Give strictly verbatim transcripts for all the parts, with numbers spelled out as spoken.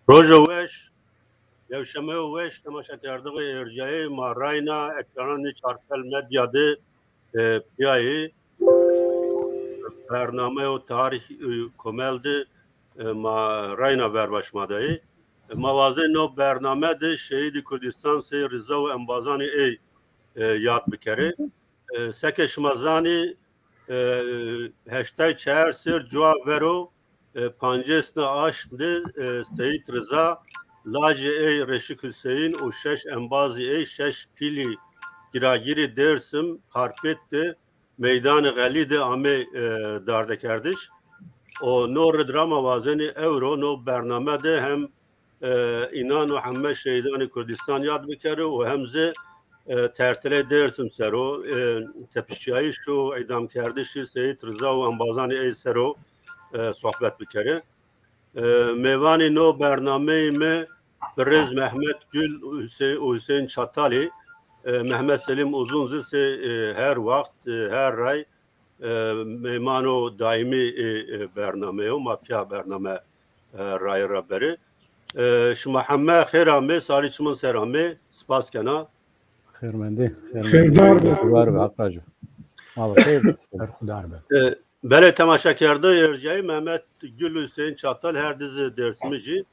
Rojo weş, yewşemeyo weş, temaşakerdoxê ercayê ma rayna ekrananê Çarpel Medya de, e, pîyayê bernameyo tarîh, e, komel de, e, ma rayna verba şima de yê. E, ma wazê no bername de şehîdê Kurdistan Sey Riza û embazanê ey, e, yad bikerê. E, seke şima zanî, e, heştay çar ser cuwa vero, e, pancêsna aşm de, e, Seyîd Riza, lajê ey Reşîk Huseyîn û şeş embazî ey, şeş pîlî giragirî Dêrsim, Xarpêt de, Meydanê Xelî de amê, e, dardekerdiş. O no rid ra ma wazenî ewro no bername de hem, e, înan û heme şehîdanê Kurdistan yad bikerê û hem zî, e, tertilê Dêrsim ser o, e, tepişîyayîş û îdamkerdişî Seyîd Riza û embazanê ey ser o, e, sohbet bikerê. E, mêvanê no bernameyê mi birêz Mehmet Gül û Hüse-, û Hüseyin Çatalî, e, Mehmet Selim Uzun zî sey, e, her waxt, e, her ray, e, mêmano daîmî, e, e, bername yo. Ma pîya bername, e, raye ra berê. E, şima heme xêr amê, sarî çiman ser amê. Spas kena. Xêrmendê, xêrmendê. Xêrdar be. Xêrdar be, Haq racî. Ma be xêr be. Berxudar be. E, belê temaşakerdoxê ercayî, Mehmet Gül û Hüseyin Çatal her di zî Dêrsimijî.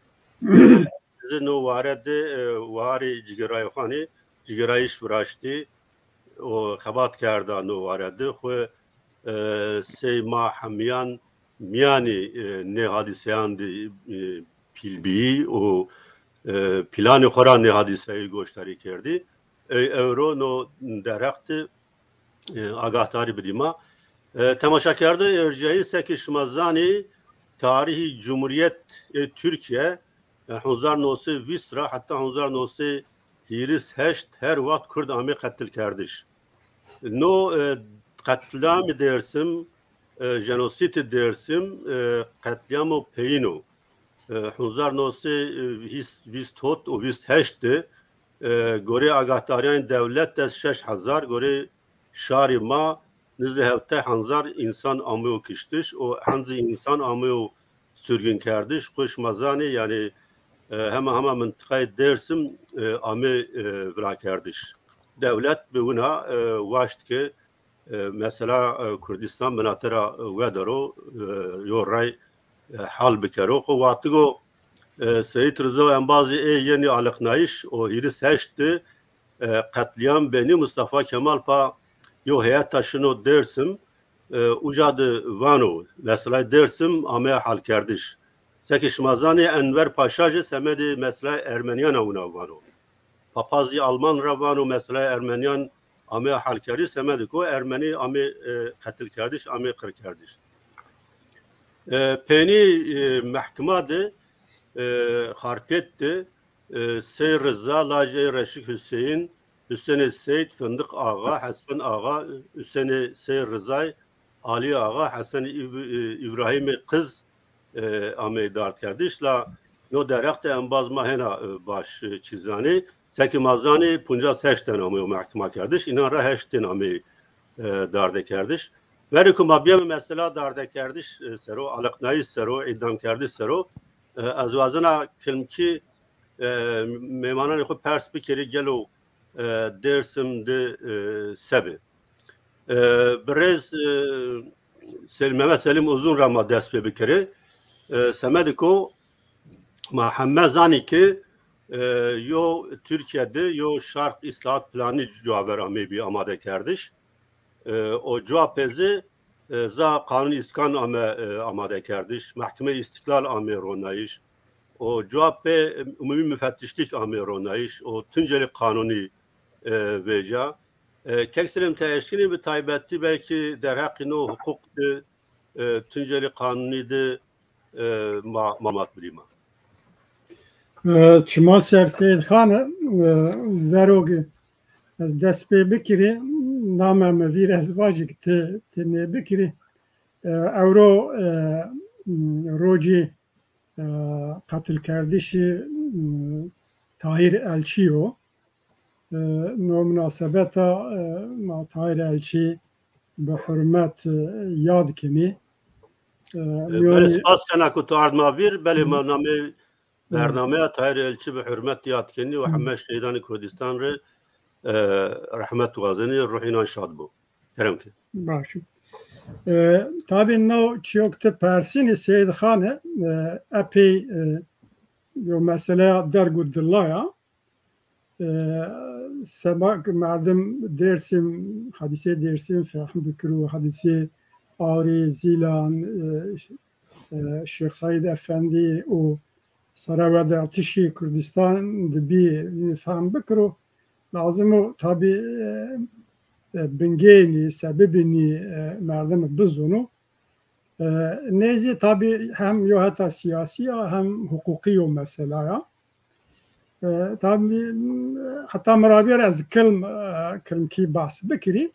Zî no ware de, e, warê cigêrayîxanî, cigêrayîş viraştî û xebat kerda no ware de. Xwu, e, sey ma hemîyan mîyanê, e, nê hadîseyan de, e, pîl bîyî û, e, pîlanê xwu ra nê hadîseyî goşdarî kerdî. Ey ewro no derext de, e, agahdarî bidî ma. E, temaşakerdoxê ercayî, seke şima zanî, tarîhê Cumhuriyet, e, Türkiye, e, hezar no sey vîst ra heta hezar no sey hîris heşt her waxt Kurd amê qetilkerdiş. No, e, qetliamê Dêrsim, e, jenosîdê Dêrsim, e, qetliamo peyîn o. E, hezar no sey vîst, vîst hot û vîst heşt de, e, gorê agahdarîyanê dewlet de şeş hezar, gorê şarê ma nizdê hewtay hezar însan ameyo kiştiş û henzî însan ameyo surgin kerdiş. Xwu şima zanî, yanî, e, hema hema mintiqayê Dêrsim, e, amê, e, virakerdiş. Dewlet bi wina, e, waşt ke, e, mesela, e, Kurdistan binate ra, e, wedero, e, yo ray, e, hal bikero. Xwu wextigo, e, Seyîd Riza û embazî ê yenî aliqnayîş û hîris heşt de, e, qetlîam benî Mustafa Kemal pa yo heyeta şino Dêrsim, e, uca de vano, meselay Dêrsim ameya halkerdiş. Seke şima zanî, Enver Paşa jî semedê meselay Ermenîyan a wina vano. Papazî Alman ra vano, meselay Ermenîyan ameya halkerdiş, semedê ko Ermenî amê, e, qetilkerdiş, amê qirkerdiş. E, peynî, e, mehkima de, e, Xarpêt de, e, Sey Riza, lajê Reşîk Huseyîn, Husenê Seyd, Findiq Axa, Hesen Axa, Husenê Sey Rizay, Alî Axa, Hesenê Îb-, e, Îbrahîmê Qiz, e, ameyî dardkerdiş. La no derext de embaz ma hêna, e, baş, e, çî zanê. Seke ma zanê, poncas heşt ten ameyo mehkima kerdiş. Înan ra heşt ten ameyî, e, darde kerdiş. Verê ku ma bîyeme mesela dardekerdiş, e, ser o, aliqnayîş ser o, îdamkerdiş ser o, e, ez wazena kilmkî, e, mêmananê xwu pers bikerî, gelo, e, Dêrsim de, e, se bi. E, birêz, e, Sel-, Mehmet Selim Uzun ra ma dest pê bikerê. E, semedê ko ma heme zanî ke, e, yo Tirkîye de yo Şark Îslahat Planî cuwa ver ameybî amade kerdiş. E, o cuwa pê zî, e, za Qanûn Îskan ame, e, amade kerdiş, Mehkemeyê Îstîklal amê ronayîş, o cuwa pê, e, Umumî Mufettîşlîk amê ronayîş, o Tuncelî Qanûnî, e, vêca. E, Kek Selim, ti eşkenî bi taybetî belkî derheqê no huqûq de, e, Tuncelî Qanûnî de, e, ma-, malumat bidî ma. E, çima ser Seyîd Xan, e, verogî ez dest pê bikirî, name mi vîr ez vajî ki ti, ti nê bikirî. E, ewro, e, rocî, e, qetilkerdişî, e, Tahîr Elçî yo. E, no munasebeta, e, ma Tahîr Elçî bi hurmet, e, yad kenî. E, E, mîyonî belê, spas kena ku tu ard ma vîr, belê ma namê Bernameya Tahîr Elçî bi hurmet yad kenî û heme şehîdanê Kurdistan rê, e, rehmet wazenî, ruh înan şad bo. Kerem ke. Baş. E, tabî no çîyo ke ti persînî Seyîd Xan e, e, epey, e, yo meseleya derg û dila ya. E, seba ke merdim Dêrsim, hadîsê Dêrsim fehm bikiro, hadîsê Awrî, Zîlan, e, e, Şêx Seîd Efendî û sere wedartişî Kurdistan de bî, fehm bikiro. Lazim o tabî, e, e, bingeyê nî, sebebê nî, e, merdim bizûno. E, nê zî tabî hem yo heta sîyasî ya hem huqûqî yo mesela ya. E, tabî, heta mi ra bîyer ez kilm, e, kilmkî behs bikirî.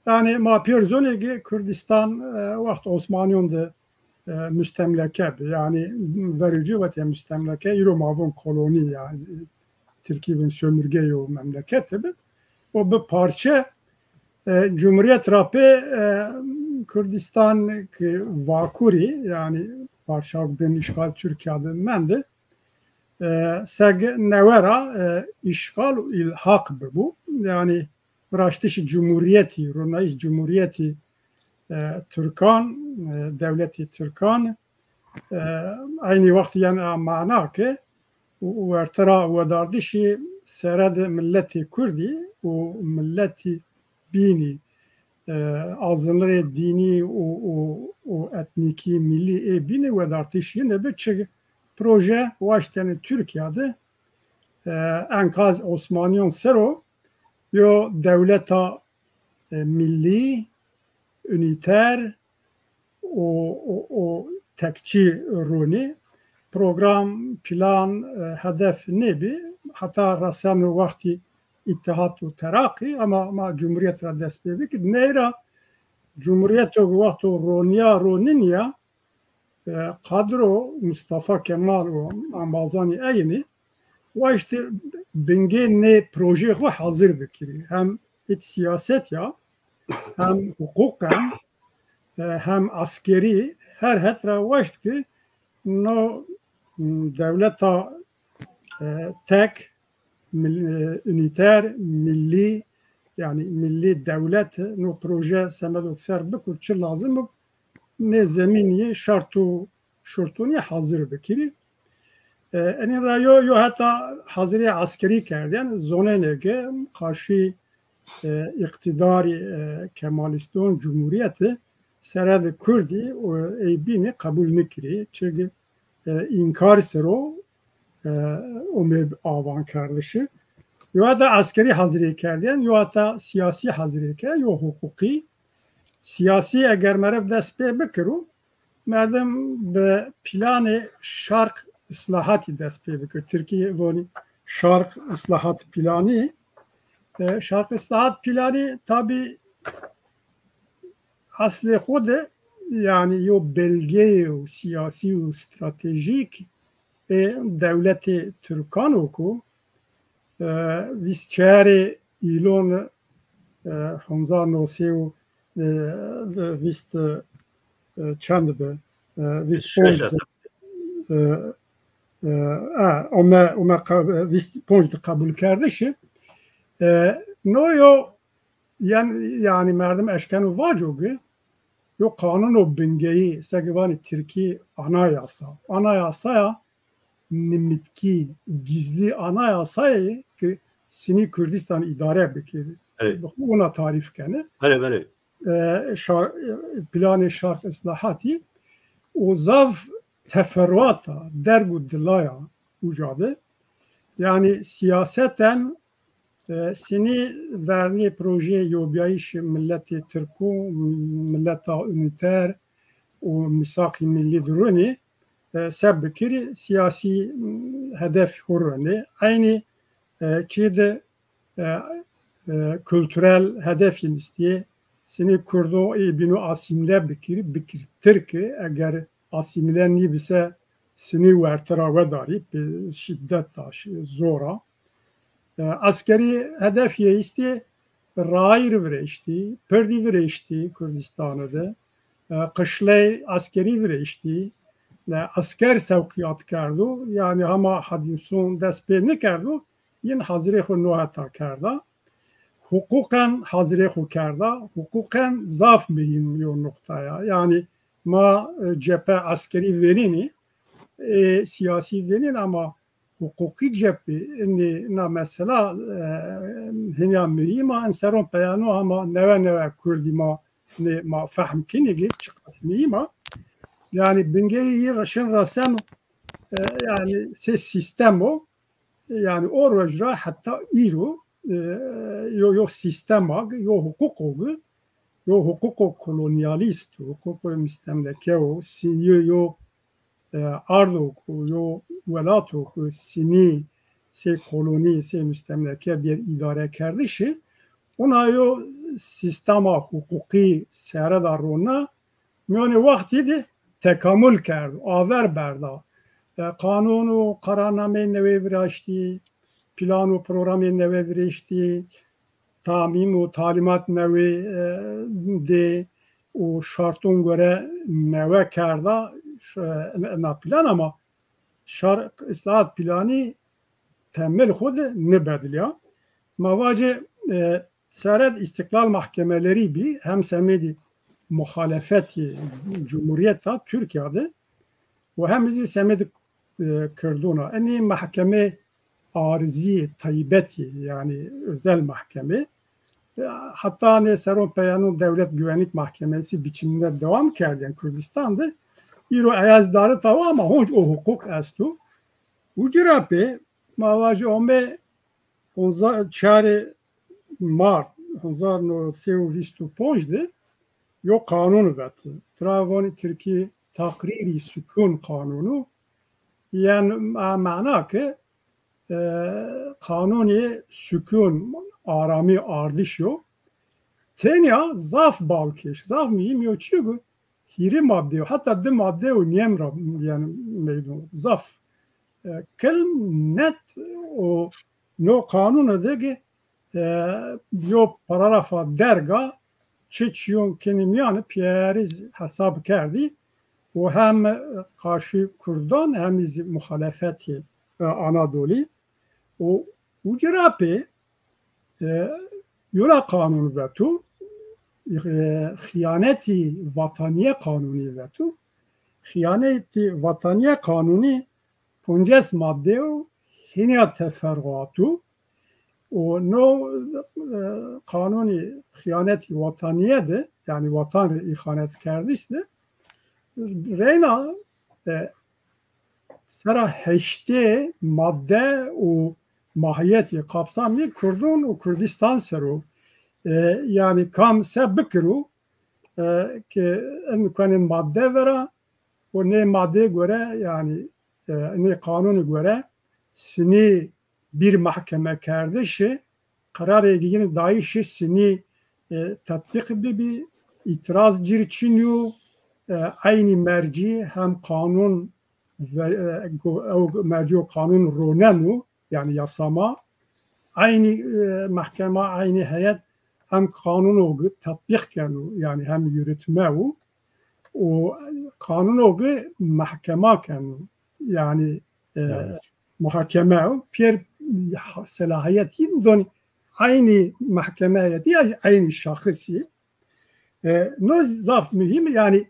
Yanî ma pêr zonê ke Kurdistan, e, wext Osmanîyon de, e, mustemleke bi. Yanî verê ci wetê mustemleke, îro ma von kolonî ya. Tirkî bin sömürge yo memleket bi. O bi parçe, e, cumhuriyet ra pê, e, Kurdistan ki Vakurî, yanî parça bin îşxal Tirkîya de mendi, e, seg newe ra, e, îşxal û îlhaq bibû. Yanî viraştişî cumhuriyetî, ronayîş cumhuriyetî, e, Tirkan, e, dewletî Tirkan, e, eynî wext yen a mana ke û, û werte ra wedardişî sere de milletê Kurdî û milletî bînî, e, azinlirê dînî û, û, û etnîkî, milî ê bînî wedartişî nêbi, çi proje waştene Tirkîya de, e, enkaz Osmanîyon ser o yo dewleta, e, milî, unîter û, û, û tekçî ronî. Program, plan, e, hedef nêbî. Heta reseno wextî Îttihat û Teraqî, ama ma Cumhuriyet ra dest pê bikir. Ney ra Cumhuriyeto ke wexto ronîya, ronînîya, e, kadro Mustafa Kemal û embazanî eynî waştî bingê nê projeyê xwu hazir bikirî. Hem ît siyaset ya, hem huquqen, e, hem askerî her het ra waşt ki no, m, dewleta, e, tek, mil-, e, unîter, millî, yanî millî dewlet, no proje semedo ke ser bikur, çi lazim o, nê zemînî, şart û şurtunî hazir bikirî. E, enî ra yo, yo heta hazirî eskerî kerdîyen, zonenê ke qarşî, e, îqtîdarî, e, Kemalîston, Cumhuriyeti sere de Kurdî û ey bînî qebul nikirî. Çi ki, e, înkar ser o, e, omê avan kerdişi. Yo heta eskerî hazirî kerdîyen, yo heta sîyasî hazirî kerdîyen, yo huqûqî. Sîyasî eger meriv dest pê bikiro, merdim bi planê Şarq Islahatî dest pê bikir. Tirkî vonî Şarq Islahat Planî. E, Şarq Islahat Planî tabî eslê xwu de, yanî yo belgeyê sîyasî û stratejîk ê dewletê Tirkan o ku, e, vîst çarê Îlon, e, hezar no sey û, e, vîst, e, çend bi, e, vîst ponc de, e, e, e, ome, ome qe-, vîst ponc de qebul kerdişi. E, no yo, yen, yanî merdim eşkeno vaco ki, yo qanûno bingeyî, seke vanî tirkî anayasa. Anayasaya nimitkî, gizlî anayasayê ke sinî Kurdistan îdare bikirî. Evet. Ona tarîf kenê. Belê, belê. E, şar-, e, planê Şarq Islahatî û zaf teferruata, derg û dilaya uca de. Yanî sîyaseten, e, sinî vernî projeyê yobîyayîşê miletê tirkû, mileta unîter û mîsaqî milî dirûnî, e, se bikirî, sîyasî, m, hedef hurrunê. Eynî, e, çî de, e, e, kulturel hedef yin istîyê. Sinî Kurdo ê bîno asîmle bikirî, bikir Tirki, eger asîmle nîbise sinî werte ra wedarî, bi şîdeta, şi-, zora. E, eskerî hedef yê îstî, rayîr virêştî, pirdî virêştî Kurdistane de, e, qişley eskerî virêştî, e, esker sewqiyat kerdo. Yanî hema hadîson dest pê nikerdo, yin hazirê xo no heta kerda. Huquqen hazirê xo kerda. Huquqen zaf muhîm yo nuqta ya. Yanî ma, e, cephe eskerî vênînî, e, siyasî vênîn ama huquqî cephe, inî na mesela, e, hinya muhîm a. En seron peyano hema newe newe kurdî ma, nê ma fehm kinî ki çiqas muhîm a. Yanî bingeyî yi reşin rasen, e, yanî sê sîstem o. Yanî o roj ra heta îro, e, yo, yo sîstemag, yo huquqog, yo huquqo kolonyalîst, huquqo mustemleke o, sînî yo, e, ardo ku yo welato ku sinî sê kolonî, sê mustemleke bêr îdare kerdişî, ona yo sîstema huquqî sere da rona, mîyonê wextî de tekamul kerdo, aver berda. E, qanûn û qerarnameyê newê viraştî, plan û programê newê virêştî, tamîm û talîmat newê, e, dê û şarton gore newe kerda, ş-, e, na plan ama şar, îslahat planî temel xwu de nêbedilîya. Ma vacê, e, sere de îstîqlal mahkemelerî bî, hem semedî muxalefetî cumhurîyeta Tirkîya de û hem zî semedî, e, kirdûn a. Enî mahkemê arizî taybetî, yanî özel mahkeme. E, heta nê seron peyanûn Dewlet Güvenlik Mahkemesi biçiminde devam kerdên Kurdistan de. Îro eyaz darita wa ama honc o huquq esto. Uci ra pê ma vajî ome honza-, çarê Mart hezar no sey û vîst û ponc de yo qanûn veti. Tira vonî Tirkî Takrîrî Sukûn Qanûnû. Yen ma-, mana ke, e, qanûnê sukûn, aramî, ardiş yo. Tenya zaf balkêş, zaf muhîm yo, çîyo ke hîrê madde yo, heta di madde û nîyem ra, yanî, meydon zaf, e, kilm net o no qanûne de ki, e, yo paragrafa derga çi çîyon kenî mîyan pîyerî hesab kerdî û hem qarşî kurdan hem zî muxalefetî, e, Anadolî û uci ra pê, e, yo ra qanûn veto, e, xîyanetî vatanîye qanûnî veto. Xîyanetî vatanîye qanûnî ponces madde û hînîya teferruatû û no, e, qanûnî xîyanetî vatanîye de, yanî vatan rê îxanet kerdiş de reyna, e, sera heştê madde û mahiyetî, kapsamî kurdûn û Kurdistan ser o. E, yanî kam se bikiro, e, ke in kuenê madde vera û nê madde gore, yanî, e, nê qanûnî gore sinî bir mahkeme kerdişi, qerarê gîgînî dayişi sinî, e, tetbîq bibî, îtiraz cir çin yo, e, eynî mercî hem qanûn ve-, e, go-, ew mercî yo qanûn roneno, yanî yasama, eynî, e, mahkema, eynî heyet hem qanûno gi tetbîq keno, yanî hem yürütme û, û qanûno gi mahkema keno, yanî, e, muhakeme û pêr selahiyet yin donî eynî mahkeme heyetî ya eynî şaxisî. E, no zaf muhîm, yanî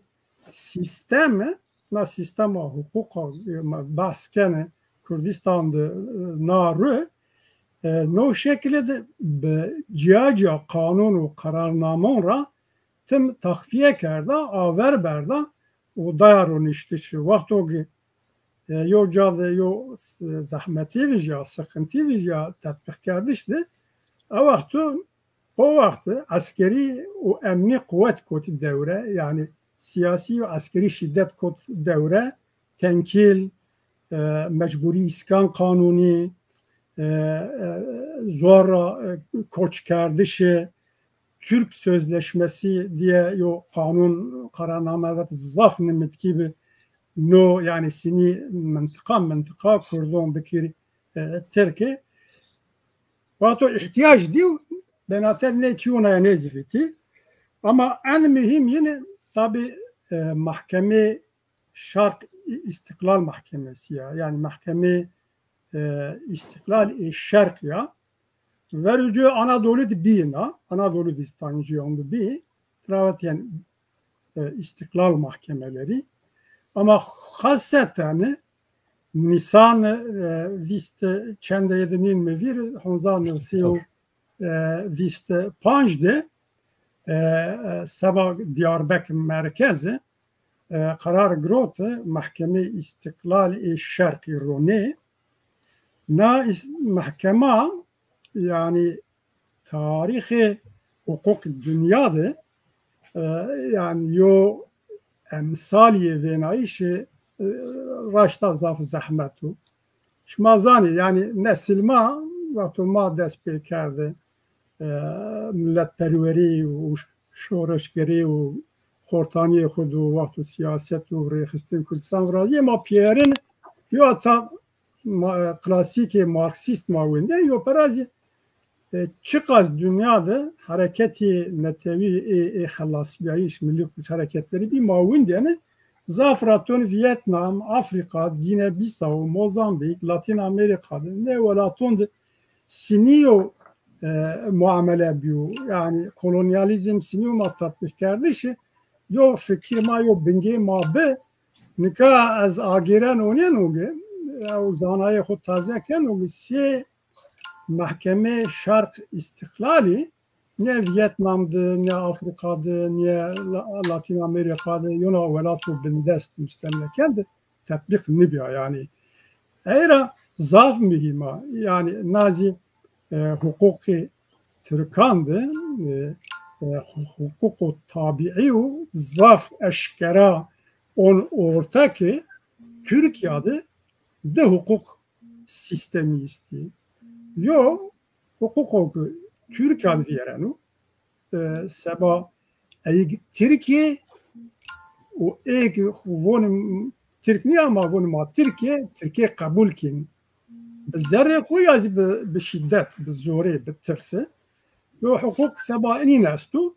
sîsteme, na sîstema huquqa, e, ma behs kene Kurdistan de, e, na ru, e, no şekilde de bi cîya cîya qanûn û qerarnamon ra tim taxfîye kerda, aver berda û daya roniştişî. Wexto ki, e, yo ca de yo s-, zehmetî vîjya, siqintî vîjya tetbîq kerdiş de, e wexto, o wext eskerî û emnî quwet kotî dewre, yanî sîyasî û eskerî şîdet kot dewre, tenkîl, e, mecburî îskan qanûnî, e, e, zor ra, e, koç kerdişi, Türk Sözleşmesi diye yo qanûn, qerarname vet zaf nimitkî bi no, yanî sinî mintiqa mintiqa kurdon bikir, e, Tirkî. Wexto îhtîyac dî û benate nê çîyona ya nêzîvîtî. Ama en muhîm yine tabî, e, mahkemê şarq İstiklal Mahkemesi ya. Yani Mahkeme e, İstiklal ê Şerq ya. Verê ci Anadolu de bî na. Anadolu de İstanbul de bî. Trawet yani e, İstiklal mahkemeleri. Ama xaseten Nisan e, vîst çende yedi nîn mi vîr, honza newsî û e, vîst panc de e, e, seba Diyarbekir merkezi e, qerar girot Mahkeme İstiklal ê Şerqî ronê. Na is- mahkema yani tarîxê huquq dinya de e, yani yo emsalî vênayîşî e, raşta zaf zehmet o. Şima zanî, yani nesil ma, wexto ma dest pê kerde, e, milletperwerî û şoreşgerî û xortaniyê xwu do wexto siyaset û rêxistin Kurdistan virazîye ma pîyerin yo heta ma, e, klasîkê Marksîst ma wende, yo pera zî e, çiqas dinya de hereketî netewî ê, ê xelasbîyayîş, milli kurtuluş hereketleri bî ma windêne, zaf ra ton Vietnam, Afrika, Gine Bissau, Mozambîk, Latîn Amerîka de, ne welaton de sinîyo e, muamele bîyo. Yani kolonyalîzm sinîyo ma tatbîq kerdişi, yo fikir ma, yo bingê ma bi, nika ez agêren onên o ge, ew zanayê xwu taze ken o ge, sê Mahkeme Şarq İstiklalî ne Vietnam de, ne Afrika de, ne La- Latîn Amerika de, yona welato bindest mustemleken de tetbîq nibîya. Yani ey ra zaf muhîm a. Yani na zî e, huquqê Tirkan de e, e, huquqo tabîî û zaf eşkera on orte ke Tirkîya de di huquq sîstemî estî. Yo huquqo ke Tirkîya de vîyereno, e, seba eyg Tirkî û ê ke xwu vonî Tirk nîya, ma vonî ma Tirkî, Tirkî qebul kên. Bi zerrê xwu ya zî bi, bi şîdet, bi zorê, bi tirsi. Yo huquq seba inîn esto,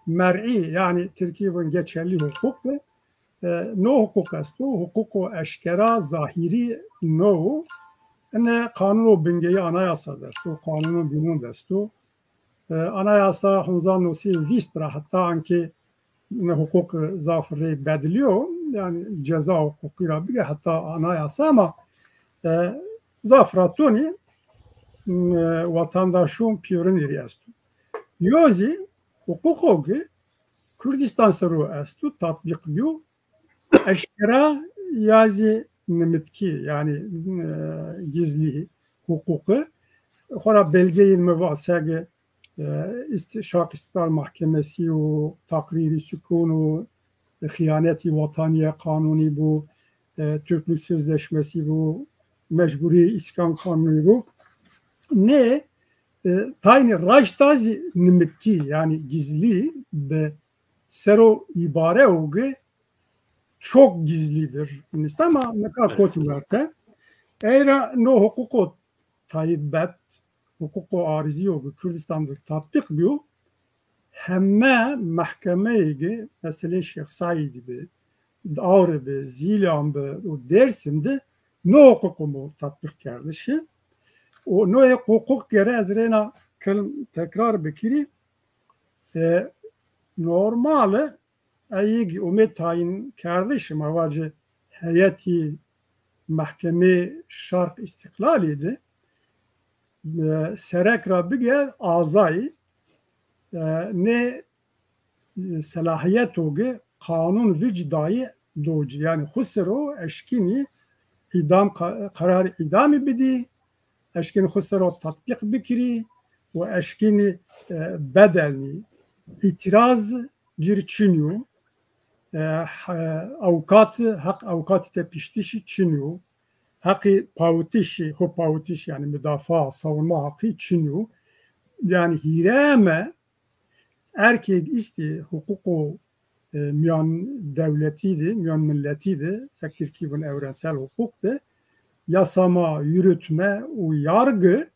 mer'î, yani Tirkî von geçerli huquq, e, no huquq esto, huquqo eşkera, zahîrî no. Ine qanuno bingeyî anayasa de esto, qanuno bînon de esto. E, anayasa hezar newsey vîst ra heta ankê ine huquq zaf rê bedilîyo. Yani ceza huquqî ra bige heta anayasa ama e, zaf ra tonî e, vatandaşon pîyorinê rê esto. Yo zî huquqo ki Kurdistan ser o esto, tatbîq bîyo, eşkera ya zî nimitkî, yani e, gizlî huquqi. Xora belgeyên mi va sege e, ist- Şarq İstiklal Mahkemesi û takrîrî sukûn û xiyanetî watanîye qanûnî bû, e, Türklük Sözleşmesi bû, mecburî îskan qanûnî bû. Nê e, taynî raşta zî nimitkî, yani gizlî bi sero îbare o ki çok gizlidir. Nîsta ma nika kotî werte. Ey ra no huquqo taybet, huquqo arizî yo ki Kurdistan de tatbîq bîyo, heme mehkemeyê ki meselê Şêx Seîdî bi, Awrî bi, Zîlan bi û Dêrsim de no huquqo mo tatbîq kerdişi. O no huquq gere ez rêna kelm tekrar bikirî. E, normal e, eyîg umê tayin kerdiş, ma vacî heyetî Mehkemê Şarq Îstîqlalî de, e, serek ra biger azayî, e, nê e, selahiyeto ki qanûn vic dayî do ci. Yani xwu ser o eşkînî îdam, ka- qerarî îdamî bidî, eşkînî xwu ser o tatbîq bikirî û eşkînî e, bedelnî. Îtîraz cir çinî yo. E, he- awkat, heq awkatî tepiştişî çinî yo. Heqî pawitişî, xwu pawitiş, yani mudafaa, savunma heqî çinî yo. Yani hîreme erkêg îstî huquqo e, mîyan dewletî de, mîyan milletî de, sek tirkî vin evrensel huquq de, yasama, yürütme û yargı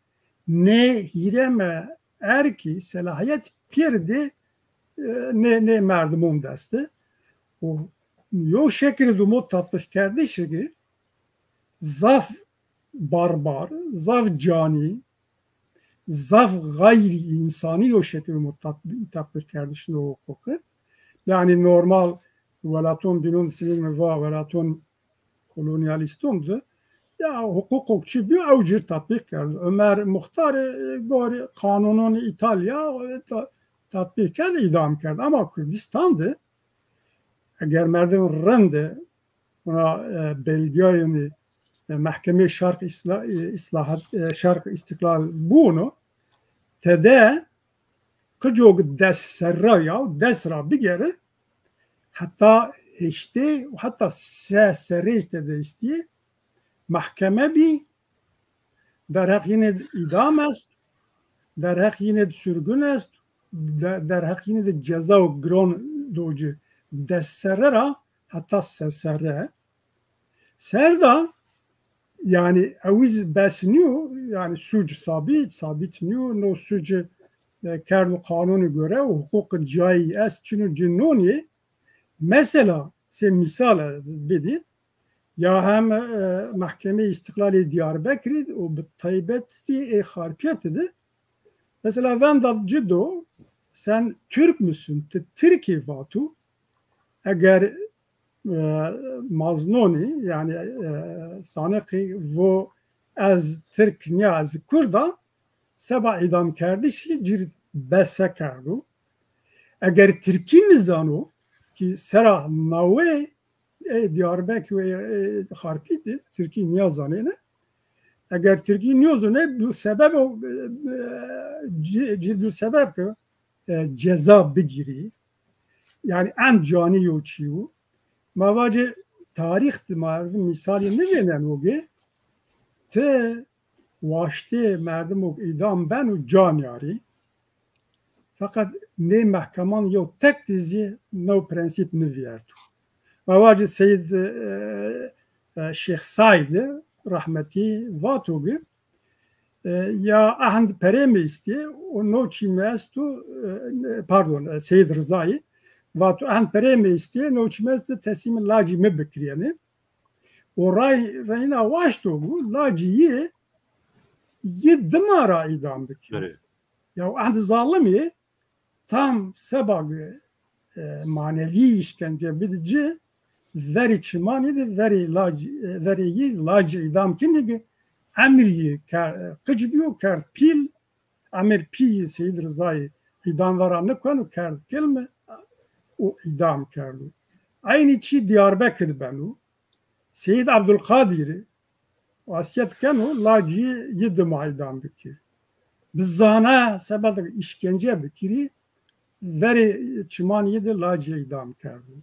nê hîreme erkî selahiyet pêr de e, nê, nê merdimon dest de. O yo şekilî dumo tatbîqkerdişî ki zaf barbar, zaf canî, zaf xeyrî însanî yo şekilî dumo tatbî-, tatbîqkerdişî no huqûqî. Yanî normal welaton bînon, sinîg mi va welaton kolonyalîston de ya huqûqo çi bîyo ew cir tatbîq kerd. Omer Muxtarî, e, gorî qanûnon Îtalya, e, ta-, tatbîq kerd, îdam kerd. Ama Kurdistan de eger merdim rind e, ona, e, belgeyayê, e, Mehkemeyê Şerq Îsla-, e, Îslahat, e, Şerq Îstîqlal bûno, tede qicok des serre ya, des ra bigere, heta heştê û heta se serrê tede estîyê, mehkeme bî, derheq yîne de îdam est, derheq yîne de surgun est, de-, derheq yîne de ceza û giron do ci. Des serre ra heta se serre. Serda, yanî, ewiz bes nîyo, yanî, suc sabît, sabît nîyo, no suc, e, kerdo qanûnî gore û huqûqî cayî est, çin û ci nonî. Mesela, sey mîsal ez bidî, ya hem, e, Mehkemeyê Îstîqlalê Diyarbekirî û bi taybetî ê Xarpêtî de, mesela, venda ci do, sen Türk müsün, ti Tirk î vato, eger, e, maznonî, yanî, e, saniqî vo ez Tirk nîya, ez Kurd a, seba îdamkerdişî cir bese kerdo. Eger Tirkî nizano, ki sera nawê ê Diyarbekir û ê, ê Xarpêtî Tirkî nîya zanêne, eger Tirkî nîyozone, bi sebeb o, e, e, ci-, ci-, bi sebeb ke, e, ceza bigîrî. Yanî en canî yo çî yo. Ma vacê tarîx de merdim mîsalî nivênen o ge, ti waştê merdimok îdam beno can yarî. Feqet nê mehkeman yew tek de zî new prensîp nivîyerdo. Ma vacê Seyîd, e, e, Şêx Saîd rehmetî vato ki, e, ya ehend perê mi îstî û no çî mi esto, e, pardon, e, Seyîd Rizayî vato, ehend perê mi îstî, no çî mi esto, teslîmî lacî mi bikirîyenê. O ray reyna waşto bû, lacî yî, yî dima ra îdam bikir. Erê. Ya ehend zalimî tam seba ge, e, manevî îşkence bidi ci, verî çimanî de verî lacî, e, verî yî lacî îdam kinî ge emir yî ker-, e, qic bîyo, kerd pîl, emir pî yî Seyîd Rizayî îdam vera nikeno, kerd kilmi û îdam kerdo. Eynî çî Diyarbekir de beno. Seyîd Abdulqadirî wasîyet keno, lacî yî dima îdam bikir. Bi zana seba de îşkence bikirî, verê çiman yî de lacî îdam kerdo.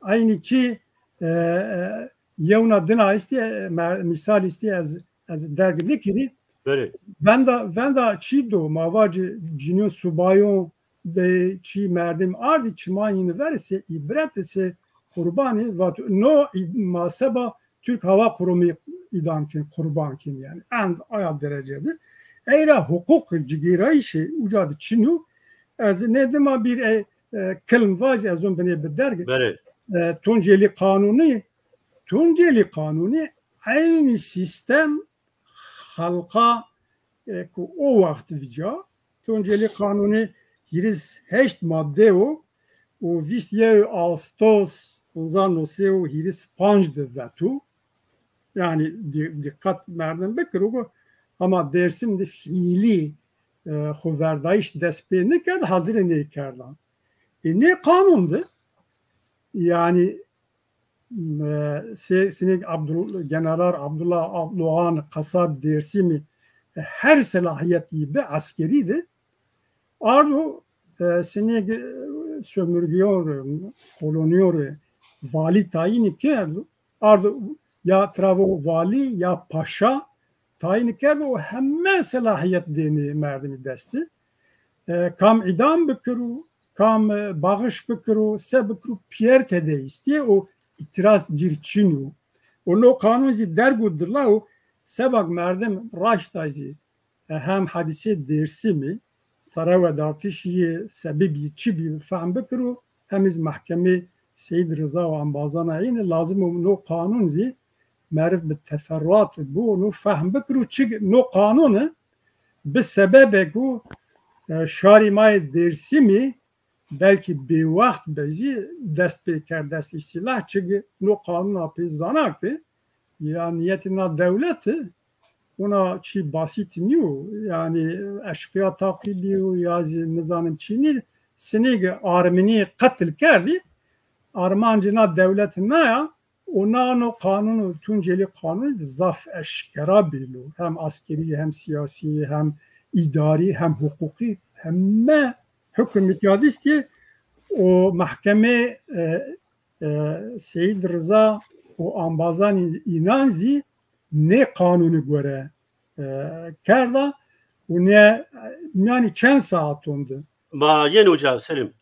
Eynî çî, e, e, yewna dina îstî, e, me-, mîsal îstî ez, ez derg nikirî. Belê. Venda, venda çî do, ma vacî cinîyon subayon de çî merdim ardî, çiman yîne verê sey îbret, sey qurbanî, vat no î-, ma seba Türk Hava Kurumu îdam kin, qurban kin yanî. End aya derece de. Ey ra huqûq cigêrayîşê uca de çin o. Ez nê dima bir, e, e, kilm vac, ez on binê bi derg. Belê. E, Tuncelî Qanûnî, Tuncelî Qanûnî eynî sîstem xelqa, e, ku o wext vîca. Tuncelî Qanûnî hîris heşt madde o û vîst yew Ağustos hezar newsey û hîris panc de veto. Yanî di-, dîqet merdim bikiro ku hema Dêrsim de fiîlî, e, xoverdayîş dest pê nikerd, hazirê nê kerdan. E, nê qanûn de, yanî, e, se-, sinêk Abdul-, General Abdullah Doğan Kasab Dêrsimî, e, her selahîyet yî bi eskerî de ardo, e, sinêk, e, sömürgeyon rê, koloniyon rê valî tayînî kerdo. Ardo ya travo valî ya paşa tayînî kerdo û heme selahîyet dênê merdimî destî. E, kam îdam bikiro, kam, e, baxîş bikiro, se bikiro, pîyer tede îstîyê û îtîraz cir çin o. Û no qanûn zî derg û dila o, seba ke merdim raşta zî, e, hem hadîsê Dêrsimî, serewedatişî yê sebebî çi bî fehm bikiro, hem zî mehkemê Seyîd Riza û embazana êne lazim o no qanûn zî meriv bi teferruat bû, no fehm bikir û çi no qanûni bi sebebê ku, e, şarî ma yê Dêrsimî belkî bêwext be zî dest pê kerd dest îstîlah, çi no qanûna pê zana ki ya niyetê na dewleti ona çî basît nîyo. Yanî eşqîya taqîbî û ya zî nizanim çî nî, sinî ki arminî qetil kerdî, armancê na dewleti na ya, û na no qanûn û Tuncelî qanûnî de zaf eşkera bîlo. Hem askerî, hem sîyasî, hem îdarî, hem huqûqî, heme hukm îtîyadîstî û mehkemê, e, e, Seyîd Riza û ambazanî înan zî nê qanûnî gore, e, kerda û nê, yanî çend saeton de. Ma yên uca Selim.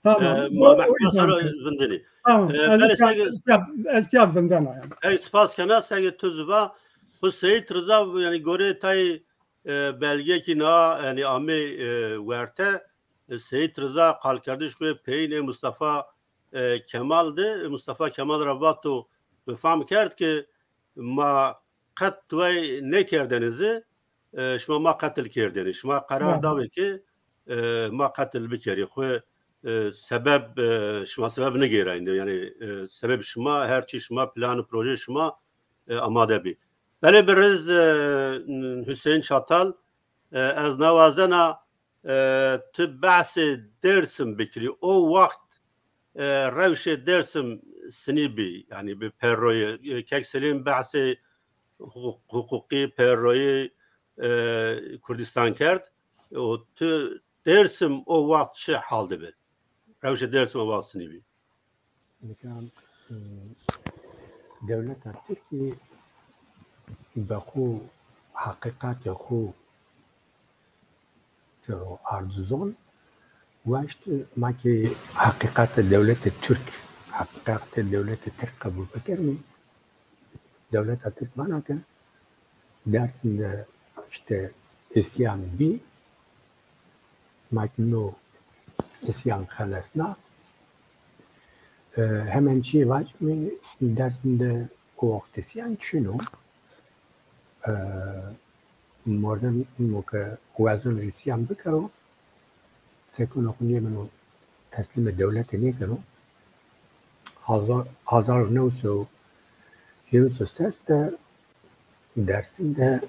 Tamam. E, ma o, o mehkeme yüzden sero vindinî. Tamam. E, ez belê sege, ez ya vindena yanî. Ey spas kena sege tu ziva. Bu Seyîd Riza yanî gore tay, e, belge ki na yanî ame, e, werte, e, Seyîd Riza qalkerdiş xwu peyînê Mustafa, e, Kemal de, Mustafa Kemal ra vato, bi fam kerd ki ma qet tuwey nêkerdêne zî, e, şima ma qetil kerdêne. Şima qerar dawê ke, e, ma qetil bikerî. Xwu, e, sebeb, e, şima sebeb nêgêrayne. Yanî, e, sebeb şima, her çî şima, plan û proje şima, e, amade bî. Belê birêz, e, Huseyîn Çatal, e, ez nawazena e, ti behsê Dêrsim bikirî. O wext, e, rewşê Dêrsim sinî bî, yanî bi perroyê, e, Kek Selîm behsê huqûq-, huqûqî perroyê, e, Kurdistan kerd. O ti Dêrsim o wext çi hal de bi? Rewşê Dêrsim o wext sinî bî. Nika, e, dewleta Tirkî bi xwu heqîqatê xwu tiro ard zon, waşt ma ki heqîqatê dewletê Tirk, heqîqatê dewletê Tirk qebul bikerîme, dewleta Tirk vana ke Dersim de îşte îsyan bî, ma ki no îsyan xelesna. E, hemen çîyê vacîme, Dersim de o wext îsyan çin o. E, mordem o ke wazeno îsyan bikero, sekono xwu nêbeno, teslîmê dewlete nêkeno. Hazar, hazar û new sey û hîris û ses de Dersim de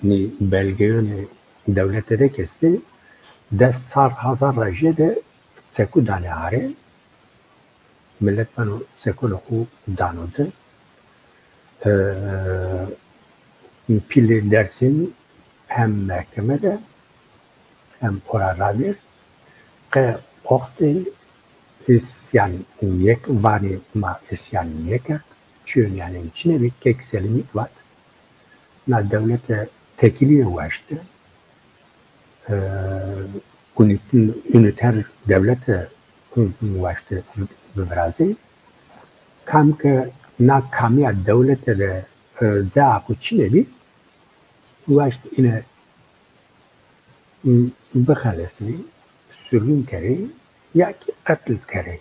nî belgeyonê dewlete de kestî, des sar hazar ra jêde çekû danê arê. Milet beno çekunê xwu dano ci. E, pîlê Dersim hem mehkeme de hem ora ravêr qe oxtê îsyan nêk-, vanê ma îsyan nêkerd, çîyo nîyanên çinê bî, Kek Selîmî vat, na dewlete tekîlîye waşte, e, unît-, unîter dewlete waşte bivirazê. Kam ke na kamîya dewlete de, e, cayê xo çinê bî, waşt îne bixelesnê, surgin kerê ya kî qetil kerê.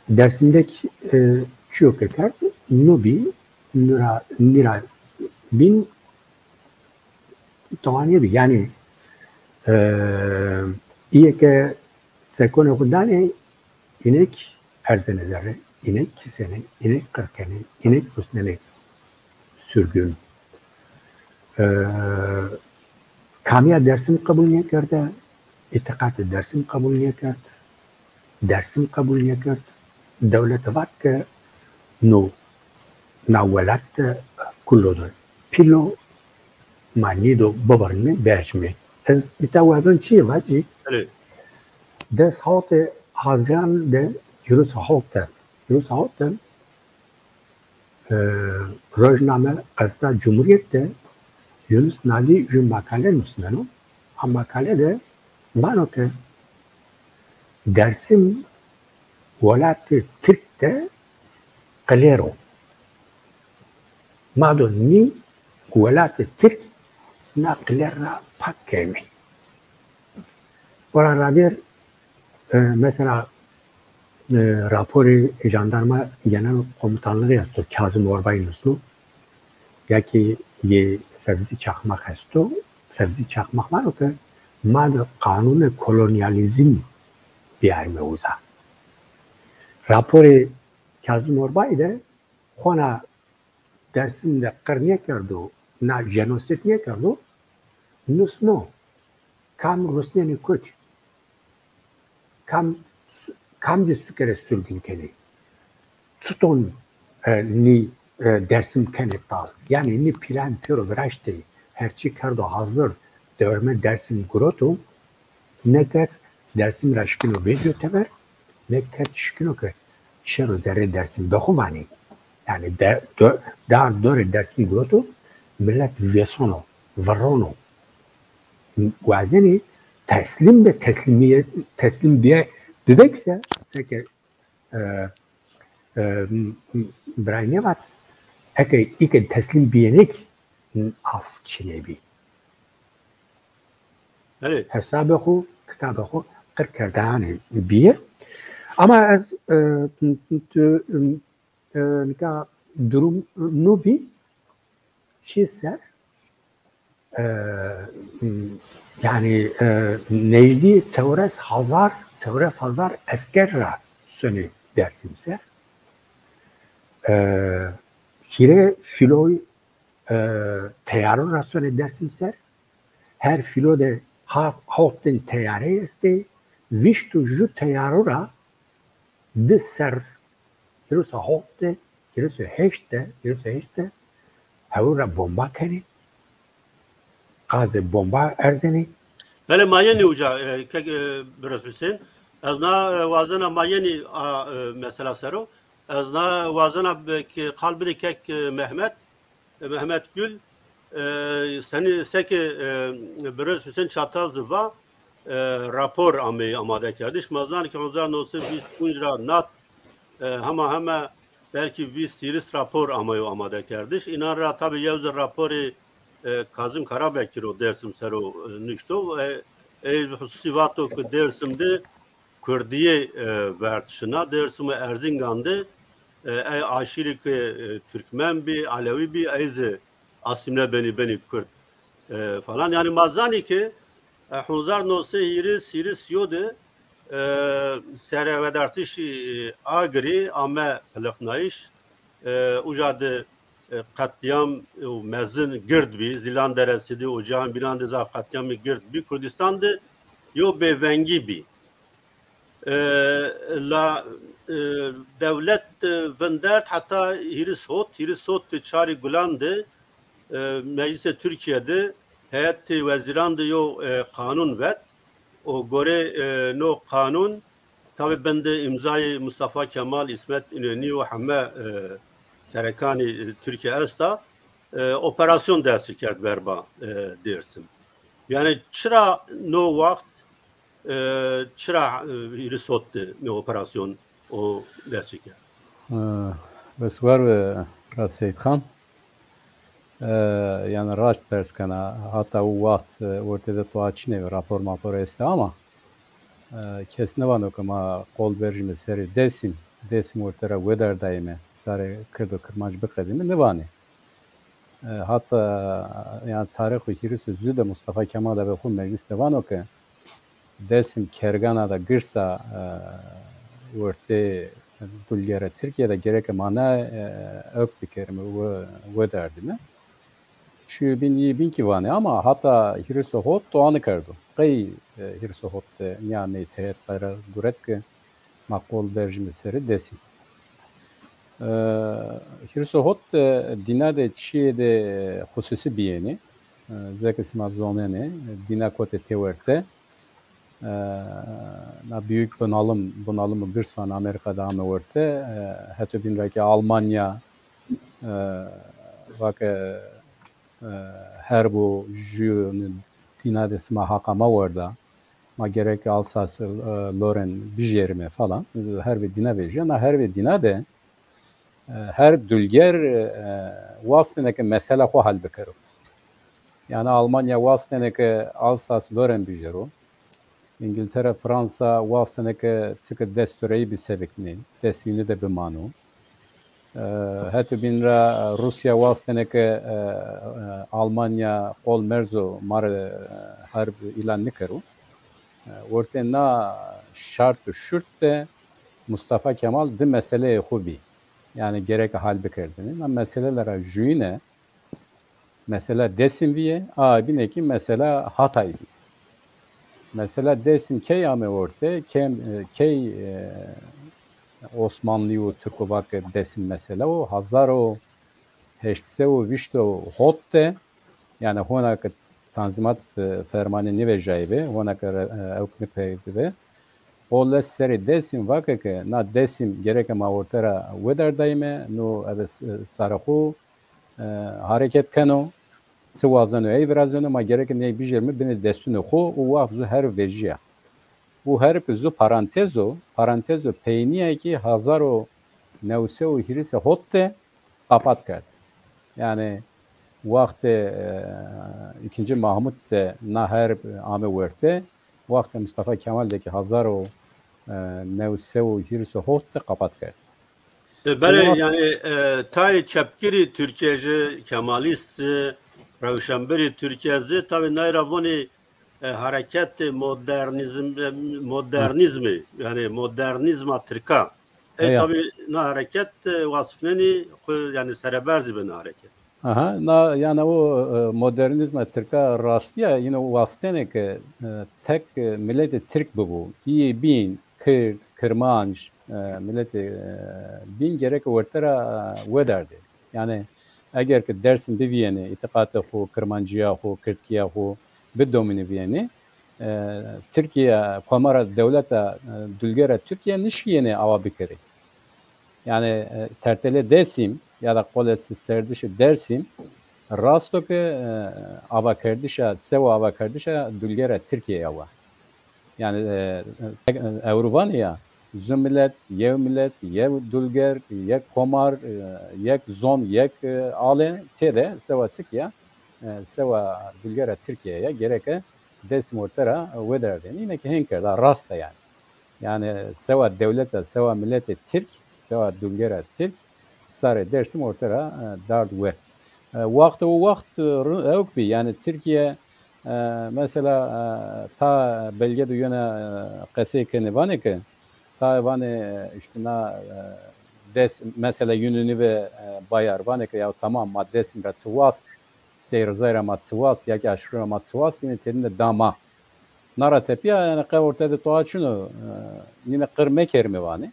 Dersim de kî, e, çîyo ke kerd, no bî, nî ra, nî ra bîn tawanî bî. Yanî, e, îyê ke çekunê xwu danê, înek erzenê zerre, înek kisenê, înek qir kenê, înek rusnenê surgun. E, kamîya Dersim qebul nêkerde, îtîqatê Dersim qebul nêkerd, Dersim qebul nêkerd. Dewlete vat ke no, na welat de kulo de pîl o, ma nîdo bibirnîme, bierjîme. Ez îta wazon çîyê vacî. Belê. Des hawtê Haziran de, hîris û hawt de, hîris û hawt de, e, rojname Qesta Cumhuriyet de Yunus Nalî ju makale nusneno. A makale de vano ke Dersim welatê Tirk de qilêr o. Ma do nî welatê Tirk na qilêr ra pak kerîme. Ora ravêr, e, mesela, E, raporê Jandarma Genel Komutanlığı esto, Kazım Orbay nusno. Ya ki yê Fevzi Çakmak esto. Fevzi Çakmak vano ke ma de qanunê kolonyalizm biyarime uza. Raporê Kazım Orbay de xona Dersim de qir nêkerdo, na jenosid nêkerdo, nusno kam rusnenê kotî. Kam, kamcî fikirê surgin kenê. Çiton, e, nî, e, Dersim kenê tal. Yanî nî plan pêro viraştê, her çî kerdo hazir, dewreme Dersim guroto, ne kes Dersim ra şikino vecîyo teber, ne kes şikino ke şero zerrê Dersim bexo vanê. Yanî de, do, dar dorê Dersim guroto, milet vêsono, virrono. Wazenê teslim be, teslîmîye, teslîm bîye, bibek se, seke, e, e, m-, m-, birayê nêvat, eke îke teslîm bîyêne kî af çinê bî. Belê. Hesabê xo, kitabê xo qir kerdanê bîye. Ama ez, e, tu, e, nika durum nû bî, şî ser, e, yanî, e, nejdî çewres hazar, çewres hazar esker ra sonê Dersim ser. E, hîrê fîloy, e, teyaro ra sonê Dersim ser. Her fîlo de ha-, hewt din teyare estê. Vîşt û ju teyaro ra di ser, hîris û hewt de, hîris û heşt de, hîris û heşt de hewi ra bomba kenê. Gazê bomba erzenê. Belê, ma yenî uca, e, kek, e, Birêz Husên. Ez na, e, wazena ma yenî a, e, mesela ser o. Ez na wazena be-, ke qal bidî kek, e, Mehmet. E, Mehmet Gül, e, senî seke, e, Birêz Husên Çatal zî va, e, rapor ameyî amadekerdiş. Ma zanî ke hezar new sey vîst û pênc ra nat, e, hema hema belkî vîst hîris rapor ameyo amadekerdiş. Înan ra tabî yew zî raporê, e, Kazim Karabekir o, Dêrsim ser o, e, nuşto. E, ey hususî vato ke Dêrsim de kurdîye, e, werd şina. Dêrsim û Erzîngan de, e, ey aşîrî ke, e, Türkmen bî, Elewî bî, ey zî asîmle benî, benî kurd, e, falan. Yanî ma zanî ke, e, hezar new sey hîris, hîris yo de, e, serewedartişî, e, Agirî ame piliqnayîş. E, uca de, e, qetlîyam, e, mezin gird bî. Zîlan Deresi de û cayên bînan de zaf qetlîyamî gird bî. Kurdîstan de yo bêvengî bî. E, la, e, dewlet, e, vindert heta hîris hot, hîris hot de çarî Gulan de, e, Meclîsê Tirkîye de, heyetê wezîran de yo, e, qanûn vet. Û gorê, e, no qanûn, tabî bin de îmzayê Mustafa Kemal, Îsmet Înenî û heme, e, serekanê, e, Tirkîye esta, e, operasyon dest kerd verba, e, Dêrsim. Yanî çira no waxt, e, çira, e, hîris hot de no operasyon o dest kerd? E, Bes war ve ra Seyîd Xan. E, yanî raşt pers kena, hata o waxt, e, ortede to açine ve rapor mapor este ama, e, kes nivano ke ma qol berjime serê Dêsim, Dêsim orte ra wedardayime, sarê kirdo kirmanc biqedime, nivanê. E, hata, yanî tarîxo hîris û zû de Mustafa Kemal de ve xo meclis de vano ke Dêsim kergana da girsa, e, wertê dulgere Tirkîye de gereke ma na, e, ewk bikerime, we-, wedardime. Çîyo bîn yî bîn kî vanê ama hata hîris û hot toa nikerdo. Qey, e, hîris û hot de nîyamey tehet qerar guret ke ma qol berjime serê Dêsim. E, hîris û hot de dîna de çîyê de xususî bîyênê. E, zeke sima zonenê, dîna kotê têwerte. E, na büyük bunalım, bunalımı girs van Amerika de ame werte. E, heto bîn ra ke Almanya, e, vake, e, herbo jû dîna de sima haqa ma werda. Ma gerek Alsas, e, Loren bijêrime falan. Her bir dîna vejîya. Na her bir dîna de, e, her dulger, e, wastêne ke mesela xo hal bikero. Yanî Almanya wastêne ke Alsas Loren bijero. Îngiltere, Fransa wastene ke çike dest reyî bi sebiknî, dest yînî de bimano. E, heto bîn ra Rûsya wastene ke, e, e, Almanya qol merzo ma rê, e, herb îlan nikero. E, ortê na şart û şurt de Mustafa Kemal di meseleyê xo bî. Yanî gereke hal bikerdinî. Na meseleler ra juyîne mesela Dêsim bîye, a bîne kî mesela Hatay bîye. Mesela Dêsim key ame orte, key, key, e, Osmanlî û Tirko vake Dêsim mesela o, hazar û heşt sey û vîşt û hot de, yanî hona ke Tanzîmat, e, fermanê nêvejayî be, hona ke re-, e, ewk nêpeydibe, o les serê Dêsim vake ke na Dêsim gereke ma orte ra wedardayîme, no ebe s-, sarê xo, e, hareket keno, çi wazeno ey virazeno, ma gereke ney bijêrime binê destunê xo û waxt zu her vejîya. Û herb zu parantez o, parantez o peynîya kî hazar û new sey û hîris û hot de qapat kerd. Yanî wextê, e, îkincî Mahmud de na herb ame werte, wextê Mustafa Kemal de kî hazar û, e, new sey û hîris û hot de qapat kerd. E, belê, yanî, e, tayê çepgirî Tirkîye jî, Kemalîst zî, rewşenbirî Tirkîye zî, tabî nay ra vonî, e, hareketê modernîzm, e, modernîzmî, yanî modernîzma tirka. E, tabî na hareket, e, wasifnenî xwu, yanî sereber zî bi na hareket. Aha, na, yanî o, e, modernîzma tirka rastî ya, yine wastene ke, e, tek, e, miletê tirk bibo. Îyê bîn, kird, kirmanc, e, miletê, e, bîn gereke werte ra, e, wedardê. Yanî eger ke Dêrsim bivîyenê, îtîqatê xo, kirmancîya xo, kirdkîya xo bidomînî vîyenê, e, Tirkîya, komara dewleta, e, dulgera Tirkîya nişkîyenê awa bikerê. Yanî, e, tertelê Dêsim ya da qolê serdişê Dêrsim rasto ke, e, avakerdişa, sewa avakerdişa dulgera Tirkîya wa. Yanî, e, e, ewro vanê ya, zu milet, yew milet, yew dulger, yek komar, e, yek zon, yek, e, ale, têde sewa çik ya, e, sewa dulgera Tirkîya ya, gereke Dêsim orte ra wederdênî. Îne ke hên kerda, rast a yanî. Yanî sewa dewleta, sewa miletê tirk, sewa dulgera tirk, sarê Dêrsim orte ra, e, dard werd. E, wexto o wext, e, ru-, ewk bî. Yanî Tirkîye, e, mesela, e, ta belge de yena, e, qesey kenê, vanê ke, ta vanê, e, îşte na, e, Dês-, mesela Yunanî ve, e, bayar, vanê ke ya tamam, ma Dêsim ra çi wast, Sey Rizay ra ma çi wast, ya kî Aşîrû ra ma çi wast, yine tedîne da ma. Na ra tepîya, yanî qe orte de toa çin o, e, yine qir mekerîme vanê.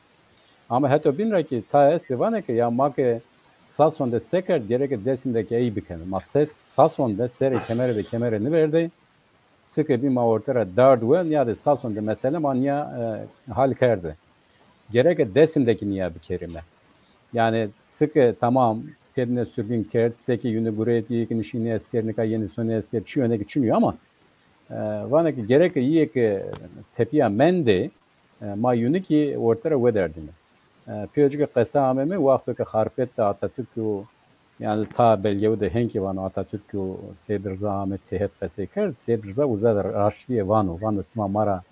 Ama heto bîn ra kî ta estê vanê ke ya ma ke Sason de se kerd, gereke Dêsim de kî ey bikenê. Ma ses Sason de serê kemere de kemere niverdê. Çike bî ma orte ra dard werd, nîyade Sason de mesele ma nîya, e, hal kerde. Gereke Dêsim de kî nîya bikerîme. Yanî çike tamam, tedîne surgin kerd, se kî yûnî gureyt, yê kî nişînê esker, nika yenê sonê esker, çîyo êne kî çinî yo ama, e, vanê ke gereke yê ke tepîya mendê, e, ma yûnî kî orte ra wederdîme. E, pêro ci ke qesa ame mi, wexto ke Xarpêt de Atatürk û, yanî ta belgewu de hên kî vano Atatürk û Seyîd Riza ame têhet qesey kerd, Seyîd Riza uza de raştîye vano, vano sima ma ra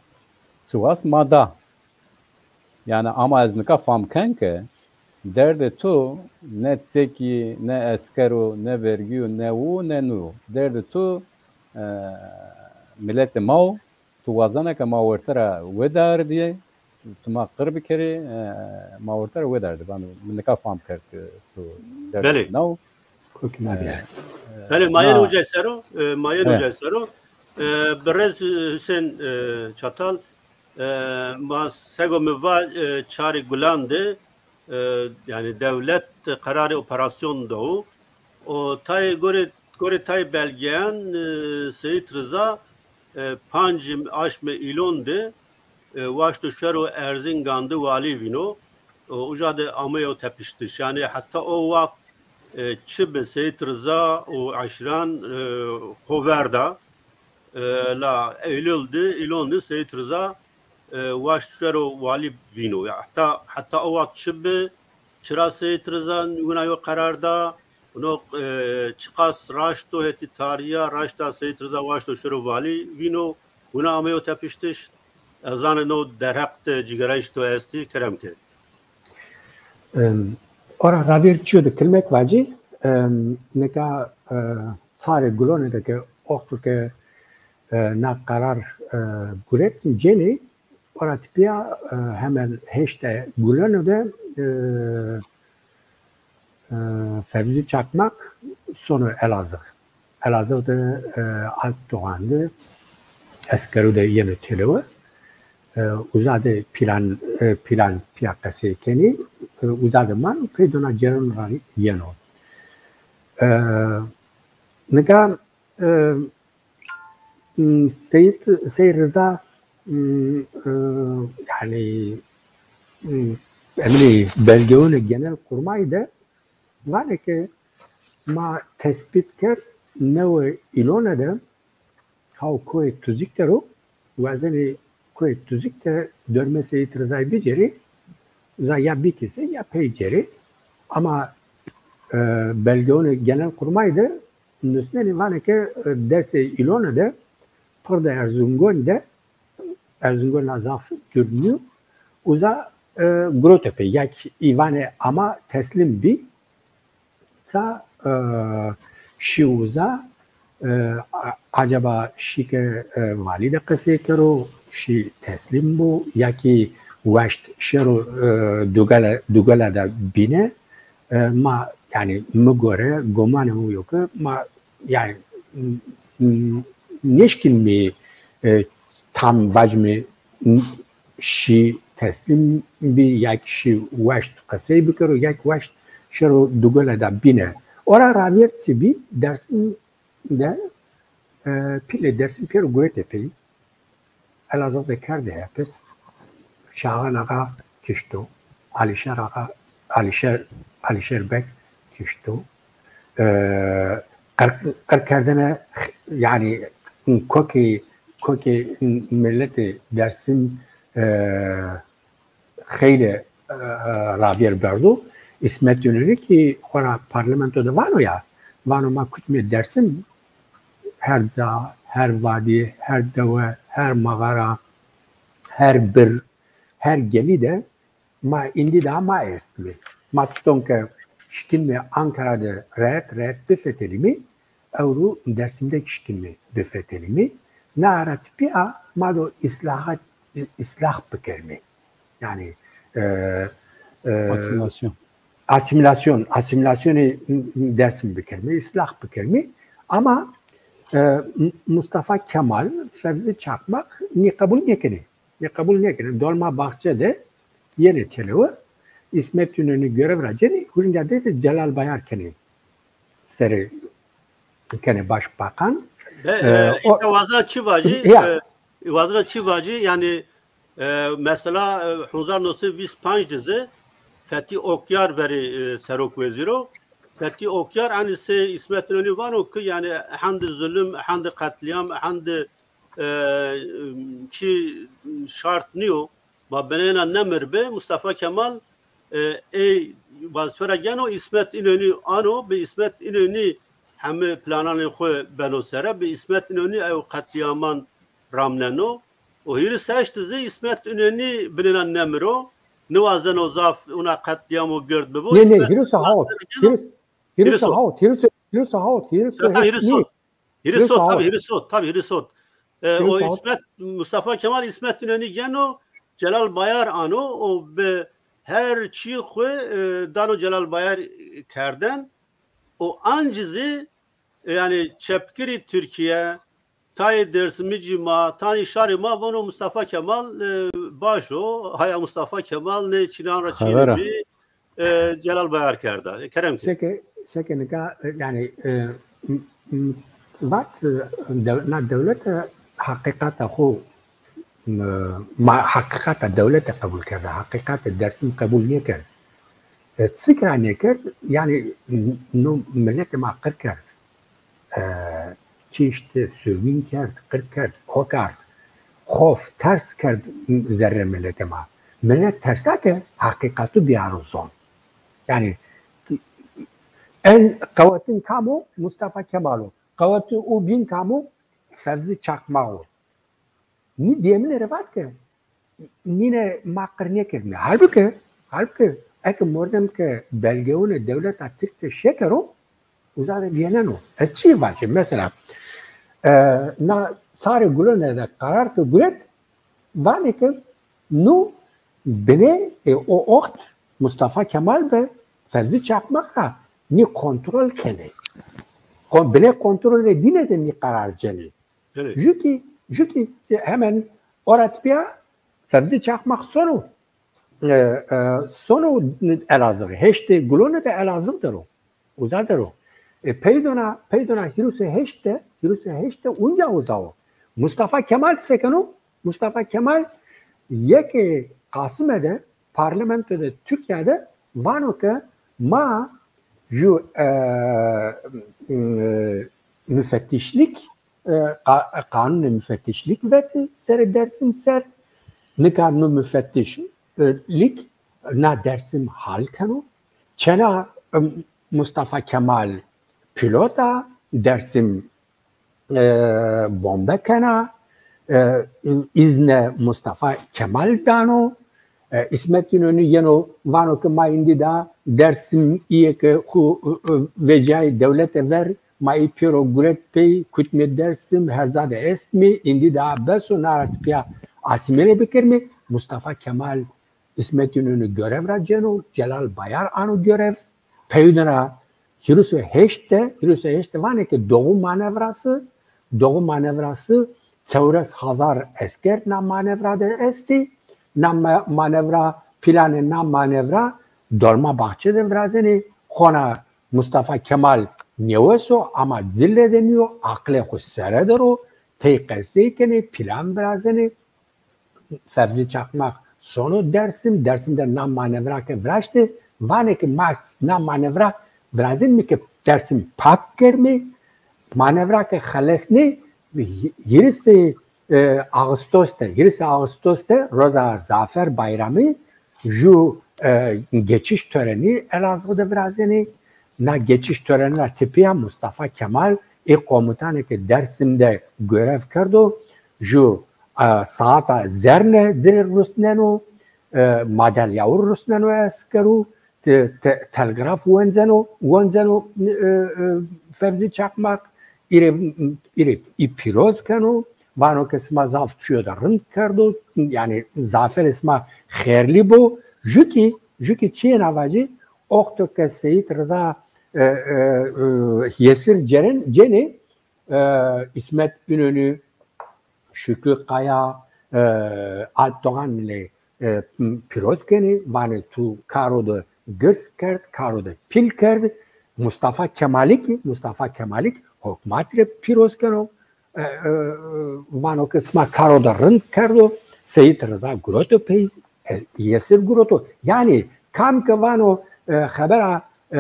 çi wast ma da. Yanî ama ez nika fam ken ke derdê tu ne çekî, ne esker o, ne vergî yo, ne wu, ne nû. Derdê tu, e, miletê ma o. Tu wazena ke ma werte ra wedardî, tu ma qir bikerî, e, ma werte ra wedardî. Vano, mi nika fam kerd ke tu derdê tu na o. Belê. Kokî ma bîyar. Belê, ma yeno uca ser o, e, ma yeno uca ser o. E, birêz, e, Husên, e, Çatal, e, ma sego mi va, e, Çarê Gulan de, e, yanî dewlet qerarê operasyon da û, û tayê gorê, gorê tayê belgeyan, e, Seyîd Riza, e, pancê aşmê Îlon de, e, waşto şero Erzingan de walî vîno. Û uca de ameyo tepiştiş. Yanî heta o wext, e, çi bi Seyîd Riza û eşîran, e, xo verda. E, la Eylül de, Îlon de Seyîd Riza, e, waşt şero walî vîno. Ya, heta, heta o wext çi bi, çira Seyîd Riza wina yo qerar da, no, e, çiqas raşt o hetî tarîya, raşta Seyîd Riza waşto şero walî vîno, wina ameyo tepiştiş. Ez zanê no derheq de cîgerayîş to estî, kerem ke. Em, ora ravêr çîyo de kilmek vacî, em, nika, e, sarê gulone de ke oxtu ke, e, na qerar, e, guret cenî, ora tipîya, e, hemen heşte gulone de, e, e, Fevzî Çakmak sono Elazığ. Elazığ de, e, ard doğandi, eskero de yeno têlewe. E, uza de plan, e, plan pîya qesey kenî, e, uza de mano, pey dona cêreno ra yeno. E, nika, e, m, Seyîd, Seyîd Riza, m, e, yanî, m, emrê belgeyonê Genelkurmay de vanê ke ma tespît kerd newe îlone de haw koyê Tuzîk de ro, wazenê koyê Tuzîk de dormê Seyîd Rizayî bicêrê, uza ya bikesê ya pey cêrê. Ama, e, belgeyonê Genelkurmay de nusnenê vanê ke, e, desê îlone de, pir de Erzungon de, Erzungon ra zaf dûr nîyo, uza, e, gurote pey, ya kî î vanê ama teslîm bî, sa, e, şî uza, e, a-, acaba şî ke, e, valî de qesey kero, şî teslîm bo, ya kî waşt şero, e, dugele, dugele de bîne, e, ma, yanî mi gore, gomanê mi yo ke ma, yanî, m-, m-, nêşkînmî, e, tam vacmî, m-, şî teslîm bî, ya kî şî waşt qesey bikero, ya kî waşt şero dugole de bîne. Ora ravêr çi bî, Dersim de, e, pîlê Dersim pêro guretê pey. Elazığ de kerdê hepis. Şaxan Axa kişto. Alîşer Axa, Alîşer, Alîşer Beg kişto. E, qir, qir kerdene, yanî kokê, kokê miletê Dersim, e, xeylê, e, ravêr berdo. Îsmet Înonî kî xo ra parlamento de vano ya, vano ma kutmê Dersim, her ca, her vadî, her dewe, her mağara, her bir, her gelî de ma îndî daha ma estmê. Ma çiton ke şikînmê Ankara de rehet rehet bifetelîmî, ewro Dersim de kî şikînmê bifetelîmî. Na ara tipîya ma do îslahat, îslah bikermî. Yanî, e, e, asîmîlasyon. Asîmîlasyon, asîmîlasyonê Dersim bikermî, îslah bikermî. Ama, e, M-, Mustafa Kemal, Fevzi Çakmak nî qebul nêkenê. Nî qebul nêkenê. Dolmabahçe de yenê têlewe. Îsmet Înonî görev ra cenê, hurînda de de Celal Bayar kenê. Serê kenê başbakan. Be, e, e, o, îta wazena çi vacî? Ya. E, wazena çi vacî? Yanî, e, mesela, e, hezar nû sey vîst panc de zî Fethi Okyar verî, e, serok wezîr o. Fethi Okyar, enî sey Îsmet Înonî vano ki, yanî, hendi zulm, hendi qetlîam, hendi, e, çi şart nîyo. Ma binêna nemir bi, Mustafa Kemal, e, ey vazîfe ra geno, Îsmet Înonî ano, bi Îsmet Înonî heme plananê xwu beno sere, bi Îsmet Înonî ew qetlîaman ramneno. Û hîris heşt de zî Îsmet Înonî binêna nemir o, niwazeno zaf wina qetlîamo gird bibo. Nê, nê, Îsmet hîris û hawt, hîris, hîris û hawt, hîris û, hîris û hawt, hîris û heşt nî. Hîris û hawt. Hîris û hawt, tabii, hîris û hawt. Hîris û hawt. E, o Hîris û hawt. Îsmet, Mustafa Kemal Îsmet Înonî geno, Celal Bayar ano, o bi her çî xwu, e, dano Celal Bayar kerden. O ancî zî, e, yanî çepgirî Tirkîye, tayê Dêrsimicî ma, tanî şarê ma vano Mustafa Kemal, e, baş o, haya Mustafa Kemal nê çînan ra çînê bî, e, Celal Bayar kerda. E, kerem ke. Seke, seke nika, e, yanî, e, m-, m-, vat, e, dew-, na dewlete heqîqata xo, e, ma heqîqata dewlete qebul kerda, heqîqata Dersim qebul nêkerd. E, çik ra nêkerd? Yanî, n-, no miletê ma qir kerd. E, kişt, sirgûn kerd, qir kerd, kokard. Xof, ters kerd zerrê miletê ma. Milet tersa ke heqîqatu biyaro zon. Yanî en qewetin kam o? Mustafa Kemal o. Qewetê o bîn kam o? Fevzi Çakmak o. Nî dêmine rê vat ke nîne ma qir nêkerdîme. Halbuki, halbuki eke mordem ke belgeyunê dewleta Tirk de şekero, uza de vîyeneno. Ez çi vajî? Mesela, e, na sarê Gulone de qerar ke guret, vanê ke nu binê, e, o oxt Mustafa Kemal bi Fevzi Çakmak ra nî kontrol kenê. Kon-, binê kontrolê dîne de nî qerar cenê. Jü kî, jü kî hemen ora tepîya Fevzi Çakmak sono, e, e, sono Elazığ. Heştê Gulone de Elazığ der o. Uza der o. E, peydona, peydona hîris û heşt de, hîris û heşt de unca uza o. Mustafa Kemal se keno? Mustafa Kemal yekê Qasime de, parlamento de Tirkîya de vano ke ma jü, e, e, müfettişlik, e, qa-, qanunê müfettişlik veti serê Dersim ser. Nika nu müfettişlik na Dersim hal keno. Çêna, e, Mustafa Kemal pilot a, Dersim, e, bombe kena, e, îzne Mustafa Kemal dano, e, Îsmet Înönü yeno vano ke ma îndî da Dersim îyê ke xu, e, e, vecîyayê dewlete ver, ma î pêro guret pey, kutmê Dersim, herza de estmî, îndî da bes o, na ra tepîya asîmîle bikermî. Mustafa Kemal Îsmet Înönü görev ra ceno, Celal Bayar ano görev. Peydona hîris û heşt de, hîris û heşt de vanê ke Doğu manevrası, Doğu manevrası çewres hazar esker na manevra de estî. Na ma-, manevra, planê na manevra Dolmabahçe de virazenê. Hona Mustafa Kemal nêwes o ama cile de nîyo, aqlê xo sere der o, tey qesey kenê, plan virazenê. Fevzi Çakmak sono Dersim, Dersim de na manevra ke viraştê, vanê ke ma na manevra virazenîme ke Dersim pak kermê, manevra ke xelesnê, hîrisê, e, Ağustos de, hîrisê Ağustos de roza Zafer Bayramı jü, e, geçiş törenî Elazığ de virazenê. Na geçiş törenî ra tepîya Mustafa Kemal ê komutanê ke Dersim de görev kerdo, jü, e, saata zerne ci rê rusneno, e, madalyawu rusneno eskeru, te-, te-, telgraf wenceno, wenceno, e, e, Fevzi Çakmak, îrê, îrê î pîroz keno, vano ke sima zaf çîyo de rind kerdo, yanî zaferê sima xêrlî bo, jü kî, jü kî çîyê na vacî, oxto ke Seyîd Riza, e, e, e, yesir ceren, cenê, e, Îsmet Înönü, Şükrü Kaya, e, Alp Doğan lê, e, pîroz kenê, vanê tu karo de girs kerd, karo de pîl kerd. Mustafa Kemalî kî, Mustafa Kemalî kî hukmat rê pîroz keno. E, e, vano ke sima karo de rind kerdo, Seyîd Riza guroto pey, e, yesir guroto. Yanî kam ke vano, e, xebera, e,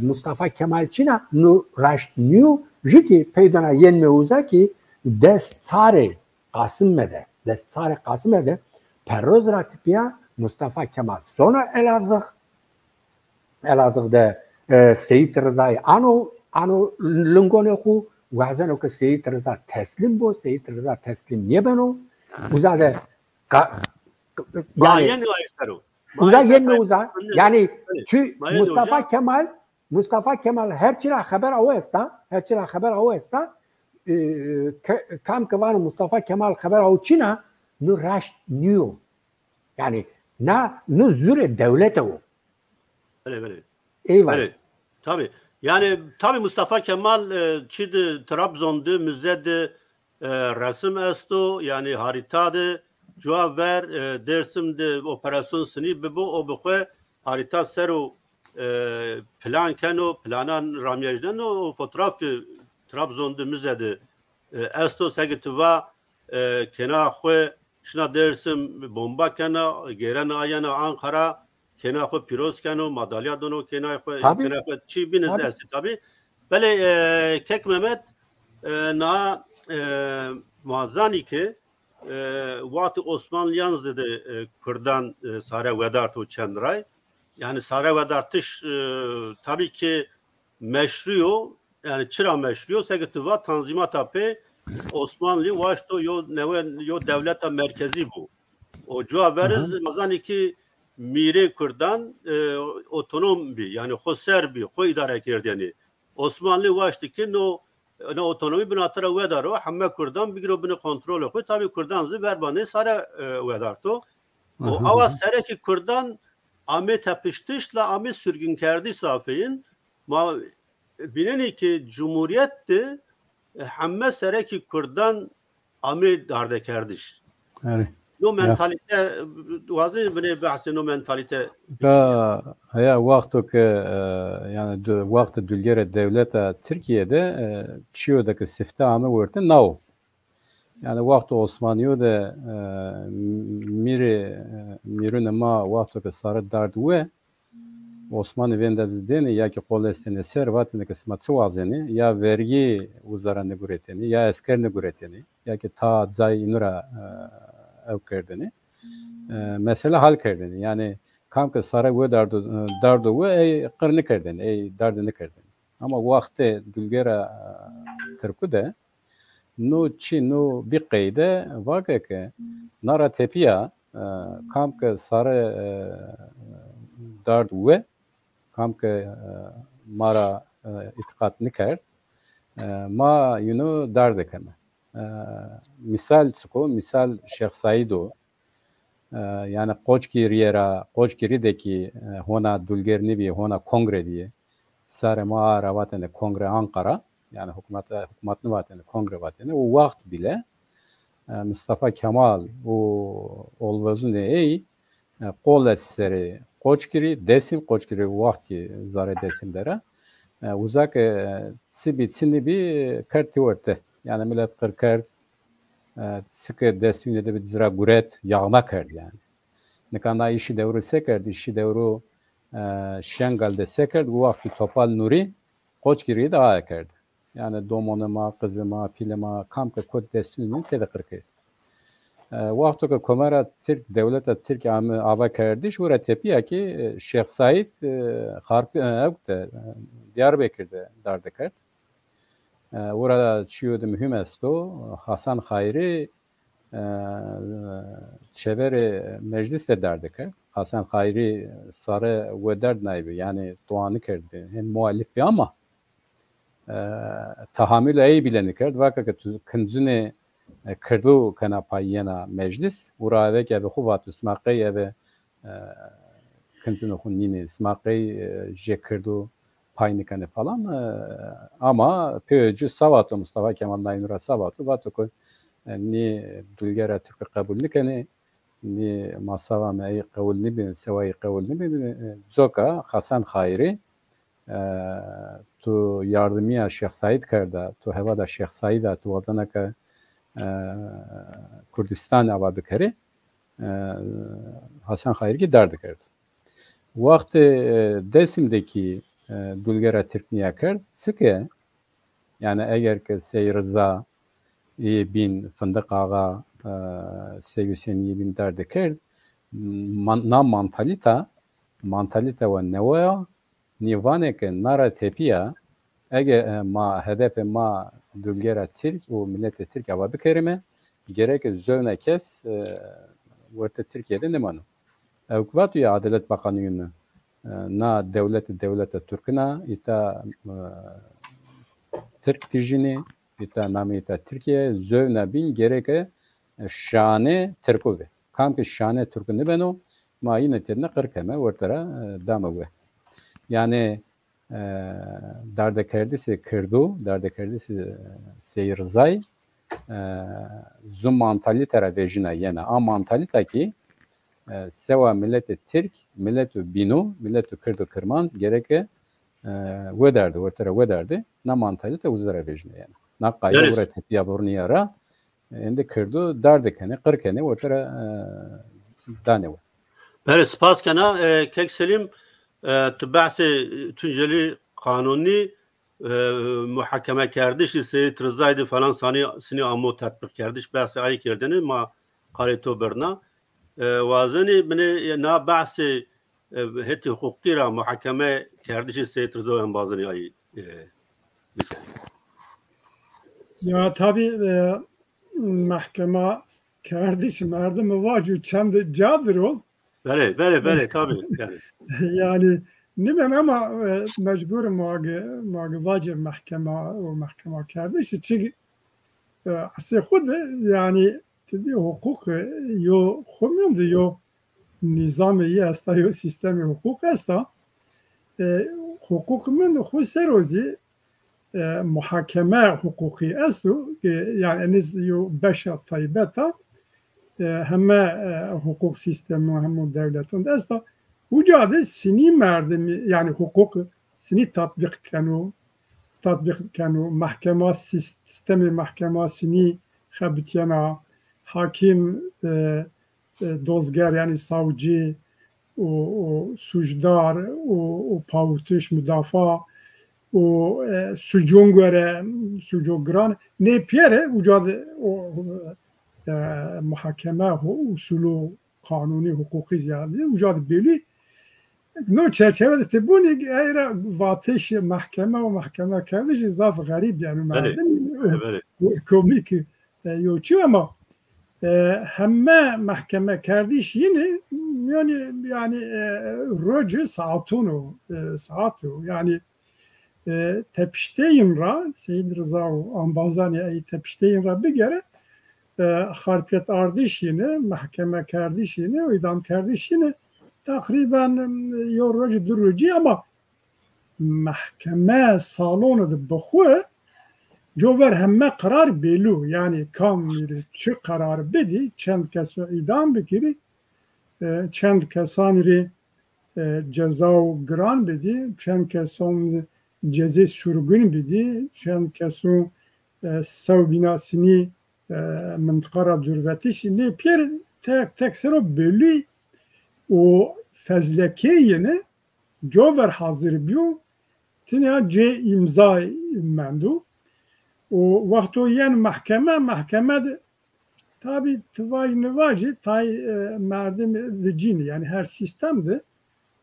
Mustafa Kemal çin a, nu raşt nîyo, jü kî peydona yenme uza kî des çarê Qasime de, des çarê Qasime de perroz ra tepîya Mustafa Kemal sono Elazığ. Elazığ de, e, Seyîd Rizayî ano, ano lingonê xu, wazeno ke Seyîd Riza teslîm bo, Seyîd Riza teslîm nêbeno. Uza de qa-, yanî uza yenme uza. Yanî tu Mustafa Kemal, Mustafa Kemal her çi ra xeber awe esta, her çi ra xeber awe esta, e, ke-, kam ke vano Mustafa Kemal xeber awe çin a, nu raşt nîyo. Yanî na, nu zûrê dewlete wo. Belê, belê. Eyvallah. Belê. Tabii. Yani tabii Mustafa Kemal, e, çi de Trabzon de, müze de, e, resim esto, yani harita de, cuwa ver, e, Dersim de operasyon sinî bibo, o bi xwe harita ser o, e, plan keno, planan ramyejdeno, o fotoğrafî Trabzon de müze de, e, esto, seke tu va, e, kêna xwe şina Dersim bomba kena, gêrena ayena Ankara, kêna xwe pîroz keno, madalya dono kêna xwe, kêna xwe çî bîn zî estî tabî. Belê, e, kek Mehmet, e, na, e, ma zanî ke, e, wextê Osmanlîyan zî de, e, Kurdan, e, sare wedarto çend ray. Yani sare wedartiş, e, tabî ki meşru yo, yani çira meşru yo, seke tu va tanzîmata pê Osmanlî waşto yo newe, yo dewleta merkezî bû. O cuwa ver iz ma zanî ki mîrê kurdan e, otonom bî, yanî xo ser bî, xo îdare kerdênî. Osmanlî waştî ki no, no otonomî binatira wedaro, heme kurdan bigiro binê kontrolê xo. Tabî kurdan zî verba nê sare e, wedarto. O awa serekî kurdan amê tepiştiş la amê sürgünkerdîş zafeyîn. Ma vînenî ki cumhurîyet de e, heme serekî kurdan amê dardekerdiş. Erê. No mentalîte, wazenî binê behsê no mentalîte. Da, heya, wexto ke e, yanî du, wextê dulgere dewleta Tirkîye de e, çîyo de ke sifte ame werte nawo. Yanî wexto Osmanîyo de e, mîrê e, mîrunê ma wexto ke sare dard we, Osmanî vênda zî dênê ya ki qol estênê ser, vatêne ke sima çi wazenê, ya vergî uza ra niguretênê, ya esker niguretênê, ya ki ta cayê înu ra e, ew kerdênê. E, mesele hal kerdênê. Yanî kam ke sare we dardo, e, dardo we ey qir nikerdênê, ey darde nikerdênê. Ama wextê dulgera e, Tirku de no çî, no bî qeyde, vake ke na ra tepîya e, kam ke sare e, dard we, kam ke e, ma ra e, îtîqat nikerd, e, ma yînu darde keme. E, mîsal çik o? Mîsal Şêx Seîd o. E, yanî Qoçgirîye ra, Qoçgirî de kî e, hona dulger nîbî, hona kongre bîye. Sarê ma a ra vatêne Kongre Ankara, yanî hukmat, hukmat nivatêne, kongre vatêne. O wext bîle e, Mistefa Kemal û olvezunê ey e, qol est serê Qoçgirî, Dêsim, Qoçgirî wext kî zarê Dêsim der a. E, uza ke e, çi bî çi nîbî kerd tî werte. Yanî milet qir kerd, e, çi ke destûnê de bî ci ra guret, yağma kerd yanî. Nika na îşî dewrû se kerd? Îşî dewrû e, Şengal de se kerd? Û wextî Topal Nurî Qoçgirî de aye kerd. Yanî domonê ma, qizê ma, pîlê ma, kam ke kot destûnê de têde qir kerd. E, wexto ke Komara Tirk, dewleta Tirk ame ava kerdiş, û ra tepîya kî e, Şêx Seîd e, Xarpî, e, ewk de, e, Diyarbekir de darde kerd. E, û ra çîyo de muhîm esto, Hasan Xayrî e, çeverê meclis de darde kerd. Hasan Xayrî sare we derd naybi, yanî dua nikerdbi, hem muelif bi ama e, tehamulê ey bîle nikerd. Vake ke tu kincunê e, Kirdû kena pay yena meclis, û ra eve ke ebe xu vatu, sima qey ebe e, kincunê xu nînê, sima qey e, jê Kirdû pay nikenê falan. E, ama pê ci sa vato, Mustafa Kemal na yînu ra sa vato, vato ke e, nî dulgera Tirku qebul nikenê, nî masava me ey qewul nîbîne, sewa ey qewul nîbîne. E, coka Hasan Xayrî e, tu yardimîya Şêx Seîd kerda, tu hevada Şêx Seîd a, tu wazena ke e, Kurdîstan ava bikerê, e, Hasan Xayrî kî darde kerd. Wextê e, Dêsim de kî e, dulgera Tirk nîya kerd, çike, yanî eger ke Sey Riza yê bîn, Findiq Axa, e, Sey Husên yê bîn darde kerd, man-, na mantalîta, mantalîta wa newe ya, nî vanê ke na ra tepîya, ege e, ma, hedefê ma dulgera Tirk û miletê Tirk ava bikerîme, gereke zewna kes e, wertê Tirkîye de nêmano. Ewk vato ya Adalet Bakanlığı'nı, e, na dewlete dewleta Tirkina, îta e, Tirk tîjînî, îta namê îta Tirkîye, zewna bîn gereke e, şanê Tirku bi. Kam ke şanê Tirku nibeno, ma yine têdne qir keme, werte ra e, dame we. Yanî e, dardekerdisê Kirdû, dardekerdisê e, Sey Rizay, e, zu mantalîte ra vejîna yena. A mantalîta kî e, sewa miletê Tirk, mileto bînû, mileto Kirdo Kirmanc gereke e, wederde, werte ra wederde, na mantalîte uza ra vejîna yena. Na qayde ura tepîya vurnîya ra, e, êndî Kirdo darde kenê, qir kenê, werte ra e, danê we. Belê, spas kena. E, Kek Selîm, e, tu behsê Tuncelî Qanûnî, e, muhakemekerdişî Seyîd Rizay de falan sanî, sinî amo tetbîqkerdiş, behsê ayî kerdêne, ma qalê to birna. E, wazenî binê na behsê e, hetê huqûqî ra muhakemekerdişê Seyîd Riza embazanî ayî e, bikerî. Ya tabî e, mehkema kerdiş merdim vacu çend cadır o. Belê, belê, belê, tabii yani. Yani nimen ama e, mecbur magi, magi vacê mehkema û mehkema kerdiş. Çünkü e, asê xwu de yani tidi hukuk e, yo xwu mîyon de yo nîzamê yî esta, yo sîstemê hukuk esta. E, hukuk mîyon de xwu ser o zî e, muhakeme hukuki esto, e, yani eniz yo beşa taybet a, e, heme e, hukuk sîstemo, hemo dewleton de esta. Uca de sinî merdimî, yani hukuk sinî tatbîq keno, tatbîq keno, mahkema, sîs-, sîstemê mahkema sinî xebitîyena, hakim, e, e, dozger, yani savcı, û, û sucdar û, û pawitiş, mudafa û e, sucon gore, suco giran. Nê piyere uca de o e, muhakeme hu-, usulü kanuni hukuki ziyade uca de belli. No çerçeve de ti bunî ey ra vatişê mahkeme û mahkeme kerdişî zaf xerîb yani. Belê, merdim belê. Komik e, yo çi ama e, heme mehkeme kerdiş yine yani yani e, roci saatunu e, saatu yani e, tepişteyin ra Seyid Rıza û ambazanê ey tepişteyin ra bigere e, harpiyet ardiş yine, mehkeme kerdiş yine, idam kerdiş yine takriben e, yo roci du roci ama mehkeme salonu de bixwe cover heme qerar bêlû, yani kam rê çi qerar bidî, çend keso îdam bikirî, e, çend kesan rê e, ceza û giran bidî, çend keson cezê surgun bidî, çend keson e, sewbîna sinî e, mintiqa ra dûrvetiş nê pêr tek tek sero bellî û fezlekeyêne cover hazir bîyo, tinya cê îmza mendo. Û wexto yen mehkeme, mehkeme de tabî ti vaj nivajî tay e, merdim vicînî, yani her sîstem de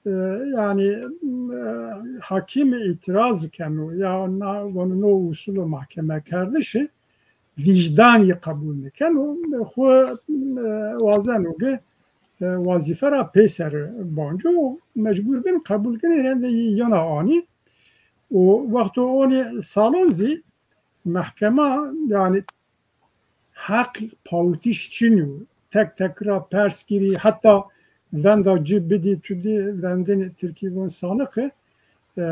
e, yani e, hakim îtiraz keno ya na vano no usulo mahkeme kerdişi vîcdan yî qebul nikeno. Xwu e, wazeno ki e, wazîfe ra peyser banco û mecbur bin qebul kinî rende yî yana anî. Û wexto onî salon zî mehkema yani heq pawitiş çin yo. Tek tek ra pers kirî, heta venda ci bidî, tu dî vendin tirkî vûn sanıkı, e,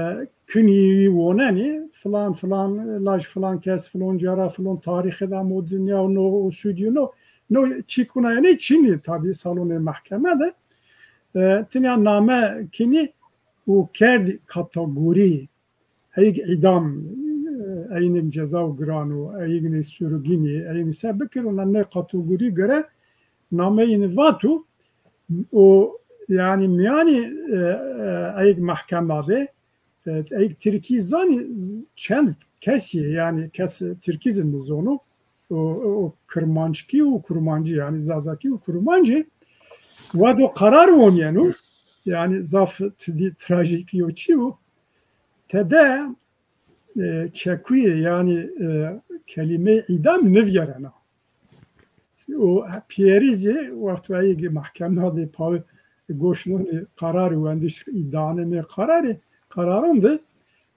künyeyi wonenî, filan filan, laj filan kes, filon cara, filon tarîxê de amo dinya, no o stüdyo, no, no çî kuna yenê çinî tabî salonê mehkeme de. E, tinya name kinî û kerdî kategorî. Eyg îdam, e, eynik ceza û giran û eynik surgînî, eynik se bikir, ona nê kategorî gere nameyîni vatu û yani mîyanî e, e, eyg mehkema de e, eyg tirkî zanî çend kesî, yani kes tirkî zî nizono, o, o kirmanckî û kurmancî, yani zazakî û kurmancî, wado qerar wonîyeno, yani zaf tidî trajîkî yo çî yo. Tede e, çekuyê, yani e, kelîmeyê îdam nivîyerena. O pîyerî zî wexto eyê ki mehkema de pawi goş nonî qerarî wendiş îdanê mê qerarî, qeraran de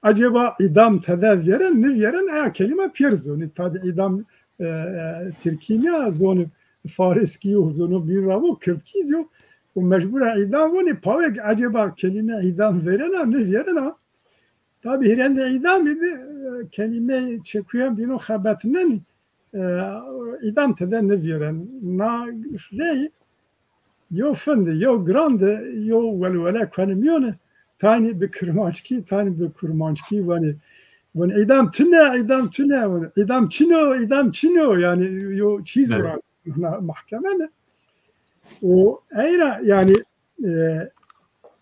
eceba îdam tede vîyeren, nivîyeren, eya kelîma pîyer zonî. Tabî îdam e, e, tirkî nîya, zonî fariskî yo, zonî bîn ra bo, kirdkî zî yo. Û mecbura îdam vonî, pawi ki eceba kelîme îdam vêrena, nivîyerena. Tabî hîrendê îdamî de e, kelîmeyê çekuyen bîno xebetnenî, e, îdam tede nivîyeren. Na rey yo fin de, yo giran de, yo welwele kuenî mîyone, taynî bi kirmanckî, taynî bi kurmanckî wenî. Wen îdam tune, îdam tune, wen îdam çin o, îdam çin o. Yani yo çîz vira mahkeme de. O eyra yani e,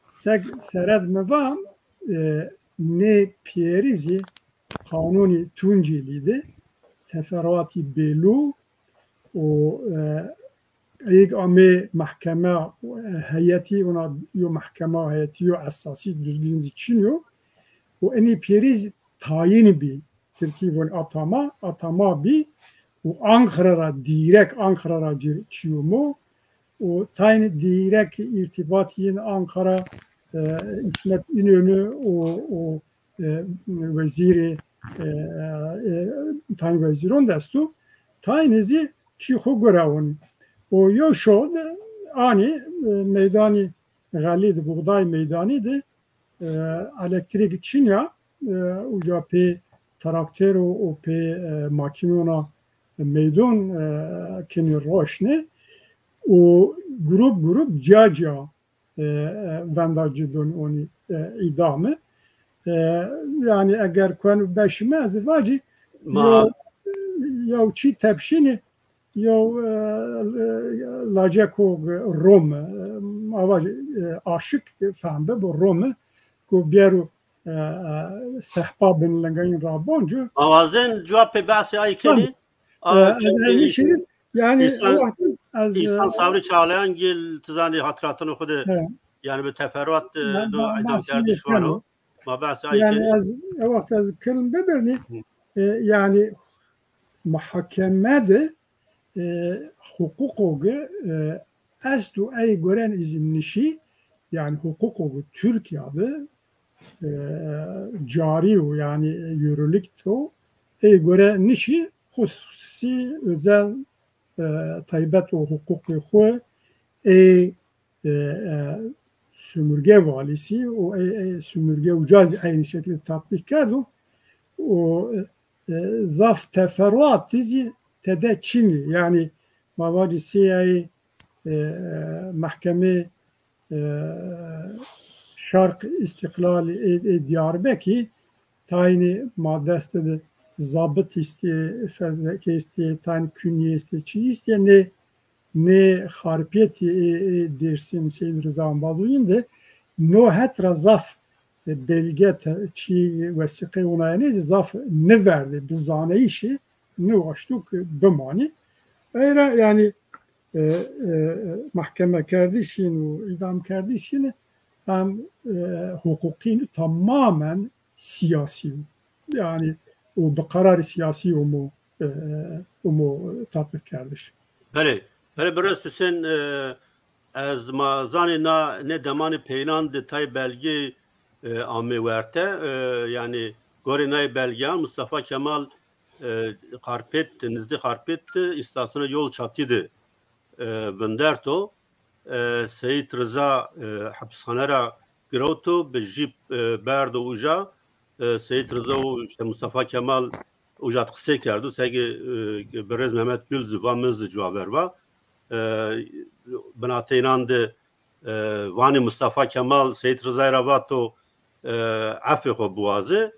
seg sered mi va e, nê pîyerî zî qanûnî Tuncîlî de teferruatî bêlû û e, eyg amê mehkeme e, heyetî, ona yo mehkema heyetî yo esasî duzgin zî çin yo û enê pîyerî zî tayîn bî. Tirkî von atama, atama bî û Ankara ra, dîrek Ankara ra ci-, çîyo mo. Û taynî dîrek îrtîbat yin Ankara, e, Îsmet İnönü û, û, e, wezîrê, e, e, tayn wezîron de esto. Taynî zî çî xo gurewon. Û yew şo de anî, e, meydanî Xelî de, Buğday Meydanî de, e, elektrîk çin ya, e, uca pê traktero û pê, e, makînona meydon, e, kinî roşnê û grup grup ca ca, e, e, venda ci don onî, e, îdame. E, yanî eger kuen beşime ez vacî Ma- yew, yew çî tepşînî yew, e, e, laceko Rom, e, ma vacî, e, aşik fehm bibo Rom, ku bieru, e, e, sehpa bin lingayîn ra boncu. Ma wazen cuwa pê behsê ay kenî? E, ez çendî enî şey, yanî, însan, o wext ez, e, însan Sabrî Çağlayan gil, ti zanî, hatiratino xwu de, he, yanî bi teferruat, e, ma, do ma, idam ma kerdiş vano. Ma behsê ay kenî. Yanî ez, o wext ez kilm bibirnî, e, yanî muhakeme de, e, huquqo ge, e, esto ey guren îzî nişî, yanî huquqo ge Tirkîya de, e, carî yo, yanî yürürlükte o, ey gore nişî xusûsî, özel, e, taybet o huquqê xwu ey, e, e, sömürge valisi û ey, ey sömürge uca zî eynî şekilde tatbîk kerdo. O, e, e, zaf teferruatî zî tede çin î. Yanî ma vacî sey ey, e, e, mehkemê, e, Şarq Îstîqlalî ê, ê Diyarbekî taynî ma destê de zabit îstî, fezleke îstî, taynî künye îstî, çi îstî, nê, nê Xarpêtî ê, ê Dêrsim Seyîd Riza Embazûyîn de no het ra zaf, e, belge te-, çi wesîqe wina yenê zî zaf niverdê, bi zanayîşê niwaşto ke bimanî. Ey ra yanî, e, e, e, mahkeme kerdişîn û îdam kerdişîn hem, e, huquqîn tamamen siyasî yo. Yanî o bi qerarê siyasî umo, e, umo tatbîk kerdiş. Belê, belê, birêz Husên, e, ez ma zanê na nê demanê peynan de tay belgê, e, amê werte, e, yanî gorê nay belgeyan Mustafa Kemal, e, Xarpêt, nizdê Xarpêt de îstasyona Yol Çatî de, e, vinderto. E, Seyîd Riza, e, hepishane ra girewto, bi jîp, e, berdo uca. E, Seyîd Riza û îşte Mustafa Kemal uca de qisey kerdo. Seke, e, birêz Mehmet Gül zî va, mi zî cuwa ver va. E, binateynan de, e, vanê Mustafa Kemal Seyîd Rizay ra vato, e, efê xo biwaze.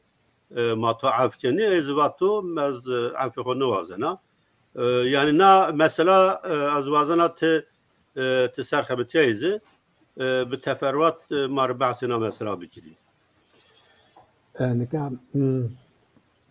E, ma to ef kenî, ey zî vato, ez, e, efê xo niwazena. E, yanî na mesela, e, ez wazena ti, e, ti ser xebitîyayî zî, e, bi teferruat, e, ma rê behsê na mesela bikirî. E, nika, hmm,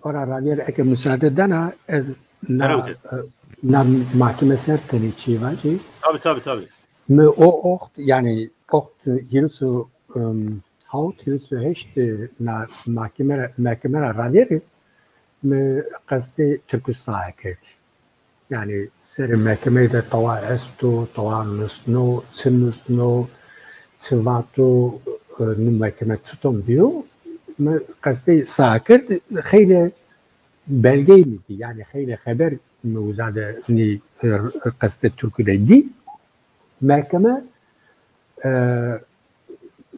ora ravêr eke musaade dana, ez na, e, na mahkeme ser tenê çî vajî. Tabî, tabî, tabî. Mi o oxt, yanî oxt hîris û, ım, hawt, hîris û heşt, e, na mahkeme ra, mehkeme ra ravêrî, mi qestê Tirkû sae kerdî. Yanî serê mehkemeyî de tawa esto, tawa nusno, çi nusno, çi vato, e, nî mehkeme çiton bîyo, mi qestê sae kerd, xeylê belgeyî mi dî, yanî xeylê xeber mi uza de nî, e, qestê Tirkû de dî. Mehkeme, e,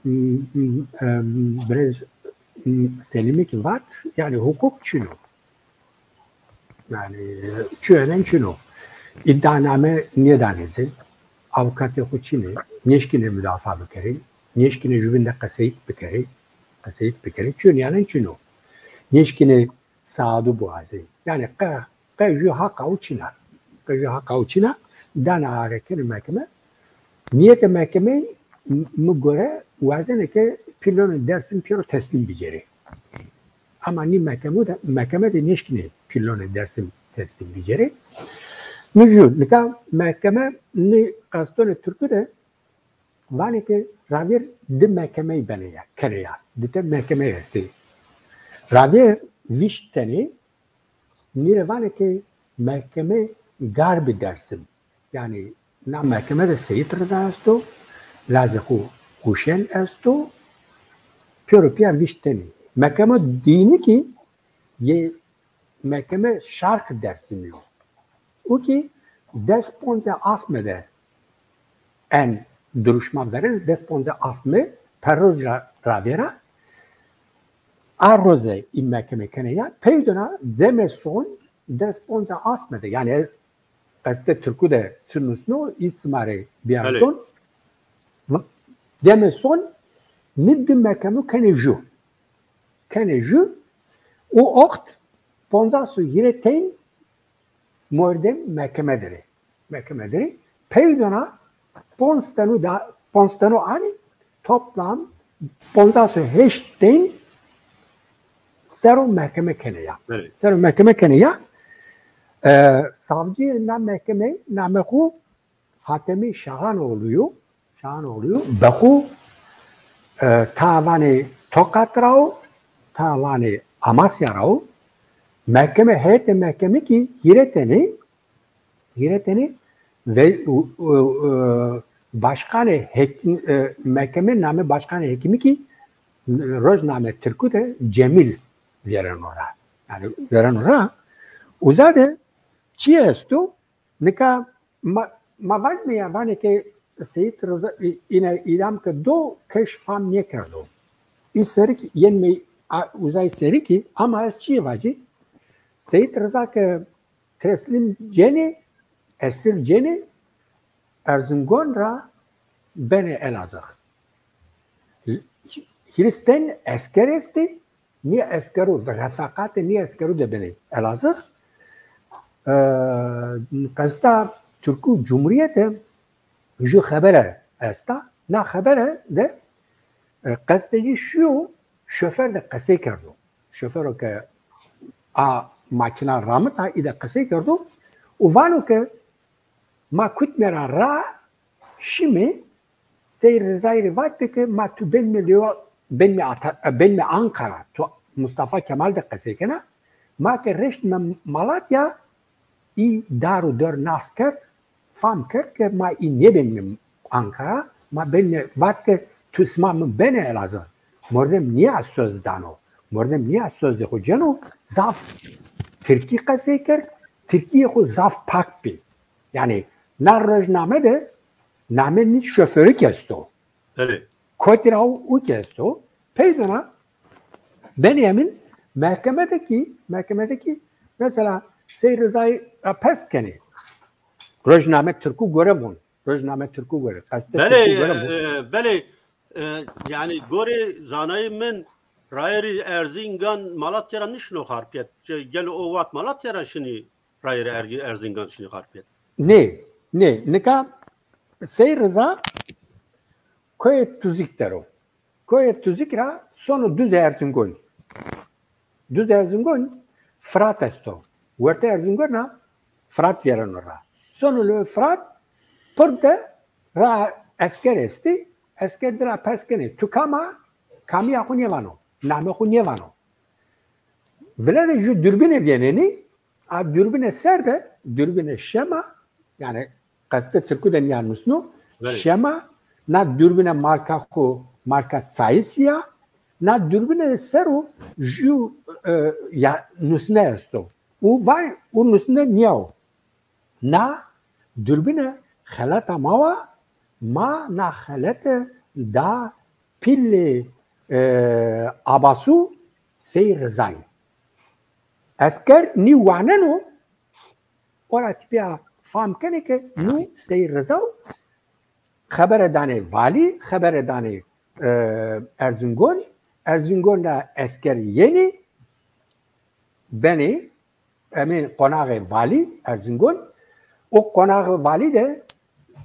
m-, m-, e, birêz, m-, Selîmî kî vat, yanî huquq çin o. Yanî, çi enen çin o. Îddianame nêdanê ci, avukatê xo çin ê, nêşkînê mudafaa bikerê, nêşkînê jûbîn de qeseyîk bikerê, qeseyîk bikerê, çi enen çin o. Nêşkînê saadu biwazê. Yanî qe, qe jû haqa o çin a. Qe jû haqa o çin a. Dana are kenê mehkeme. Nîyetê mehkemeyî mi gore wazenê ke pîlonê Dêrsim pêro teslîm bicêrê. Ama nî mehkeme de, mehkeme de nêşkînê pîlonê Dêrsim teslîm bicêrê. Mi jû nika mehkeme nî qestonê Tirkû de vanê ke ravêr di mehkemeyî benê ya, kenê ya. Di te mehkemeyî estê. Ravêr vîşt tenê, nî rê vanê ke mehkeme gar bi Dersim. Yanî na mehkeme de Seyîd Riza esto, lazê xo Huşên esto, pêro pîya vîşt tenî. Mehkeme dînî kî yê mehkeme şarq Dersimî yo. O kî des ponze asme de en duruşma verên, des ponze asme perroz ra, ra vêra. A roze î mehkeme kenê ya, peydona cemê son des ponze asme de, yanî ez qeste Tirkû de çi nusno, î sima rê bîyarton. Cemê son ni di mehkemû kenê jû. Kenê jû, o oxt ponzas û hîrê teyn mordem mehkeme dirê. Mehkeme dirê. Peydona ponz tenu da, ponz tenu anî, toplam ponzas û heşt teyn sero mehkeme kenê ya. Sero mehkeme kenê ya. E, savcîyê na mehkeme name xo Hatemî Şahanoğlu yo. Şahanoğlu yo. Bexu, e, tavanê Tokat ra o, tavanê Amasya ra o. Mehkeme, heyetê mehkeme kî hîrê tenê, hîrê tenê ve, u, u, u, başkanê hek-, e, mehkeme name başkanê hekimî kî rojname Tirkû de Cemîl vêreno ra. Yanî vêreno ra. Uza de çi esto? Nika ma, ma vanîme ya, vanê ke Seyîd Riza î-, îne îdam ke do, keş fam nêkerdo. Î serî kî yenme a, uzay serî kî, ama ez çîyê vacî? Seyîd Riza ke teslîm cenê, esir cenê, Erzingon ra benê Elazığ. Hîrê teyn esker estê, nî eskero, refaqatê nî eskero de benê Elazığ. E, qesta Tirkû Cumhuriyete jû xebere esta. Na xebere de, e, qestecî şîyo şofer de qesey kerdo. Şofero ke a makîna ramita, î de qesey kerdo û vano ke ma kutme ra ra şîme, Sey Rizayî rê vatme ke ma tu benme lêwa, benme Ata-, benme Ankara, tu Mustafa Kemal de qesey kena. Ma ke reştme Malatya, î dar û dor nas kerd, fam kerd ke ma î nêbenme Ankara, ma benme, vat ke tu sima mi benê Elazığ. Mordem nîya soz dano. Mordem nîya sozê xo ceno, zaf tirkî qesey kerd, tirkîyê xo zaf pak bî. Yanî na rojname de name nî şoferî kî esto. Belê. Kotî ra û kî esto. Peydona benê emin mehkeme de kî, mehkeme de kî mesela Sey Rizayî ra pers kenê. Rojname Tirkû gore vûn. Rojname Tirkû gore. Qeste Belê, Tirkû gore vûn. E, belê, e, yanî gorê zanayê min rayirî Erzingan Malatya ra nişino Xarpêt. Gelo o wext Malatya ra şinî rayirê Ergi-, Erzingan şinî Xarpêt? Nê, nê. Nika Sey Riza koyê Tuzik der o. Koyê Tuzik ra sono duzê Erzingon. Duzê Erzingon Firat esto. Wertê Erzingon ra Firat vêreno ra. Sono lewê Firat, pirde ra esker estî, esker ci ra pers kenê, tu kam a? Kamîya xo nêvano, namê xo nêvano. Vile de jû dûrbîne vênenî, a dûrbîne ser de, dûrbîne şema, yanî qeste Tirkû de nîya nusno, Belê. Şema, na dûrbîne marka xo, marka Zeiss ya, na dûrbîne ser o jû, e, ya nusne esto. Û vay, û nusne nîya o. Na dûrbîne xeleta ma wa, ma na xelete da pîlê, e, Abasû Sey Rizayî. Esker nî waneno, ora tîpîya fam kenê ke nû Sey Riza o, xebere danê valî, xebere danê, e, Erzingon, Erzingon ra esker yenê, benê, emên qonaxê valî Erzingon. O qonaxê valî de,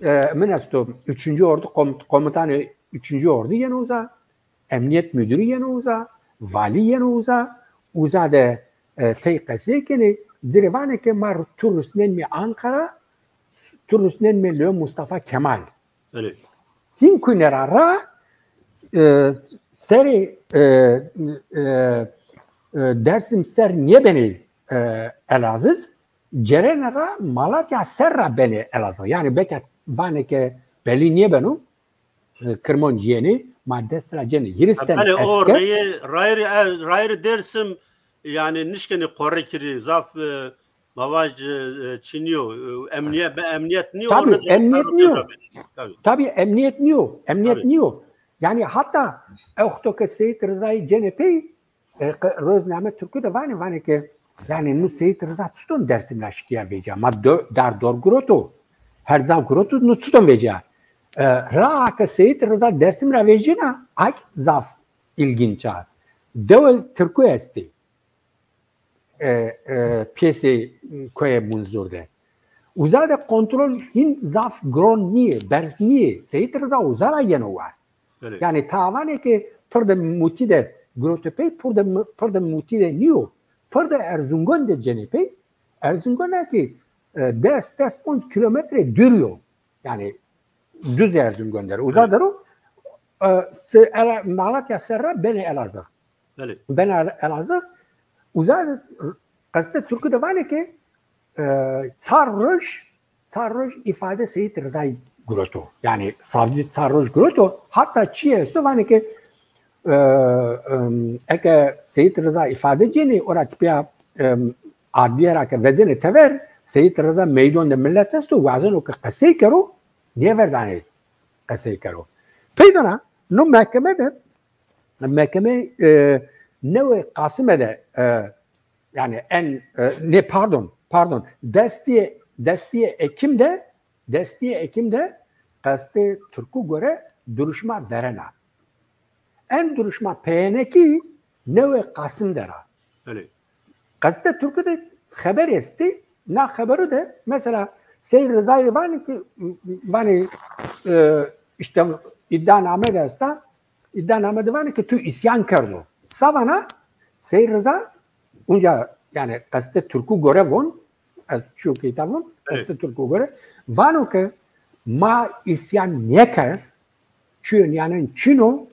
e, min esto, üçüncü ordu komut-, komutanê üçüncü ordu yeno uza, emniyet müdürü yeno uza, valî yeno uza, uza de, e, tey qesey kenê, ci rê vanê ke ma tu rusnenmê Ankara, tu rusnenmê lewê Mustafa Kemal. Belê. Hîn kuyne ra ra, e, serê, e, e, e, Dersim ser nêbenê, e, Elaziz, Cerene ra Malatya ser ra benê Elazığ. Yanî beke vanê ke belî nêbeno, e, Kirmonc yenê, ma dest ra cenê. Hîris ten. Belê, o esker. Rayê, rayê, e, rayê Dêrsim, yanî nişkenê qore kirî, zaf, e, ma vaj, e, çî nîyo, e, emnîye-, be emnîyet nîyo. Tabii, orada emniyet nîyo. Tabii. Tabii, emniyet nîyo. Emniyet nîyo. Yanî hatta ewxto ke Seyîd Rizayî cenê pey, e, qe-, Rozname Tirku de vanê, vanê ke, yanî nu Seyîd Riza çiton Dersim ra şikîya vecîya? Ma do-, dar dor guroto, herza guroto, nu çiton vecîya? E, raa ke Seyîd Riza Dersim ra vecîna, ay zaf ilginç a. Dewe Tirku estê. E, e, piyesê koyê Munzur de. Uza de kontrol hin zaf gron nîyê, berz nîyê. Seyîd Riza uza ra yeno war. Belê. Yanî tawanê ke pirde mutî de giroto pey, pirde, pirde mutî de nîyo. Pirde Erzungon de cenê pey. Erzungon de ki, e, des, des ponc kilometre dûr yo. Yanî duz Erzungon der o. Uza der o. E, se-, Ela-, Malatya ser ra benê Elazığ. Belê. Benê El-, Elazığ. Uza de, qeste Tirku de vanê ke, e, çar roj, çar roj îfade Seyîd Rizayî guroto. Yanî savcî çar roj guroto. Hatta çî esto vanê ke, e, em, eke Seyîd Riza îfade cênê, ora tipîya, em, adlîye ra ke vezenê tever, Seyîd Riza meydon de milet esto, wazeno ke qesey kero, nêverdanê qesey kero. Peydona, no mehkeme de, mehkeme, e, newê Qasime de, e, yanî en, e, ne, pardon, pardon, destîye, destîye Ekim de, destîye Ekim de qestê Tirku gore duruşma verena. En duruşma peyenekî newê Qasim der a. Belê. Qeste Tirku de xeber estî. Na xeberu de mesela Seyîd Rizayî vanê ki, vanê, e, işte îddianame de esta, îddianame de vanê ki tu îsyan kerdo. Savana Seyîd Riza unca, yanî qeste Tirku gore von, ez çiyo ke îta von, qeste Tirku gore, vano ke ma îsyan nêkerd, çiyo nîyanen çin o,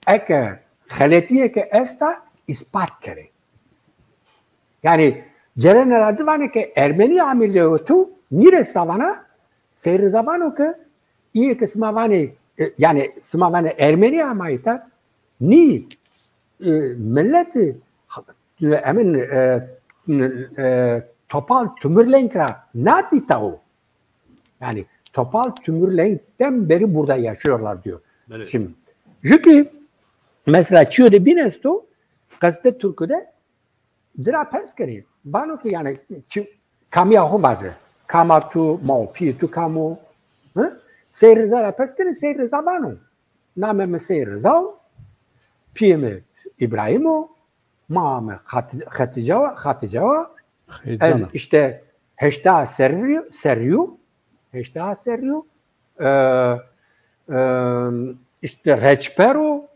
eke xeletîye ke esta îspat kerê. Yanî cerene ra ci vanê ke ermenî amê lewê tu, nîrê savana, Seyîd Riza vano ke îyê ke sima vanê, e, yanî sima vanê ermenî ama îta, nî, e, milletî, ha-, emin, e, e, topal tümürlenk ra nat îta o. Yani topal tümürlenkten beri burada yaşıyorlar diyor. Evet. Şimdi, ju ki mesela çiyo de bîn esto, qeste Tirku de ci ra pers kenê. Vano ki yani çi-, kamîya xo vaze. Kama tu, ma o, pîyê tu kam o? Hı? Seyîd Riza ra pers kenê, Seyîd Riza vano. Namê mi Seyîd Riza o, pîyê mi Îbrahîm o, maa mi Xati-, Xetîce wa, Xatîce wa. Ez işte heşta serrî yo, serrî yo, heşta serrî yo. E, e, işte reçber o,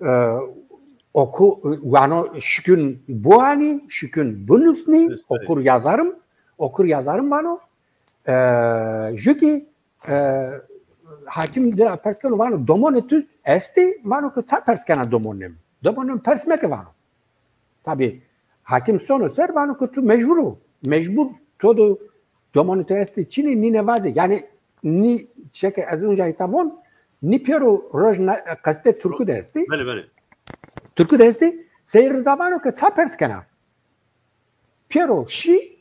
e, oku-, wano şikîn biwanî, şikîn binusnî, okur yazarım, okur yazarım vano. E, ju ki, e, hakim ci ra pers keno, vano, domonê tu estî? Vano ke ça pers kena domonê mi? Domonê mi pers meke, vano. Tabî hakim sono ser, vano ke tu mecbur o. Mecbur to do domonê tu estî çinî, nîne vaze. Yani nî çeke ez unca îta von, nî pêro roj na-, qeste Tirku de estî. Belê, belê. Tirku de estî. Seyîd Riza vano ke ça pers kena? Pêro şî,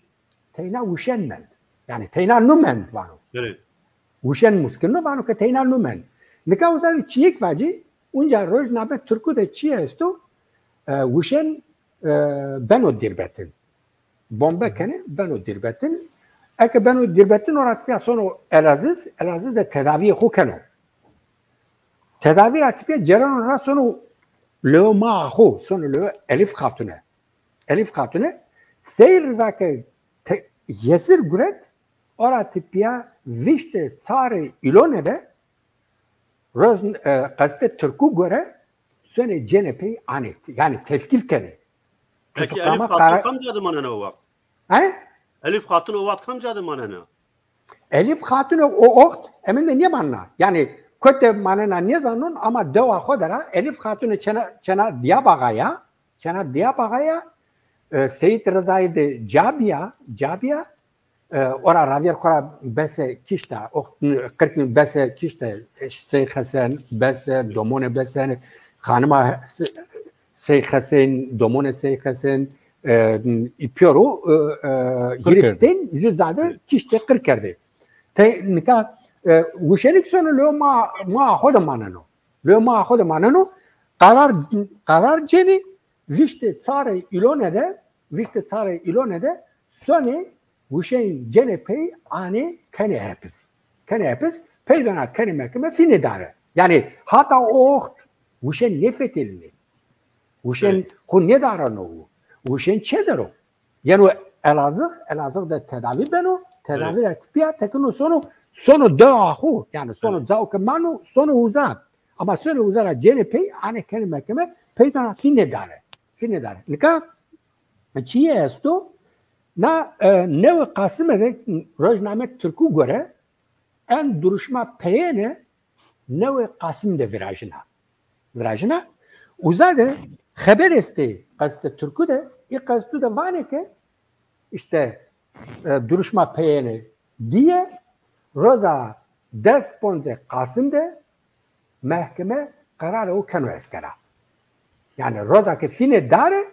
teyna wişen mend. Yani teyna nu mend vano. Evet. Wişen muskirno, vano ke teyna nu mend. Nika uza de çîyêk vacî, unca rojnabe Tirku de çî esto, e, wişen, e, beno dîrbetin. Bombe kenê, beno dîrbetin. Eke beno dîrbetin, ora tiya sono Elaziz, Elaziz de tedavîyê xo keno. Tedavî ra tiya cereno ra sono lewe maa xo, sono lewe Elîf Xatune. Elîf Xatune, Seyîd Riza ke te-, yesir guret, ora tipiya vîştê çarê îlone de roz, e, qeste Tirku gore sonê cenê pey anê, yanî tevkîf kenê. Peki Elîf Xatun kamca de manena o waxt? He? Elîf Xatun o waxt kamca de manena? Elîf Xatun o, o oxt eminde nêmanena. Yanî kote manena nêzanon ama dewa xo de ra Elîf Xatune çena, çena Diyabağaya, çena Diyabağaya, E, Seyîd Rizayî de ca bîya, ca bîya, e, ora ravîyer xo ra bese kişta, oxt qirk bese kişte, e, Sey Xesen bese, domone bese, xanima Se-, Sey Xesen, domone Sey Xesen, e, îpyor o, e, e, hîrê sitên, jü zade kişte qir kerde. Te nika, e, wuşenik sono leo ma, ma xo de maneno. Leo ma xo de maneno. Qarar, qarar cenî, vîştê çarê îlone de, vîştê çarê îlone de sonê wuşên cenê pey anê kenê hepis. Kenê hepis, pey dona kenê mehkeme fînê dare. Yanî hata o oxt wuşên nêfetelînê. Wuşên xo nêdareno. Wuşên çê der o. Yeno Elazığ, Elazığ de tedavî beno, tedavî ra tepîya tekino sono, sono dewa xo, yanî sono cawo ke mano, sono uza. Ama sono uza ra cenê pey, anê kenê mehkeme, pey dona fînê dare. Fînê dare. Nika çîyê esto, na, e, newê Qasime de rojname tirkû gore, en duruşma peyêne newê Qasim de virajina. Virajina. Uza de xeber estê qezete tirkû de, î qezetû de vanê ke îşte, e, duruşma peyêne dîye, roza des poncê Qasim de mehkeme qerarê o keno eskera. Yanî roza ke fînê dare,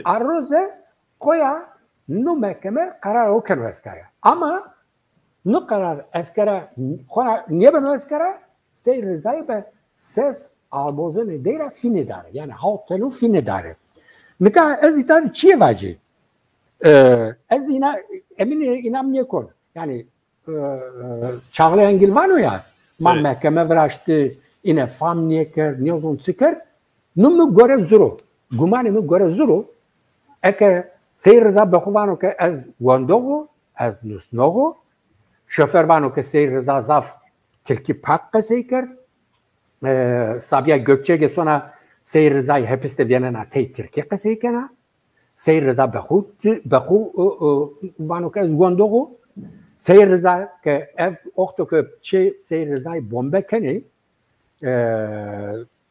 a roze koya no mehkeme qerarê o keno eskera. Ama no qerar eskera, xona nêbeno eskera, Sey Rizayî be ses albozenê dey ra fînê dare. Yanî hawt teno fînê dare. Nika ez îta de çîyê vacî? E, ez îna, emîn înan nêkon. Yanî, e, e, Çağlayan Gil vano ya, ma mehkeme viraşti, îne fam nêkerd, nêzon çi kerd. No mi gore zur o. Gumanê mi gore zur o. Eke Sey Riza be xo vano ke ez wendox o, ez nusnox o. Şofer vano ke Sey Riza zaf tirkî pak qesey kerd. E, Sabiha Gökçek ke sona Sey Rizayî hepis de vênena tey tirkî qesey kena. Sey Riza be xo, be xo, e, e, vano ke ez wendox o. Sey Riza ke ev oxto ke çê Sey Rizayî bombe kenê, e,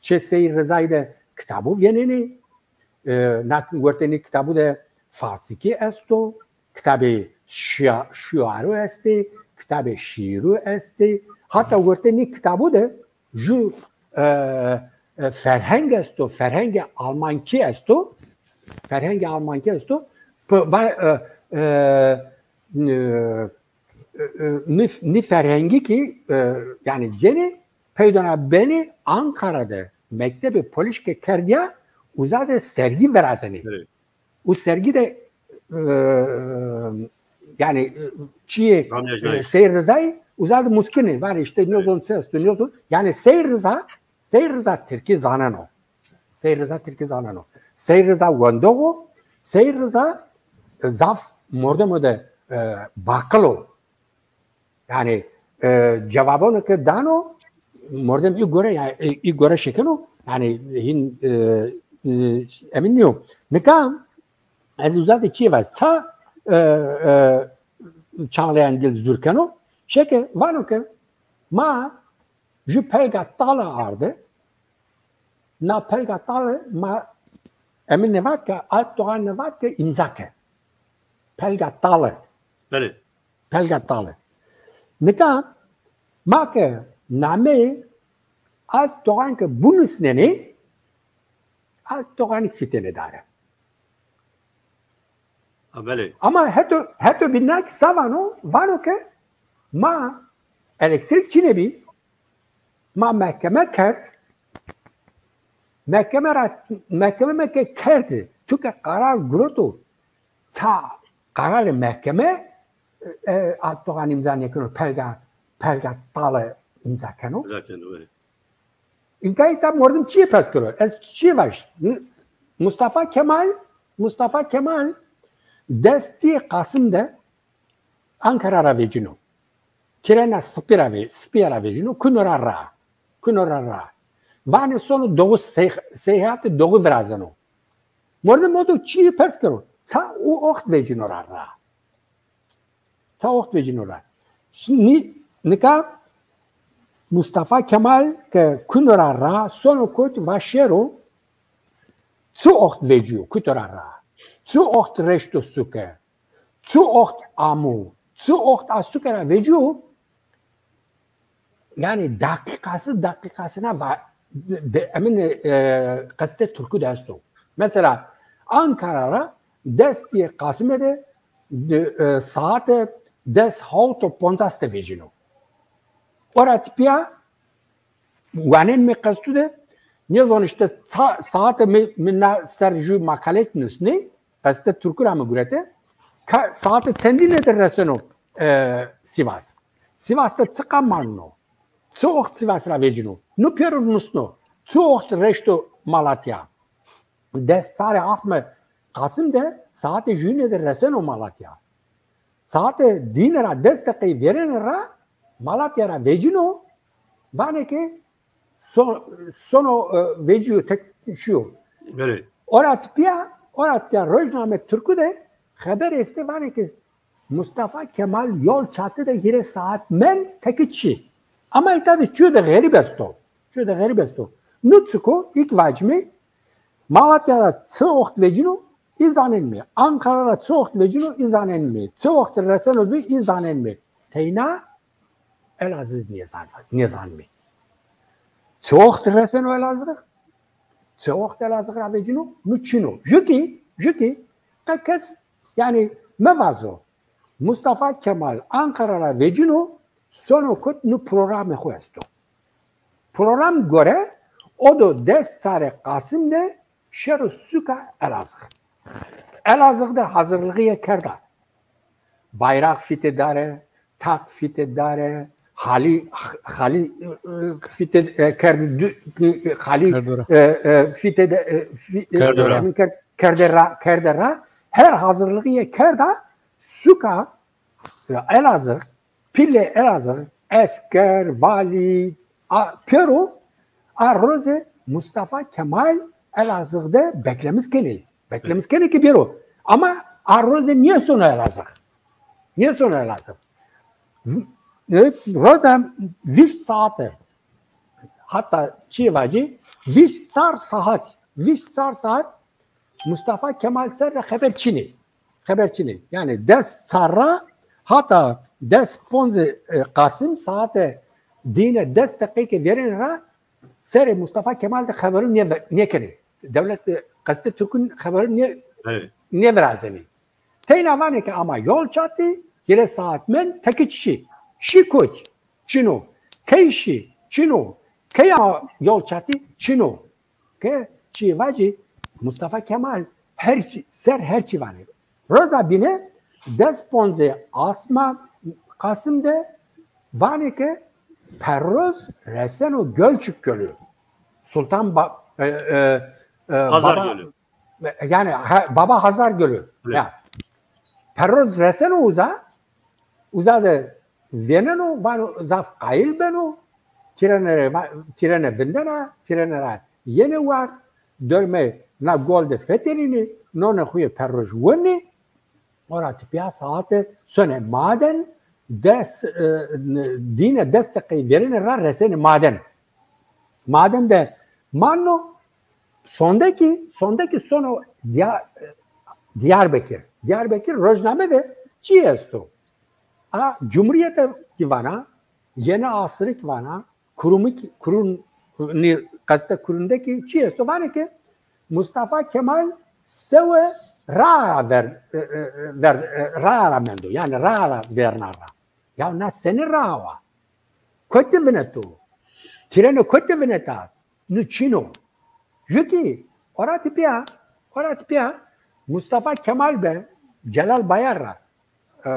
çê Sey Rizayî de kitabû vênenê. E, na wertê nê kitabû de farsîkî esto, kitabê şia-, şiarû estê, kitabê şîîrû estê. Hata wertê nê kitabû de jû, e, e, ferheng esto, ferhengê almankî esto, ferhengê almankî esto. P-, va-, e, e, e, e, e, nî, nî ferhengî kî, e, yanî cenê peydona benê Ankara de mektebê polîs ke kerdîya, uza de sergî virazenê. Evet. O sergî de, e, yanî, e, çîyê, e, Sey Rizayî uza de muskinê. Vanê îşte nêzon çi esto, nêzon. Yanî Sey Riza, Sey Riza tirkî zaneno. Sey Riza tirkî zaneno. Sey Riza wendox o. Sey Riza, e, zaf mordemo de, e, baqil o. Yanî, e, cewabano ke dano, mordem î gore, yanî, e, î gore şikeno, yanî, hîn, e, e, emîn nîyo. Nika ez uza de çîyê vaj, ça, e, e, Çağlayan Gil zur keno, şike vano ke ma jû pelga tale arde, na pelga tale ma, emîn nêvat ke, Alp Doğan nêvat ke îmza ke. Pelga tale. Belê. Pelga tale. Nika ma ke nameyê Alp Doğan ke binusnenê, Alp Doğanî fîtêne dare. Ha, belê. Ama heto, heto bîna kî ça vano, vano ke ma elektrîk çinê bî, ma mehkeme kerd, mehkeme ra, mehkeme me ke kerd, tu ke qerar giroto, ça qerarê mehkeme, e, Alp Doğan îmza nêkeno, pelga, pelga tale îmza keno. Îmza keno, evet. Înka îta mordim çîyê pers kero? Ez çîyê vaj? Mustafa Kemal, Mustafa Kemal destî Qasim de Ankara ra vecîno. Trêna sipî ra ve-, sipîya ra vecîno, kuno ra ra. Kuno ra ra. Vanê sono doğu sey-, seyahate doğu virazeno. Mordim o do çîyê pers kero? Ça o oxt vecîno ra ra? Ça oxt vecîno ra? Şi-, nî-, nika Mustafa Kemal ke kuno ra ra, sono kotî, va şêro, çi oxt vecîyo, kuto ra ra? Çi oxt reşto suke, çi oxt amo, çi oxt a suke ra vecîyo, yanî deqîqası deqîqasına va-, de, emin, e, qesîte Tirkû de esto. Mesela Ankara ra destê Qasime de, de, e, saate des hawt û poncas de vecîno. Ora tepîya wanên mi qestû de, nêzon îşte sa-, saate mi, mi na ser jû makalek nusnê, qesîte Tirkû ra mi gurete, ka, saate çendîne de reseno, e, Sivas. Sivas de çiqa manno? Çi oxt Sivas ra vecîno? Nu pêro nusno. Çi oxt reşto Malatya? Des çarê asme Qasim de saate jûyîne de reseno Malatya. Saate dîne ra des deqey vêrene ra Malatya ra vecîno, vanê ke so-, sono, e, vecîyo, tek şîyo. Belê. Ora tepîya, ora tepîya rojname Tirkû de xeber estê, vanê ke Mustafa Kemal yol çati de hîrê saat men tekit şî. Ama îta de çîyo de xerîb esto. Çîyo de xerîb esto. Nu çik o, îk vacîme, Malatya ra çi oxt vecîno, î zanenmê. Ankara ra çi oxt vecîno, î zanenmê. Çi oxt reseno zû, î zanenmê. Teyna Elazığ nêzan-, nêzanmê. Çi oxt reseno Elazığ? Çi oxt Elazığ ra vecîno? Nu çin o. Jû kî, jû kî, qe kes, yanî, mevazo. Mustafa Kemal Ankara ra vecîno, sono kut nu programê xo esto. Program gore, o do des çarê Qasim de şero suka Elazığ. Elazığ de hazırlığıye kerda. Bayraq fîte dare, tak fîte dare, xalî, xalî, e, e, fîte, e, kerde, dü-, e, xalî, Kerde ra. e, e, fîte de, e, fî-, e, Kerde ra. emin kerd-, kerde ra, kerde ra. Her hazırlığıye kerda, suka, ya, Elazığ, pîlê Elazığ, esker, valî, a, pêro, a roze Mustafa Kemal Elazığ de beklemis kenê. Beklemis kenê ke bêro. Ama a roze nêsono Elazığ. Nêsono Elazığ. V-, e, roza vîst saate. Hatta çi vacî, vîst çar saat. Vîst çar saat Mustafa Kemal ser ra xeber çin ê. Xeber çin ê. Yanî des çar ra hata des ponzê, e, Qasim saate dîne des deqeyke vêrene ra serê Mustafa Kemal de xeberin nê-, nêkenê. Dewlet, e, qesîte Tirkûn xeberin nê-, Evet. nêvirazenê. Teyna vanê ke ama yol çati, hîrê saat men tekit şî. Şî kotî? Çin o. Key şî? Çin o. Key ama yol çati? Çin o. Ke çi vacî, Mustafa Kemal her çî, ser her çî vanê. Roza bîne des ponzê asma Qasim de vanê ke perroz reseno Gölçük Gölü. Sultan Ba-, e, e, e, Hazar Baba, Gölü. Yanî, ha, Baba Hazar Gölü. Evet. Ya. Perroz reseno uza, uza de vêneno, vano zaf qayîl beno, tîrene rê va-, tîrene vindena, tîrene ra yenê war, dormê na gol de fetelînê, nonê xo yê perroj winê, ora tepîya saate sonê maden, des, e, dîne des deqeyî vêrene ra resenê maden. Maden de manno, sonde kî, sonde kî sono Diya-, Diyarbekir. Diyarbekir rojname de çi esto? A, Cumhuriyete kî vana, Yeni Asırı kî vana, Kurumî kî, Kurun, nî, qesîte Kurun de kî çi esto? Vanê ke Mustafa Kemal sewe raa ra ver, e, e, e, ver, e, raa ra mendo. Yanî raa ra verna ra. Ya na senî raa wa? Kotî vineto? Tîrene kotî vineta? Nu çin o. Ju kî ora tepîya, ora tepîya Mustafa Kemal be Celal Bayar ra, e,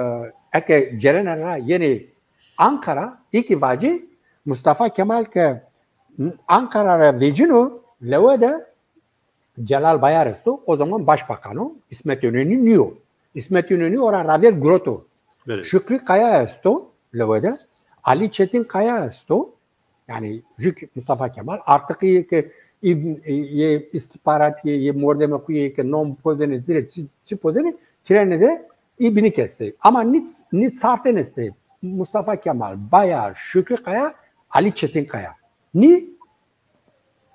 eke cêrena ra yenê Ankara, î kî vacî Mustafa Kemal ke Ankara ra vecîno, lewe de Celal Bayar esto, o zaman başbakan o, İsmet İnönü nîyo. İsmet İnönü ora ravêr giroto. Belê. Şükrü Kaya esto lewe de, Ali Çetin Kaya esto, yanî jû kî Mustafa Kemal, artık yê ke î-, yê îstîhbaratî yê, yê mordemê xo yê ke nom pozenê, zîre çi, çi pozenê, tîrene de î bînî ke estê. Ama nî, nî çartên estê. Mustafa Kemal, Bayar, Şükrü Kaya, Ali Çetin Kaya. Nî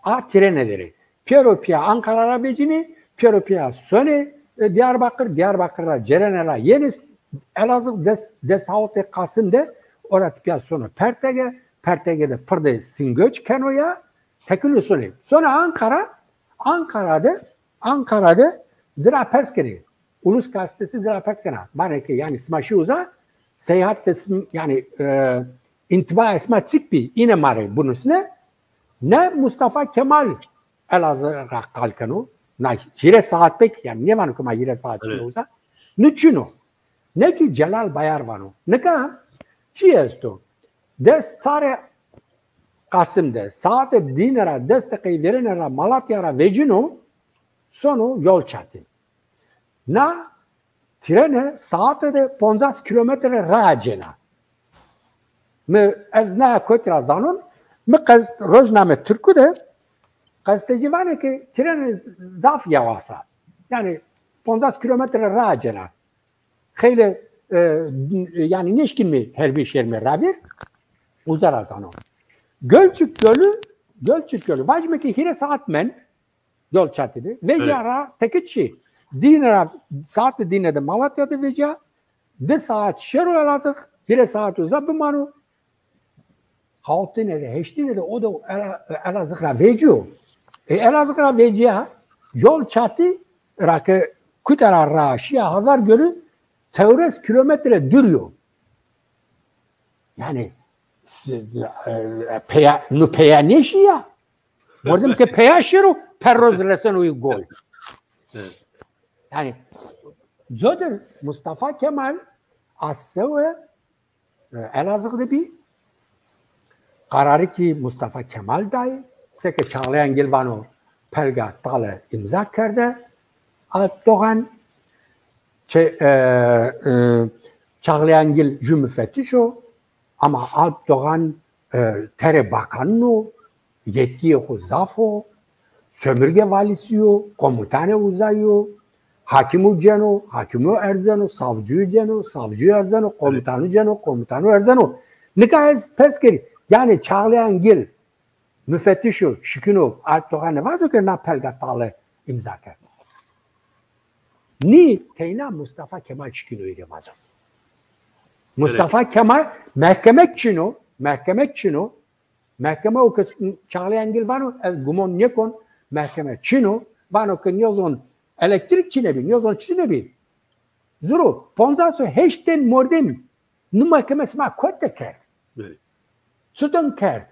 a tîrene der ê. Pêro pîya Ankara ra vecînê, pêro pîya sonê, e, Diyarbakır, Diyarbakır ra cêrene ra yenê Elazığ, des, des hawtê Kasım de ora tepîya sono Pertege, Pertege de pirdê Singöç keno ya, tekino sonê. Sona Ankara, Ankara de, Ankara de zira pers kenê. Ulus Gazetesi zira pers kena. Vanê ke yanî sima şî uza, seyahat de sim-, yanî, e, întiba esma çik bî, îne ma rê binusne. Ne Mustafa Kemal Elazığ ra qal keno. Na hîrê saat pek, yanî nêvano ke ma hîrê saat şîme uza. Nu çin o. Ne kî Celal Bayar vano. Nika çi esto? Des çarê Kasım de, saate dîne ra, des deqeyî verêne ra Malatya ra vecîno, sono Yolçatî. Na trene saate de poncas kîlometre raa cêna. Mi ez na kotî ra zanon, mi qez-, rojname tirku de qestecî vanê ke trene zaf yewasa. Yanî poncas kîlometre raa cêna. Xeylê, e, yanî nêşkînmê herbî şêrmê ravêr, uza ra zanon. Gölcük Gölü, Gölcük Gölü. Vajîme ke hîrê saat mend, Yolçatî de. Vecîya ra teke çî. Dîne ra, saatê dîne de Malatya de vecîya. Di saat şero Elazığ, hîrê saat uza bimano. Hawtine de, heştine de o da Ela-, Elazığ ra vecîyo. E, Elazığ ra vecîya, Yolçatî ra ke kute ra ra şîya Hazargölü, çewres kîlometre dûr yo. Yanî, s-, e, peya, nu peya nêşîya. Merdim ke peya şêro, perroz reseno î gol. Evet. Yanî, codir Mustafa Kemal a sewe, e, Elazığ de bî. Qararî kî Mustafa Kemal day. Seke Çağlayan Gil vano pelga tale îmza kerde Alp Doğan. Çe-, e, e, Çağlayan Gil jû mufetîş o. Ama Alp Doğan, e, terê bakanin o, yetkîyê xo zaf o, sömürge valisi yo, komutanê uza yo, hakîmû ceno, hakîmû erzeno, savcîyû ceno, savcîyû erzeno, komutanu ceno, komutanu erzeno. Nika ez pers kerî, yanî Çağlayan Gil, mufetîş o, şikîno, Alp Doğan nêvazo ke na pelga tale îmza kerd. Nî teyna Mustafa Kemal şikîno î rê vazo. Mustafa Kemal, mehkeme çin o, mehkeme çin o. Mehkeme o kes Çağlayan Gil vano, ez gumon nêkon, mehkeme çin o. Vano ke nîyozon elektrîk çinê bî, nîyozon çinê bî. Zuro, poncas û heşt ten mordem, nu mehkeme sima kot de kerd? Belê. Çiton kerd?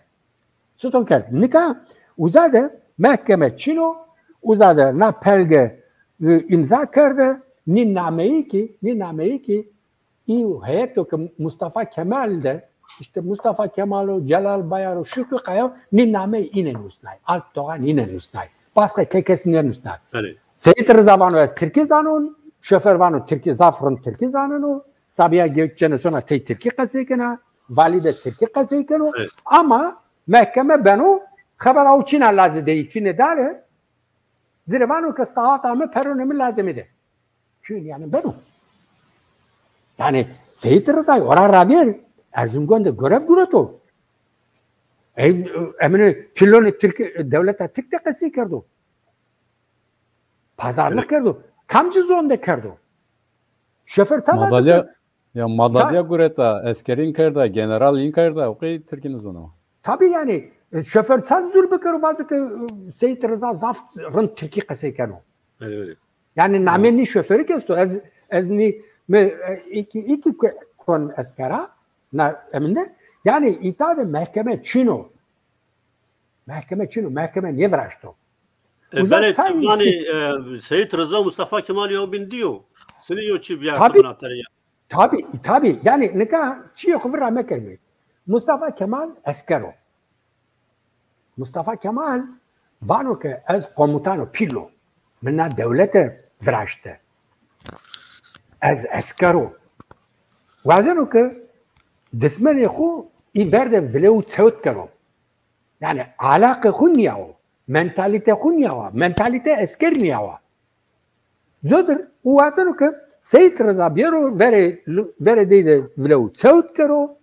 Çiton kerd? Nika uza de mehkeme çin o, uza de na pelge, e, îmza kerde, nî nameyî kî, nî nameyî kî, î heyeto ke Mustafa Kemal de, îşte Mustafa Kemal o, Celal Bayar o, Şükrü Kaya o, nî nameyî îne nusnay, Alp Doğan îne nusnay. Başka ke kes nênusnay. Belê. Seyîd Riza vano ez tirkî zanon, şoför vano tirkî, zaf rind tirkî zaneno, Sabiha Gökçen sona tey tirkî qesey kena, valî de tirkî qesey keno. Evet. Ama mehkeme beno, xebera o çîna lazê de, î fînê dare, ci rê vano ke saata mi, peronê mi lazê mi de. Çin yanî beno. Yanî Seyîd Rizayî ora ravêr Erzingon de görev gureto. Ey, emine pîlonê tirk, dewleta tirk de qesey kerdo. Pazarlix kerdo. Kamcî zon de kerdo? Şoför çand... Madalya, ya madalya gureta, eskerîn kerda, general în kerda, o qey tirkî nizona. Tabi yanî, e, şoför çand zûr bikero, vazo ke, e, Seyîd Riza zaf rind tirkî qesey keno. Belê, belê. Yanî namê nî şoförî ke esto. Ez, ez nî, mi, e, îkî, îkî ko-, kon eskera, na eminde. Yanî îta de mehkeme çin o. Mehkeme çin o, mehkeme nêviraşto. E, uza belê, çay tu vanî, e, Seyîd Riza, Mustafa Kemal yew bîn dî yo. Sinî yo çi bîyarto bina tere ya. Tabi, tabi. Yanî nika çîyê xo vîr ra mekerîme. Mustafa Kemal esker o. Mustafa Kemal vano ke ez komutan o, pîl o. Mi na dewlete viraşte. Ez esker o. Wazeno ke dismenê xo î ver de vilê û çewt kero. Yanî alaqê xo nîyawo, mentalîte xo nîyawa, mentalîte esker nîyawa. Codir û wazeno ke Seyîd Riza bêro verê, verê dey de vilê û çewt kero,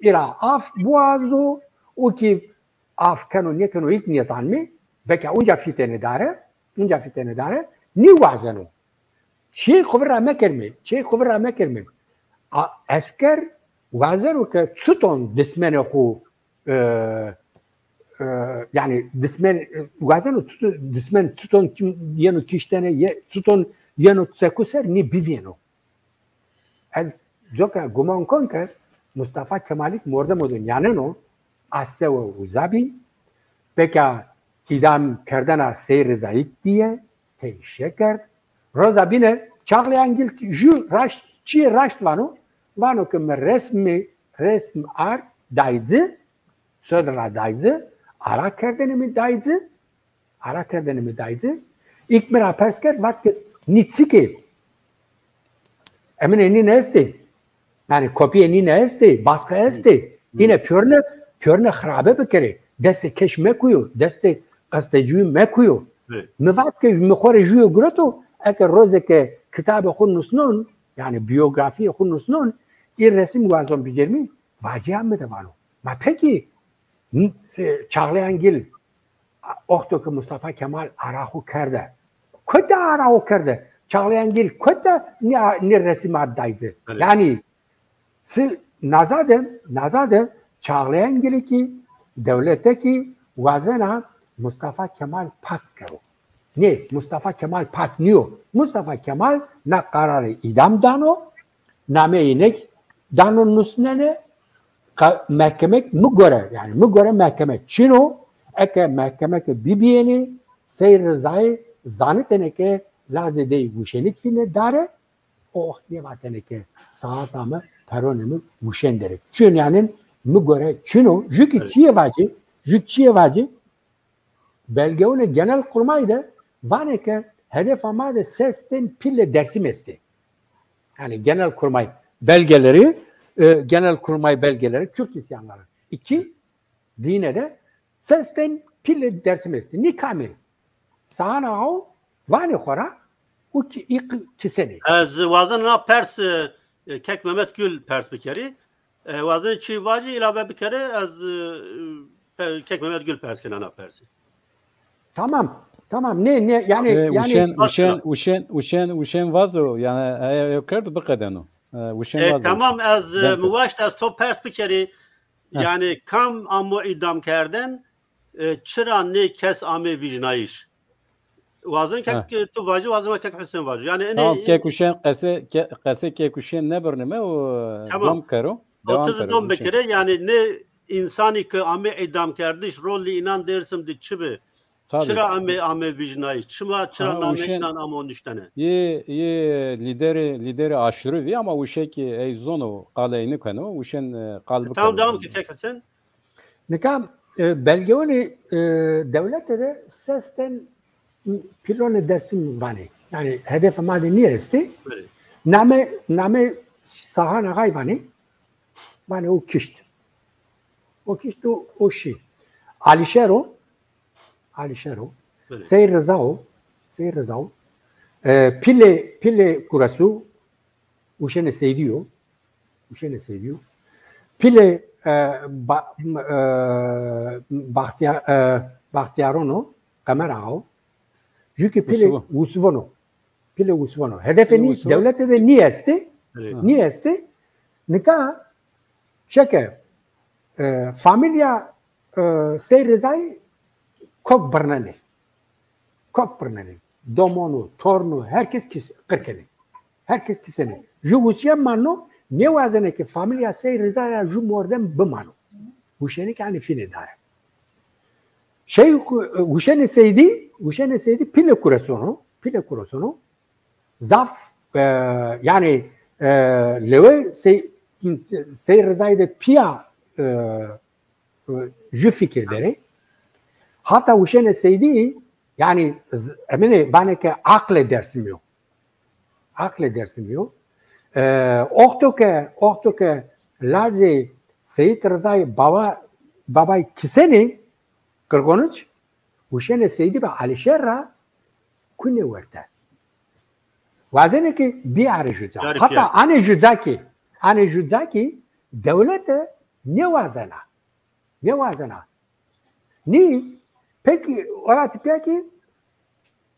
î ra af biwazo, o kî af keno nêkeno hîç nêzanmê, belka unca fîtêne dare, unca fîtêne dare, nîwazeno. Çiyê xo vîr ra mekerme, çiyê xo vîr ra mekerme. A, esker wazeno ke çiton dismenê xo, e, e, yanî dismen, wazeno çiton, dismen çiton yeno kiştene, ye, çiton yeno seku ser, nî bivîyeno. Ez coka guman kon ke Mustafa Kemalî mordemo de nîyaneno, a sewe uza bî, peka îdam kerdena Sey Rizayî dîye, tey şekerd. Roza bîne Çağlayan Gil jü raşt, çiyê raşt vano, vano ke mi resmî, resm ard day ci, sodir ra day ci, ara kerdene mi day ci, ara kerdene mi day ci. Îlk mi ra pers kerd, vat ke nî çik ê? Eminê nîne estê? Yanî kopîyê nîne estê, baskı estê? Îne pîyorine, pîyorine xirabe bikerê. Destê keş mekuyo, destê qestecuyî mekuyo. Mi vat ke mi xo rê jüyo gureto, eke rozê ke kitabê xo nusnon, yanî biyografîyê xo nusnon, î resim wazon bicermî, vacîya mi de vano. Ma pekî, n-, se-, Çağlayan Gil, a, oxto ke Mustafa Kemal ara xo kerde. Kota ara xo kerde? Çağlayan Gil kota nî, nî resim ard day ci? Belê. Yanî, si-, naza de, naza de Çağlayan Gilî kî, dewlete kî wazena Mustafa Kemal pak kero. Nê, Mustafa Kemal pak nîyo. Mustafa Kemal na kararê îdam dano, nameyê nêk dano nusnene, qa-, mehkemek mi gore, yanî mi gore mehkemek çin o, eke mehkemeke bibîyêne, Sey Rizayî zanitêne ke lazê dey wuşenik fîne dare, o oxt nêvatêne ke saeta mi, peronê mi wuşen derê. Çin yanî mi gore çin o, jü kî çiyê vacî, jü çiyê vacî, belgeunê Genelkurmay de vanê ke hedefa ma de ses ten pîlê Dersim estê. Yanî Genelkurmay belgeleri, e, Genelkurmay belgeleri Kürt isyanları. İki, dîne de ses ten pîlê Dersim estê. Nî kam ê? Sahan Axa vanê xo ra, u kî-, î kî-, kisenê. Ez wazen na pers, e, e, kek Mehmet Gül pers bikerî. E, wazenê çî vacî îlave bikerê, ez, e, e, kek Mehmet Gül pers kena na persî. Tamam, tamam. Nê, nê, yanî, E, yanî Uşen, Uşen, Uşen, Uşen, Uşen vazo, yanî, e, e, kerdo biqedeno. E, Uşen E, vazo tamam, Uşen. Ez, e, Ben mi waşt ez to pers bikerî. Heh. Yanî, kam amo îdam kerden, e, çira nê kes amê vîjnayîş? Wazen kek, Heh. Tu vacî, wazen kek Husên vacî. Yanî, enê Tamam, kek Uşen qese, ke-, qese kek Uşen nebirnime û, e, Tamam. Dom kero. O Dewam tu zî kero, dom Uşen. Bikere, yanî nê însanî ke amê îdamkerdiş, rolî înan Dêrsim de çi bi? Tabii. Çira amê, amê vîjnayîş? Çima, çira Ha, namê Uşen înan amo nuştene? Yê, yê lîderê, lîderê aşurî vî ama Uşen kî ey zono, qalê ey nêkeno, Uşen, e, qal bikeno. Tamam, devam ke kek Husên. Nika, e, belgeunê, e, dewlete de ses ten pîlonê Dersim vanê. Yanî hedefê ma de nî estê. Belê. Name, name Sahan Axay vanê. Vanê o kişt. O kişt o, o şî. Alîşer o. Alîşer o. Belê. Sey Riza o. Sey Riza o. E, pîlê, pîlê Kuresu, Uşenê Seydî yo. Uşenê Seydî yo. Pîlê, e, ba-, m-, e, Baxtîya-, e, Baxtîyaron o, Qemer Axa o. Jü kî pîlê Wisivon o. Pîlê Wisivon o. Hedefê nî, dewlete de nî estê, nî estê. Nika şeke, e, famîlya, e, Sey Rizayî kok birnenê. Kok birnenê. Domon o, torn o, her kes kis-, qir kenê. Her kes kisenê. Jü wusîye manno, nêwazenê ke famîlya Sey Riza ra jü mordem bimano. Wuşenê ke anê fînê dare. Şey, Wuşenê Seydî, Wuşenê Seydî pîlê Kureson o, pîlê Kureson o. Zaf, e, yanî, e, lewe Sey-, Sey Rizayî de pîya, e, e, jü fikir der ê. Hata Wuşenê Seydî, yanî, z-, eminê vanê ke aqlê Dersimî yo. Aqlê Dersimî yo. E, oxto ke, oxto ke lazê Seyîd Rizayî baba, babayî kisenê, Qirxoniç, Wuşenê Seydî bi Alîşer ra kunê werte. Wazenê ke bîyarê jü ca. Hata anê jü ca kî, anê jü ca kî dewlete nêwazena. Nêwazena. Nî, pekî, ora tipîya kî,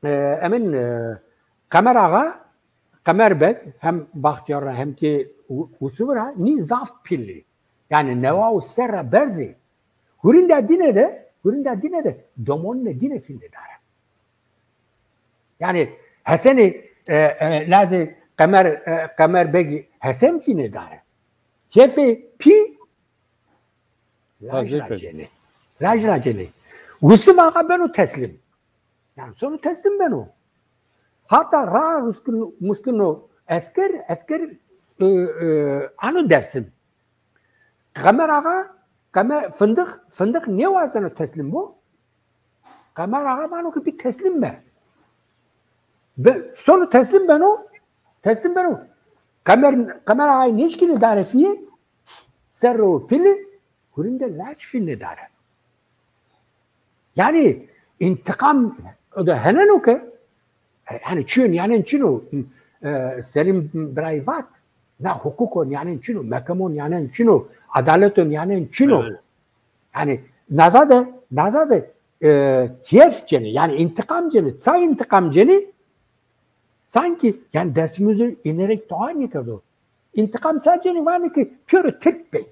e, emin, e, Qemer Axa, Qemer Beg hem Baxtiyar ra hem ki U-, Usuf ra nî zaf pîl ê. Yanî newa û ser ra berz ê. Hurînda dîne de, hurînda dîne de domonunê dîne fînê dare. Yanî Hesenî, e, e, lazê Qemer, e, Qemer Begî Hesen fînê dare. Kêfê pî laj ra cenê. Laj ra cenê. Usuf Axa beno teslîm. Yanî sono teslîm beno. Hata ra ruskun, muskuno esker, esker, e, e, ano Dersim. Qemer Axa, Qemer, Fındık, Fındık nêwazeno teslîm bo. Qemer Axa vano ke bî teslîm be. Be, sono teslîm beno, teslîm beno. Qemer, Qemer Axayî nêşkînê dare fîye, serre û pîlî, hurînde laj fînê dare. Yanî întiqam o de heneno ke, e, yanî çîyo nîyanen çin o, e, Selîm birayî vat, na hukuko nîyanen çin o, mekemo nîyanen çin o, adaleto nîyanen çin o. Evet. Yanî naza de, naza de, e, keyf cenê, yanî întiqam cenê, ça întiqam cenê, sanki, yanî Dersimij inerek dua nêkerdo. Întiqam ça cenê, vanê ke pêro Tirk bê.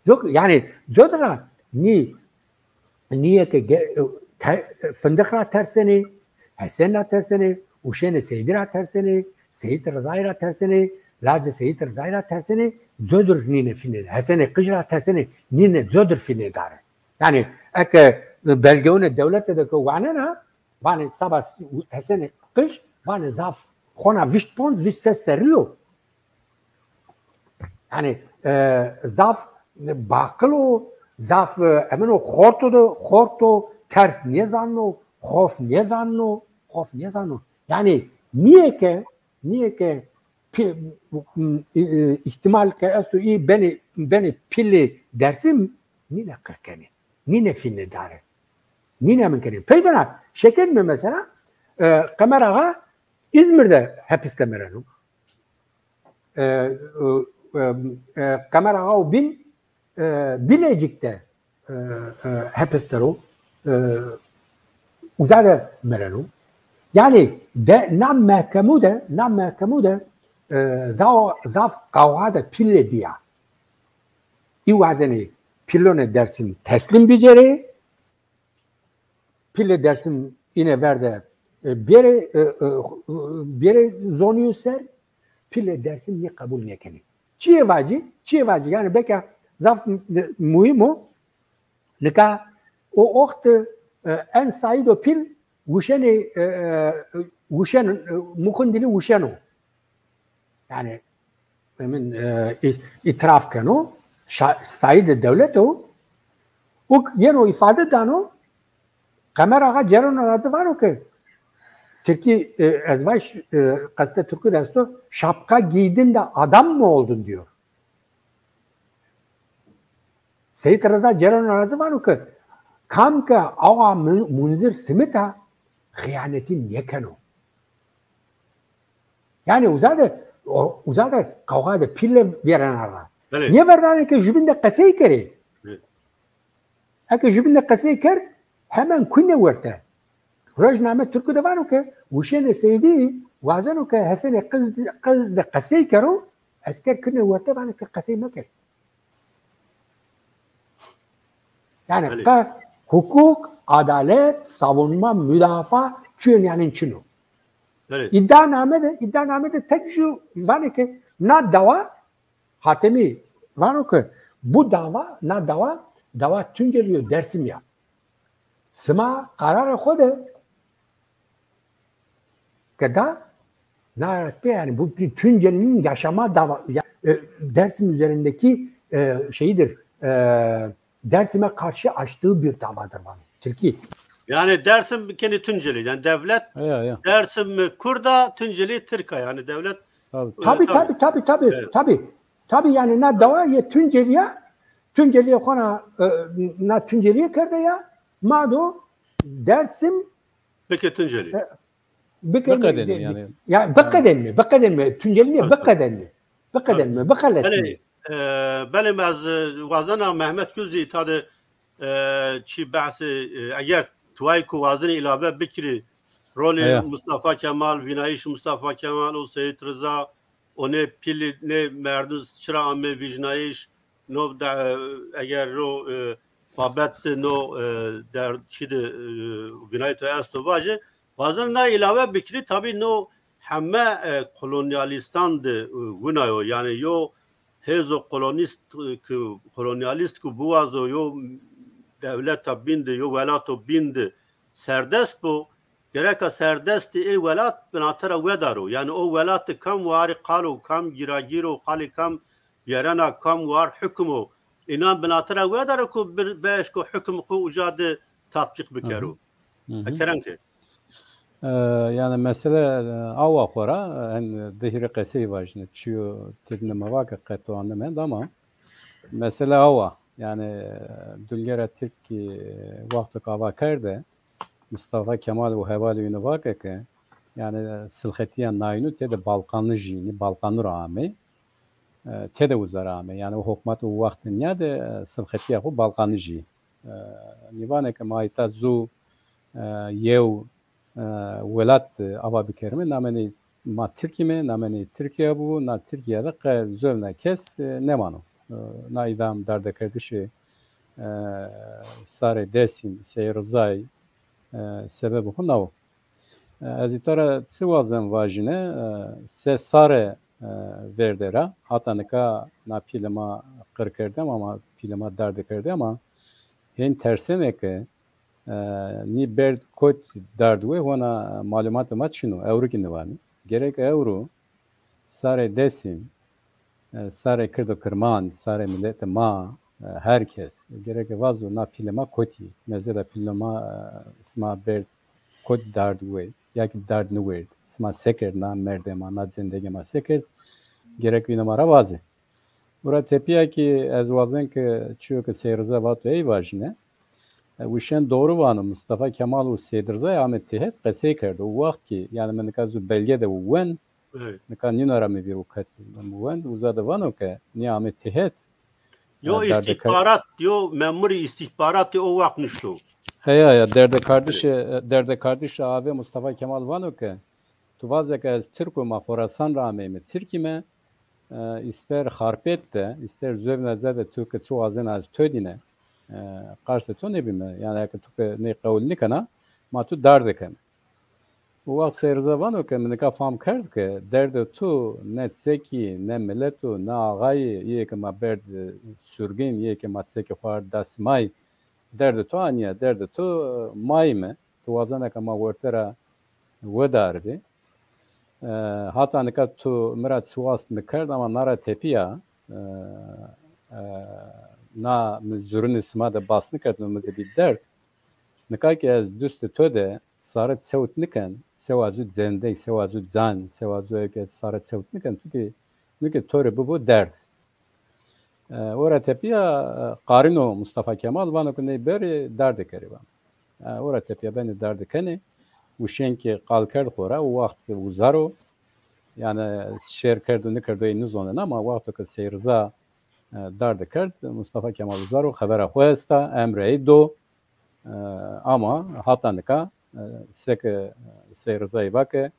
Yok, yanî, cot ra nî, nîye ke ge-, te-, Fındık ra tersenê, Hesen ra tersenê, Uşenê Seydî ra tersenê, Seyîd Rizayî ra tersenê, lazê Seyîd Rizayî ra tersenê, codir nîne fînê, Hesenê Qij ra tersenê, nîne codir fînê dare. Yanî, eke belgeunê dewlete de ke wanena, vanê seba s-, Hesenê Qij, vanê zaf xona vîst ponc, vîst ses serrî yo. Yanî, e, zaf baqil o, zaf, e, emino xorto de, xorto ters nêzanno, xof nêzanno, xof nêzanno. Yanî nîye ke, nîye ke pi-, m-, m-, î-, î-, îhtîmal ke esto î benê, benê pîlê Dersim, nîne qir kenê. Nîne fînê dare. Nîne min kenê. Peyda na, şekenîme mesela, e, Qemer Axa Îzmîr de hepis de mereno. E, e, e, e, Qemer Axa û Bin, e, Bilecik de, e, e, hepis der o. E, uza de mereno. Yanî de, na mehkemû de, na mehkemû de, e, za-, zaf qawxa de pîlê bîya. Î wazenê pîlonê Dersim teslîm bicêrê, pîlê Dersim îne ver de, e, bêrê, e, e, bêrê zonîyo ser, pîlê Dersim nê qebul nêkenê. Çiyê vacî, çiyê vacî, yanî beka zaf, e, muhîm o. Nika o oxt, e, en sayîdo pîl wuşenê, e, e, wuşen, e, Muxindilî wuşeno. Yanî, emin, e, î-, îtiraf keno, şa-, sayîdê dewlete o. Uk yeno îfade dano, Qemer Axa cêreno ra zî vano ke, Tirkî, e, ez vaj, e, qeste Tirkî de esto, şapka giydin de adam mı oldun diyor. Seyîd Riza cêreno ra zî vano ke, kam ke Axa Mun-, Munzir simita, xîyanetî nêkeno. Yanî uza de, o, uza de qawxa de pîle vêrena ra. Belê. Nêverdanê ke jubîn de qesey kerê. Belê. Eke jubîn de qesey kerd, hemen kunê werte. Rojname Tirkî de vano ke Wuşenê Seydî wazeno ke Hesenê Qij, Qij de qesey kero, esker kunê werte, vanê ke qesey meker. Yanî qe hukuk, adalet, savunma, mudafaa çîyo nîyanên çin o. Belê. Îdianame de, îdianame de tek jû vanê ke na dawa, Hatemî vano ke bu dawa, na dawa, dawa Tuncelî yo, Dersimî ya. Sima kararê xo de ke da, na pê, yani bu Tunceli'nin yaşama dava, ya, e, Dersim üzerindeki, e, şeyidir, e, Dersim'e karşı açtığı bir davadır, vano. Tirkî. Yani Dersim kenî Tunceli, yani devlet Ya, ya. Dersim Kurda, Tunceli Tirka, yani devlet. Tabii. E, Tabii, tabii. tabii, tabii, tabii, Evet. tabii. Tabii, yani na dawa yê Tunceliye, Tunceliye xona, e, na Tunceliye kerde ya, ma do Dersim Bike Tunceli. E, bike-, Biqedêne de-, yani. Ya, biqedêne, biqedêne, Tuncelî nê, Tabii, tabii. biqedêne. Biqedêne, Tabii. biqelesne. Belê, e, belê, ez, e, wazena Mehmet Gül zî îta de, e, çî behsê, e, eger tu wayî ku wazenî îlave bikirî, Rolê Mustafa Kemal, vînayîş Mustafa Kemal û Seyîd Riza, o nê pîlî, nê merdim çira ame vîjnayîş, no de, eger no, e, babet de no, e, der çî de, e, vînayî to esto vaje. Bazen na îlawe bikirî, tabî no heme, e, kolonyalîstan de, e, wina yo. Yanî yo hêzo kolonîst, e, ki, kolonyalîst ku biwazo yo dewleta bîn de, yo welato bîn de serdest bo, gereka serdestî ê welat binate ra wedaro. Yanî o welati kam warî qal o, kam gîragîr o, qalê kam bierena, kam war hukum o. Înan binate ra wedaro ku bir, beşko hukum xo uca de tatbîq bikero. Hı hı. Hı hı. Kerem ke. E, yanî mesele, e, awa xo ra, e, hen di hîrê qesey vajîne. Çiyo têdine ma vake qeto anime ama mesele awa. Yanî, e, Dulgera Tirk ki, e, wexto ke ava kerde, Mustafa Kemal û hevalê wî nî vake ke, yanî, silxetîya nayînû têde Balkanijî, nî Balkanû ra amey. E, têde uza ra amey. Yanî o hukmat o wext nîya de, e, silxetîya xo Balkanijî. E, nî vanê ke ma îta zu, e, yew, e, welat, e, ava bikerîme, namê ney ma Tirk îme, namê ney Tirkîya bibo, na Tirkîya de qe zovna kes, e, nêmano. E, na îdam dardekerdişê, e, sarê Dêsim, Sey Rizayî, e, sebebê xo na wo. E, ez îta ra çi wazen vajîne, e, se sare, e, verde ra, hata nika na pîlê ma qir kerdî ama, ma pîlê ma dardekerdî ama, hên tersenê ke, e, nî berd kot dard we, hona malumatê ma çin o, ewro kî nîvanê. Gerek ewro sarê Dêsim, e, sarê Kird û Kirmanc, sarê miletê ma, e, her kes gereke vazo na pîlê ma kotî. Mezeda pîlê ma, e, sima berd kot dard we, ya kî dard nîwerd. Sima sekerd na merdê ma, na zendegê ma sekerd? Gerek wîna ma ra vazê. Ora tepîya kî ez wazen ke çiyo ke Sey Riza vato ey vajîne. E, wişen doğru vano, Mustafa Kemal û Seyîd Rizayî ame têhet qesey kerdo. O wext kî, yanî mi nika zu belge de wen, nika nîna ra mi vîr o ket mi wend, uza de vano ke nîya ame têhet. Yo îstîxbarat, yo memurî îstîxbaratî o wext nuşto. Heya ya, derdekardişê, derdekardişê avê Mustafa Kemal vano ke tu vaze ke ez Tirk o, ma Xorasan ra ameyme, Tirk îme, e, îster Xarpêt de, îster zovna ze de tu ke çi wazena ez to dîne, e, qarsê to nêbîme. Yanî eke tu ke ney qewul nîkena, ma tu dardekeme. O wext Sey Riza vano ke mi nika fam kerd ke derdê tu ne çekî, ne milet o, ne axayî, yê ke ma berd, e, surgin, yê ke ma çekê xo ard da simay, derdê tu a nîya, derdê tu, e, ma îme. Tu wazena ke ma werte ra wedaribî. E, hata nika tu mi ra çi wast mi kerd ama na ra tepîya, e, e, na mi zurunê sima de bas nîkerdno, mi de bî derd. Nika kî ez dustê to de sare çewt nîken, sewa zu zendey, sewa zu can, sewa zu eke sare çewt nîken, tu kî, nû kî to rê bibo derd. E, ora tepîya, e, qarîno Mustafa Kemal, vano ke ney berê dardê kerê, vano. E, ora tepîya benê dardê kenê. Wişên kî qal kerd xo ra, o wext uza ro. Yanî şêr kerdo nêkerdo ey nizonena ama wexto ke Sey Riza, e, dardê kerd, Mustafa Kemal uza ro, xebera xo esta, emrê ey do. E, ama hata nika, e, seke, e, Sey Rizayî va ke,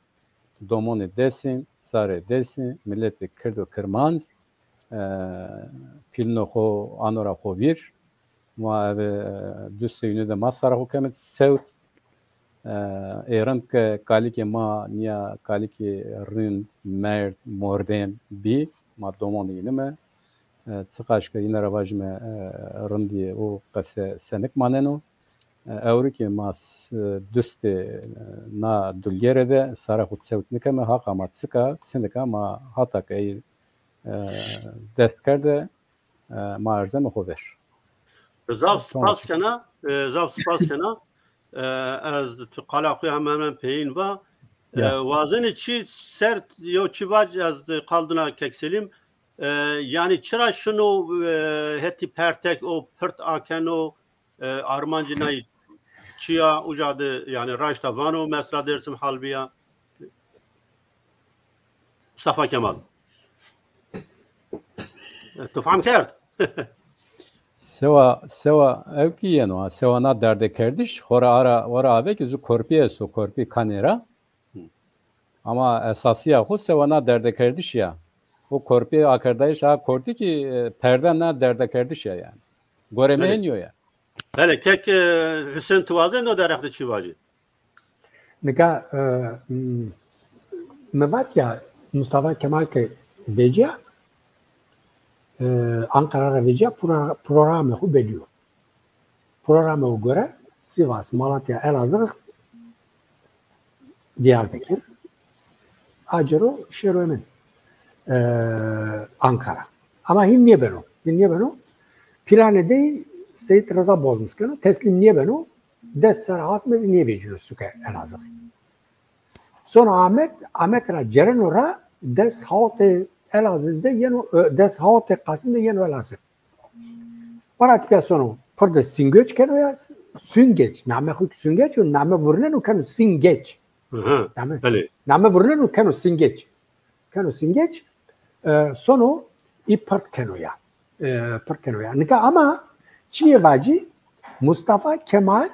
domonê Dêsim, sarê Dêsim, miletê Kird û Kirmanc, e, pîlino xo ano ra xo vîr. Ma eve, e, dustê wîne de ma sara xo keme sewt. E, ê rind ke kalikê ma nîya kalikê rind, merd, mordem bî, ma domonê yîne me. E, çiqaş ke yîne ra vajîme, e, rindî o qese senik maneno. E, ewro kî ma s-, dustê, e, na dulgere de sara xo sewt nîkeme, haqa ma çik a, çinik a, ma hata ke ey, e, dest kerde, e, ma erzeme xo ver. Zaf spas kena, e, zaf spas kena. E, ez tu qala xo hemen hemen peyîn va. E, wazenê çi ser yo çi vac ez qal dina Kek Selîm. E, yanî çira şino, e, hetî pertek o pirt akeno, e, armancî nay çi ya, uca de yanî raşta vano, mesela Dêrsim hal bîya. Mustafa Kemal. E, tu fam kerd? Sewa, sewa ew kî yeno, ha, sewa na derdekerdiş, xora ara, ora ave ki zu korpî esto, korpî kanê ra. Ama esasîya xo sewa na derdekerdiş ya. O korpî akerdayış ha kortî ki, e, perde na derdekerdiş ya yani. Gore mi Belê. hênî yo ya. Belê, kek, e, Husên, tu wazê no derheq de çi vajî? Nika, e, m-, mi vat ya, Mustafa Kemal ke vecîya, e, Ankara ra vecîya, pro-, programê xo belî yo. Programê xo gore Sivas, Malatya, Elazığ, Diyarbekir, acero şêro emin, e, Ankara. Ama hîn nêbeno. Hîn nêbeno. Planê dey Seyîd Riza bozmis keno, teslîm nêbeno. Dest ser asme de nêvecîno suke Elazığ. Sono Amed, Amed ra cereno ra des hawtê Elazığ de yeno, e, des hawtê Qasim de yeno Elazığ. Ora tîya sono, pirde Singöç keno ya, Süngeç. Name xo Süngeç o, name vurneno keno Singeç. Aha, Name, belê. name vurneno keno Singeç. Keno Singeç, e, sono î pirt keno ya. E, pirt keno ya. Nika ama çiyê vacî, Mustafa Kemal,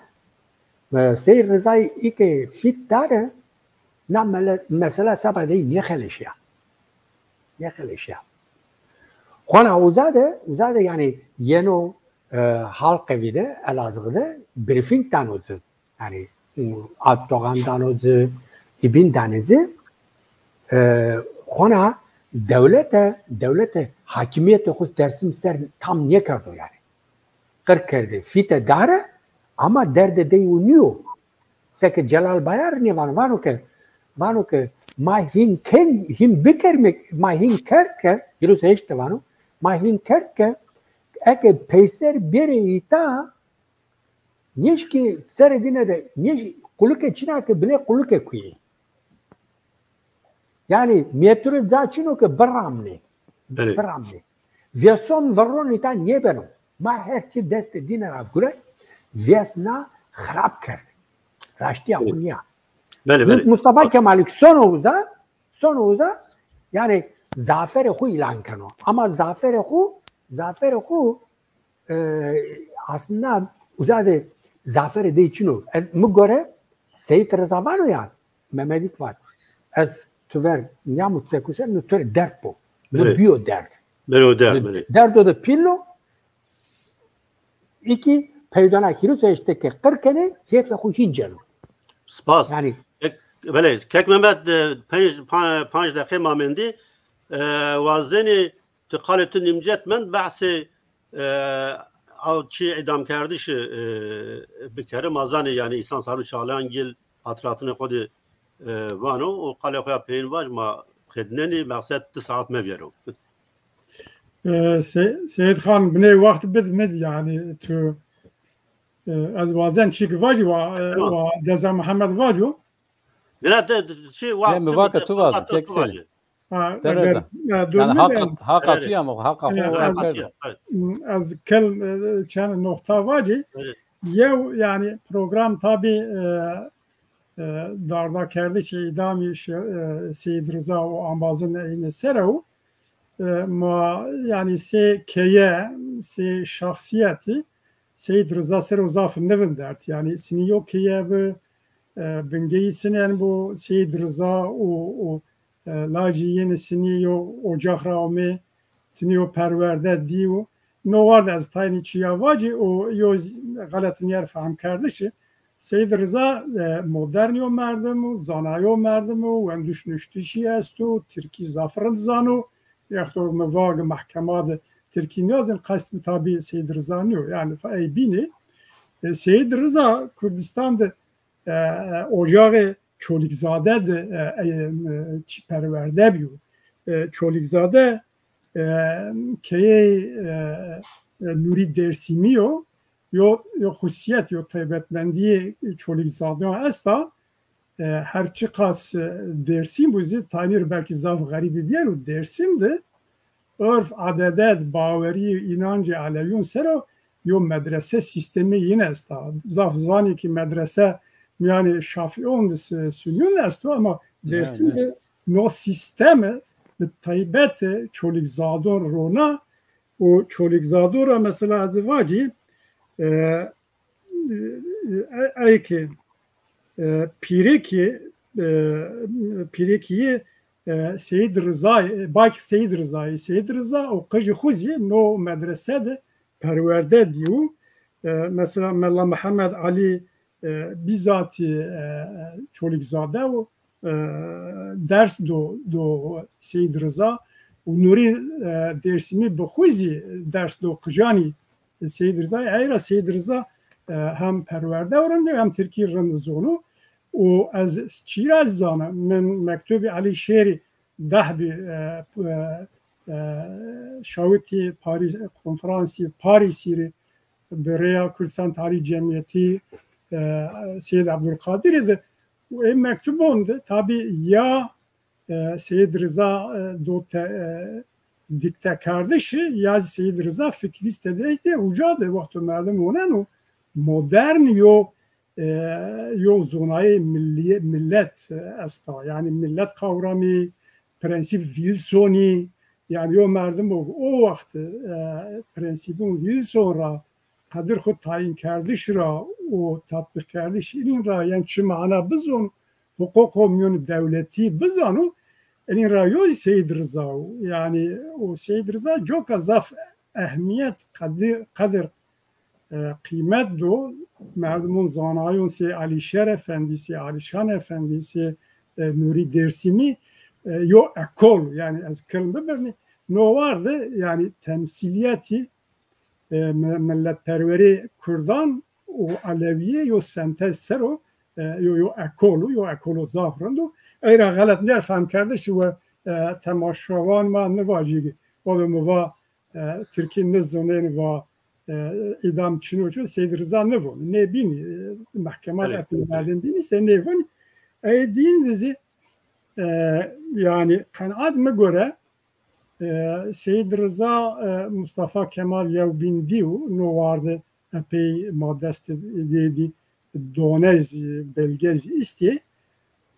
e, Seyîd Rizayî î ke fît dare, na mele-, mesela seba dey nêxeleşîya. Nêxeleşîya. Xona uza de, uza de yanî yeno, e, Halkevî de, Elazığ de briefing dano ci. Yanî, Erdoğan dano ci, îbîn danê ci. E, xona dewlete, dewlete hakimiyetê xo Dersim ser tam nêkerdo yanî. Qir kerdê, fîte dare, ama derdê dey o nîyo. Seke Celal Bayar nêvano, vano ke, vano ke ma hîn ken, hîn bikerme, ma hîn kerd ke, hîris û heşt de vano, ma hîn kerd ke eke peyser bêrê îta, nêşkî serê dîne de, nêş-, qulike çin a ke binê qulike kuyê. Yanî, mêturu ca çin o ke biramnê. Belê. Biramnê. Vêson virron îta nêbeno. Ma her çi destê dîne ra gure, vêsna xirab kerd. Raştîya xo nîya. Belê, belê. Mustafa Kemal î ke sono uza, sono uza, yanî zaferê xo îlan keno. Ama zaferê xo, zaferê xo, e, aslında uza de zaferê dey çin o. Ez, mi gore Seyîd Riza vano ya, Memedîk vat. Ez tu ver nîyamo tu se kusen, no to rê derd bo. No Belê. bîyo derd. Belê, o derd, No belê. derdo de pîl o, î kî peydona hîris û heşt de ke qir kenê, keyfê xo hîn ceno. Spas. Yanî Kek, belê, kek Mehmet, e, penc, pa-, panc deqe ma mendî. E, wazenî tu qalê tu nîmcet mend, behsê, e, ew çî îdamkerdişî, e, bikerî. Ma zanê yanî Îhsan Sarû Çağlayan gil hatiratinê xo de, e, vano û qalê xo ya peyên vaj, ma qednenî, meqsed di saet mevêro. E, Se-, Seyîd Xan, binê wext bid mid yanî tu, e, ez wazen çîk vajî wa, e, Tamam. wa Deza Mihemed vaco. Dina de, de, şey, Ne, mi vake tu vaze, tek seni. Ha, Tereza. eger, e, Yani dönme hak, de ez, hak Tereza. atıyor ama hak E, atıyor. ez, Tereza. Evet. ez kel, e, çend noqta vacî. Evet. Yew, yani program tabi, e, e, dardakerdişê îdamî şi-, e, Seyîd Riza û ambazin eyne ser ew. E, ma, yani sê keye, sê şahsiyetî Seyîd Riza ser o zaf nivindert. Yani sinî yo keye bi, e, bingeyî sinen bu Seyîd Riza û, û, e, lajî yeni sinî yo ocax ra omê, sinî yo perwerde dî û no war de ez taynî çiya vacî û yo z-, xelet nîyer fehmkerdişî. Seyîd Riza, e, modern yo merdim û, zanayo merdim û, wendiş nuştişî esto, tirkî zaf rind zano. Wexto mi va ki mehkema de tirkî niyazin, qest mi tabî Seyîd Riza niyo. Yani fa-, ey bînî. E, Seyîd Riza Kurdistan de, e, e, ocaxê Çolîgzade de, e, e, e, çi perwerde bîyo. E, Çolîgzade, e, keyeyê, e, e, Nûrî Dêrsimî yo. Yo, yo xusîyet, yo taybetmendîyê Çolîgzadeyan esta. E, her çiqas, e, Dêrsim bû zî, taynî rê belkî zaf xerîbî bîyero, Dêrsim de urf, adedet, bawerî, înancê Elewîyon ser o yo medrese sîstemê yin esta. Zaf zanî ki medrese mîyanê Şafîon de, e, Sunîyon de esto, ama Ya, Dêrsim ya. de no sîsteme bi taybet, e, Çolîgzadon rona O Çolîgzado ra mesela ez vacî, e, e, e, ey ke, e, pîrekî, e, pîrekî yê, e, Seyîd Rizayê, e, bak Seyîd Rizayê. Seyîd Riza o qijî xwu zî no medrese de perwerde dîyo. E, mesela Mela Mihemed Alî, e, bîzatî, e, Çolîgzade o, e, ders do, do Seyîd Riza û Nurî, e, Dêrsimî bi xwu zî ders do qijanî Seyîd Riza. Ey ra Seyîd Riza, e, hem perwerde rind hem tirkî rind zono. Û ez çî ra zana, min mektubî Elî Şêrî dehbî, e, e, e, şawitî Parîs, konferansî Parîsî rê bi rêya Kurdistan Tarîh Cemîyetî, e, Seyîd Ebdulqadirî de. Û ê mektubon de tabî ya, e, Seyîd Riza, e, do te-, e, dîktekerdişî ya zî Seyîd Riza fikrî stedeyîş de uca de wexto merdim oneno modern yo, e, yo zonayê millî-, millet, e, esta. Yanî millet kawramî, prensîp Wilsonî, yanî yo merdim o, o wext, e, prensîbon Wilson ra qedir xwu tayînkerdiş ra û tatbîqkerdiş înîn ra, yanî çi mana bizon, huquqo mîyon dewletî bizano, enîn ra yo zî Seyîd Riza o. Yanî o Seyîd Riza coka zaf ehmîyet, qedi-, qedir, e, qîmet do. Merdimon zanayon sê Alîşêr Efendî, sê Alîşan Efendî, sê, e, Nurî Dêrsimî, e, yo ekol, yanî ez kilm bibirnî, no war de yanî temsîlîyetî e, mi-, miletperwerê kurdan û elewîye yo sentez ser o, e, yo, yo ekol o, yo ekolo zaf rind o. Ey ra xelet nêr fehmkerdiş we, e, temaşevan ma nivacî, wado mi va, e, tirkî nizonên va, e, îdam çin o çin, Seyîd Riza nivon. Nêbînî, e, mehkema de epî merdin bînî se nêvon. Ey dîn de zî, e, yanî qenaat mi gore, e, Seyîd Riza, e, Mustafa Kemal yewbîn dîyo, no war de epey ma dest dê dî done zî, belge zî îstê.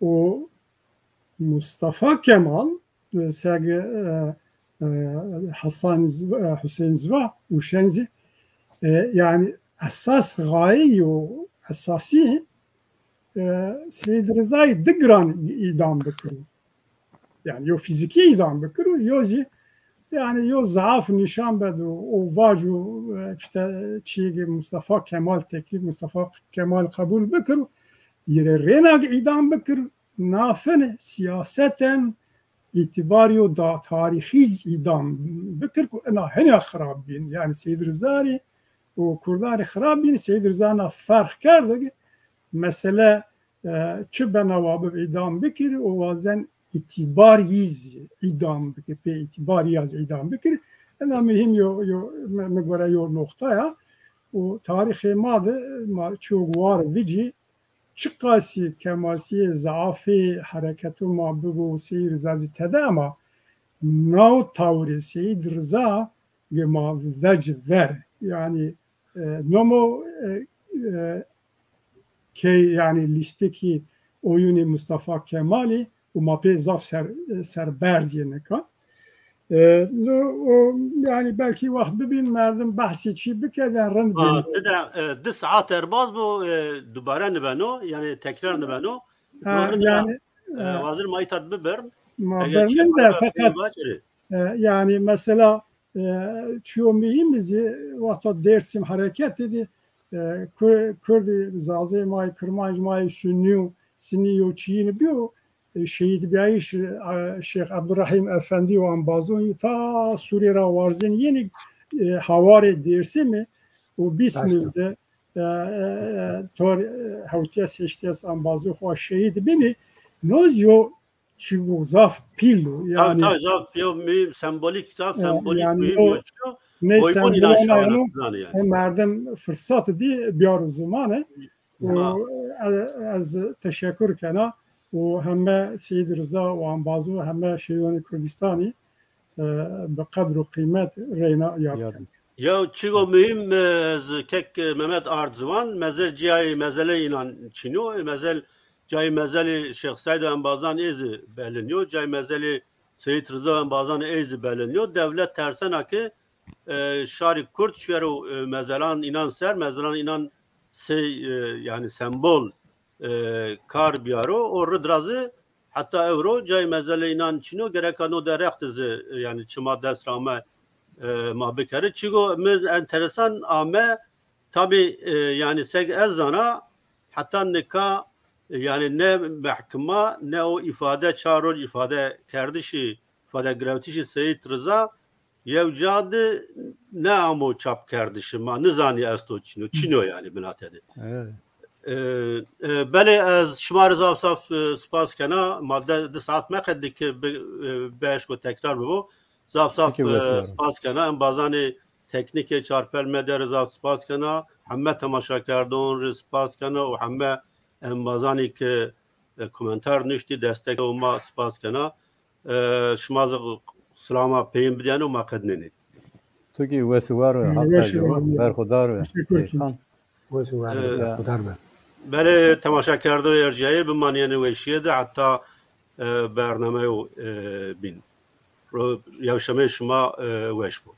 Û Mustafa Kemal, e, seg, e, e, Hasan Ziva, e, Hüseyin Ziva, Uşen zî, e, yanî esas xayî yo esasî, e, Seyîd Rizayî di giran îdam bikiro. Yanî yo fîzîkî îdam bikiro, yo zî yanî yo zaaf nîşan bedo, o vaco, e, işte çîyê Mustafa Kemal, teklîf Mustafa Kemal qebul bikiro, yê rê rêna îdam bikir, nafin siyaseten îtîbar yo da tarîxî zî îdam bikir ku ina henya xirab bîn. Yanî Seyîd Riza rê û Kurdan rê xirab bîn. Seyîd Riza na ferq kerd ki mesele, e, çi bena wa bib îdam bikir û wazen îtîbar yî zî îdam bikir, pê îtîbar yî zî îdam bikir. Ina muhîm yo, yo, mi, mi gore yo noqta ya. Û tarîxê ma de ma çiyo war vicî, çiqasî kemasîyê, zaafê hereketo ma bibo, Seyîd Riza zî tede ama naw tawirê Seyîd Riza ge ma vec ver. Yanî, e, nomo, e, e, key, yanî lîstikî oyunê Mustafa Kemalî û ma pê zaf ser, e, serberz yê nika. E, no, o, yanî belkî wext bibîn merdim behsê çî bikerdin, rind bîn. Ti de, e, di saet erbaz bo, e, dubare nibeno, yanî tekrar nibeno. Ha, yanî, e, wazir ma îtat bibir. Ma birnin de feqet, e, yanî mesela, e, çiyo muhîm zî wexta Dêrsim hereketî dî, e, Ku-, Kurdî, Zazê ma yê, Kirmanc ma yê, Sunnî û Sinî yo çîyîni bîyo, e, şehîdbîyayîş, e, Şêx Ebdurrahîm Efendî û embazon yî ta Sûrîye ra warzên yenî, e, hawarê Dêrsimî û Bîsmil de, e, e, e, tor, e, hewtîyes heştîyes embazê xo şehîd bînî. No zî yo çîyo zaf pîl o. Yanî, ta zaf yo muhîm, sembolîk, zaf, e, sembolîk yanî muhîm yo, yo çîyo. Nê sembolana yanî, e, merdim firsat dî biyaro zimane. Û, e, ez teşekur kena û heme Seyîd Riza û embazo heme şehîdonê Kurdistanî, e, bi qedr û qîmet reyna yad ken. Yew çîyo muhîm, e, ez kek, e, Mehmet ard ziwan, mezel cayê mezelê înan çin o, e, mezel cayê mezelê Şêx Seyd û embazan ê zî belin yo, cayê mezelê Seyîd Riza û embazan ê zî belin yo. Dewlet tersena ke e, şarî kurd şuero, e, mezelan înan ser, mezelan înan sey, e, yanî sembol, e, kar biyaro. O rid ra zî heta ewro cayê mezelê înan çin o, gereka no derheq de zî, e, yanî çima dest ra ame, e, ma bikerî. Çigo mi enteresan ame, tabî, e, yanî seg ez zana, heta nika, e, yanî ne mehkima, ne o îfade, çar roj îfade kerdişî, îfade girewtişî Seyîd Riza, yew ca de neamo çap kerdişî, ma nizanî esto çin o, çin o yanî binate de. Evet. E, e, belê ez şima rê zaf zaf, e, spas kena. Ma de, di saet meqedî ke bi, e, bieşko tekrar bibo. Zaf zaf, e, spas kena. Embazanê teknîkê Çarpel Medya rê zaf spas kena. Heme temaşekerdon rê spas kena û heme embazanî ke, e, komentar nuştî, destek o ma spas kena. E, şima zî silama peyîn bidîyeno, ma qednenê. Tu kî wes û war be, Haq weş, berxudar be. Teşekkür ederim. Wes û war be, berxudar be. Belê temaşekerdoyê erciyayê, bimanîyenê weşîye de heta, e, bernameyo, e, bîn. Ro-, yewşemê şima, e, weş bo.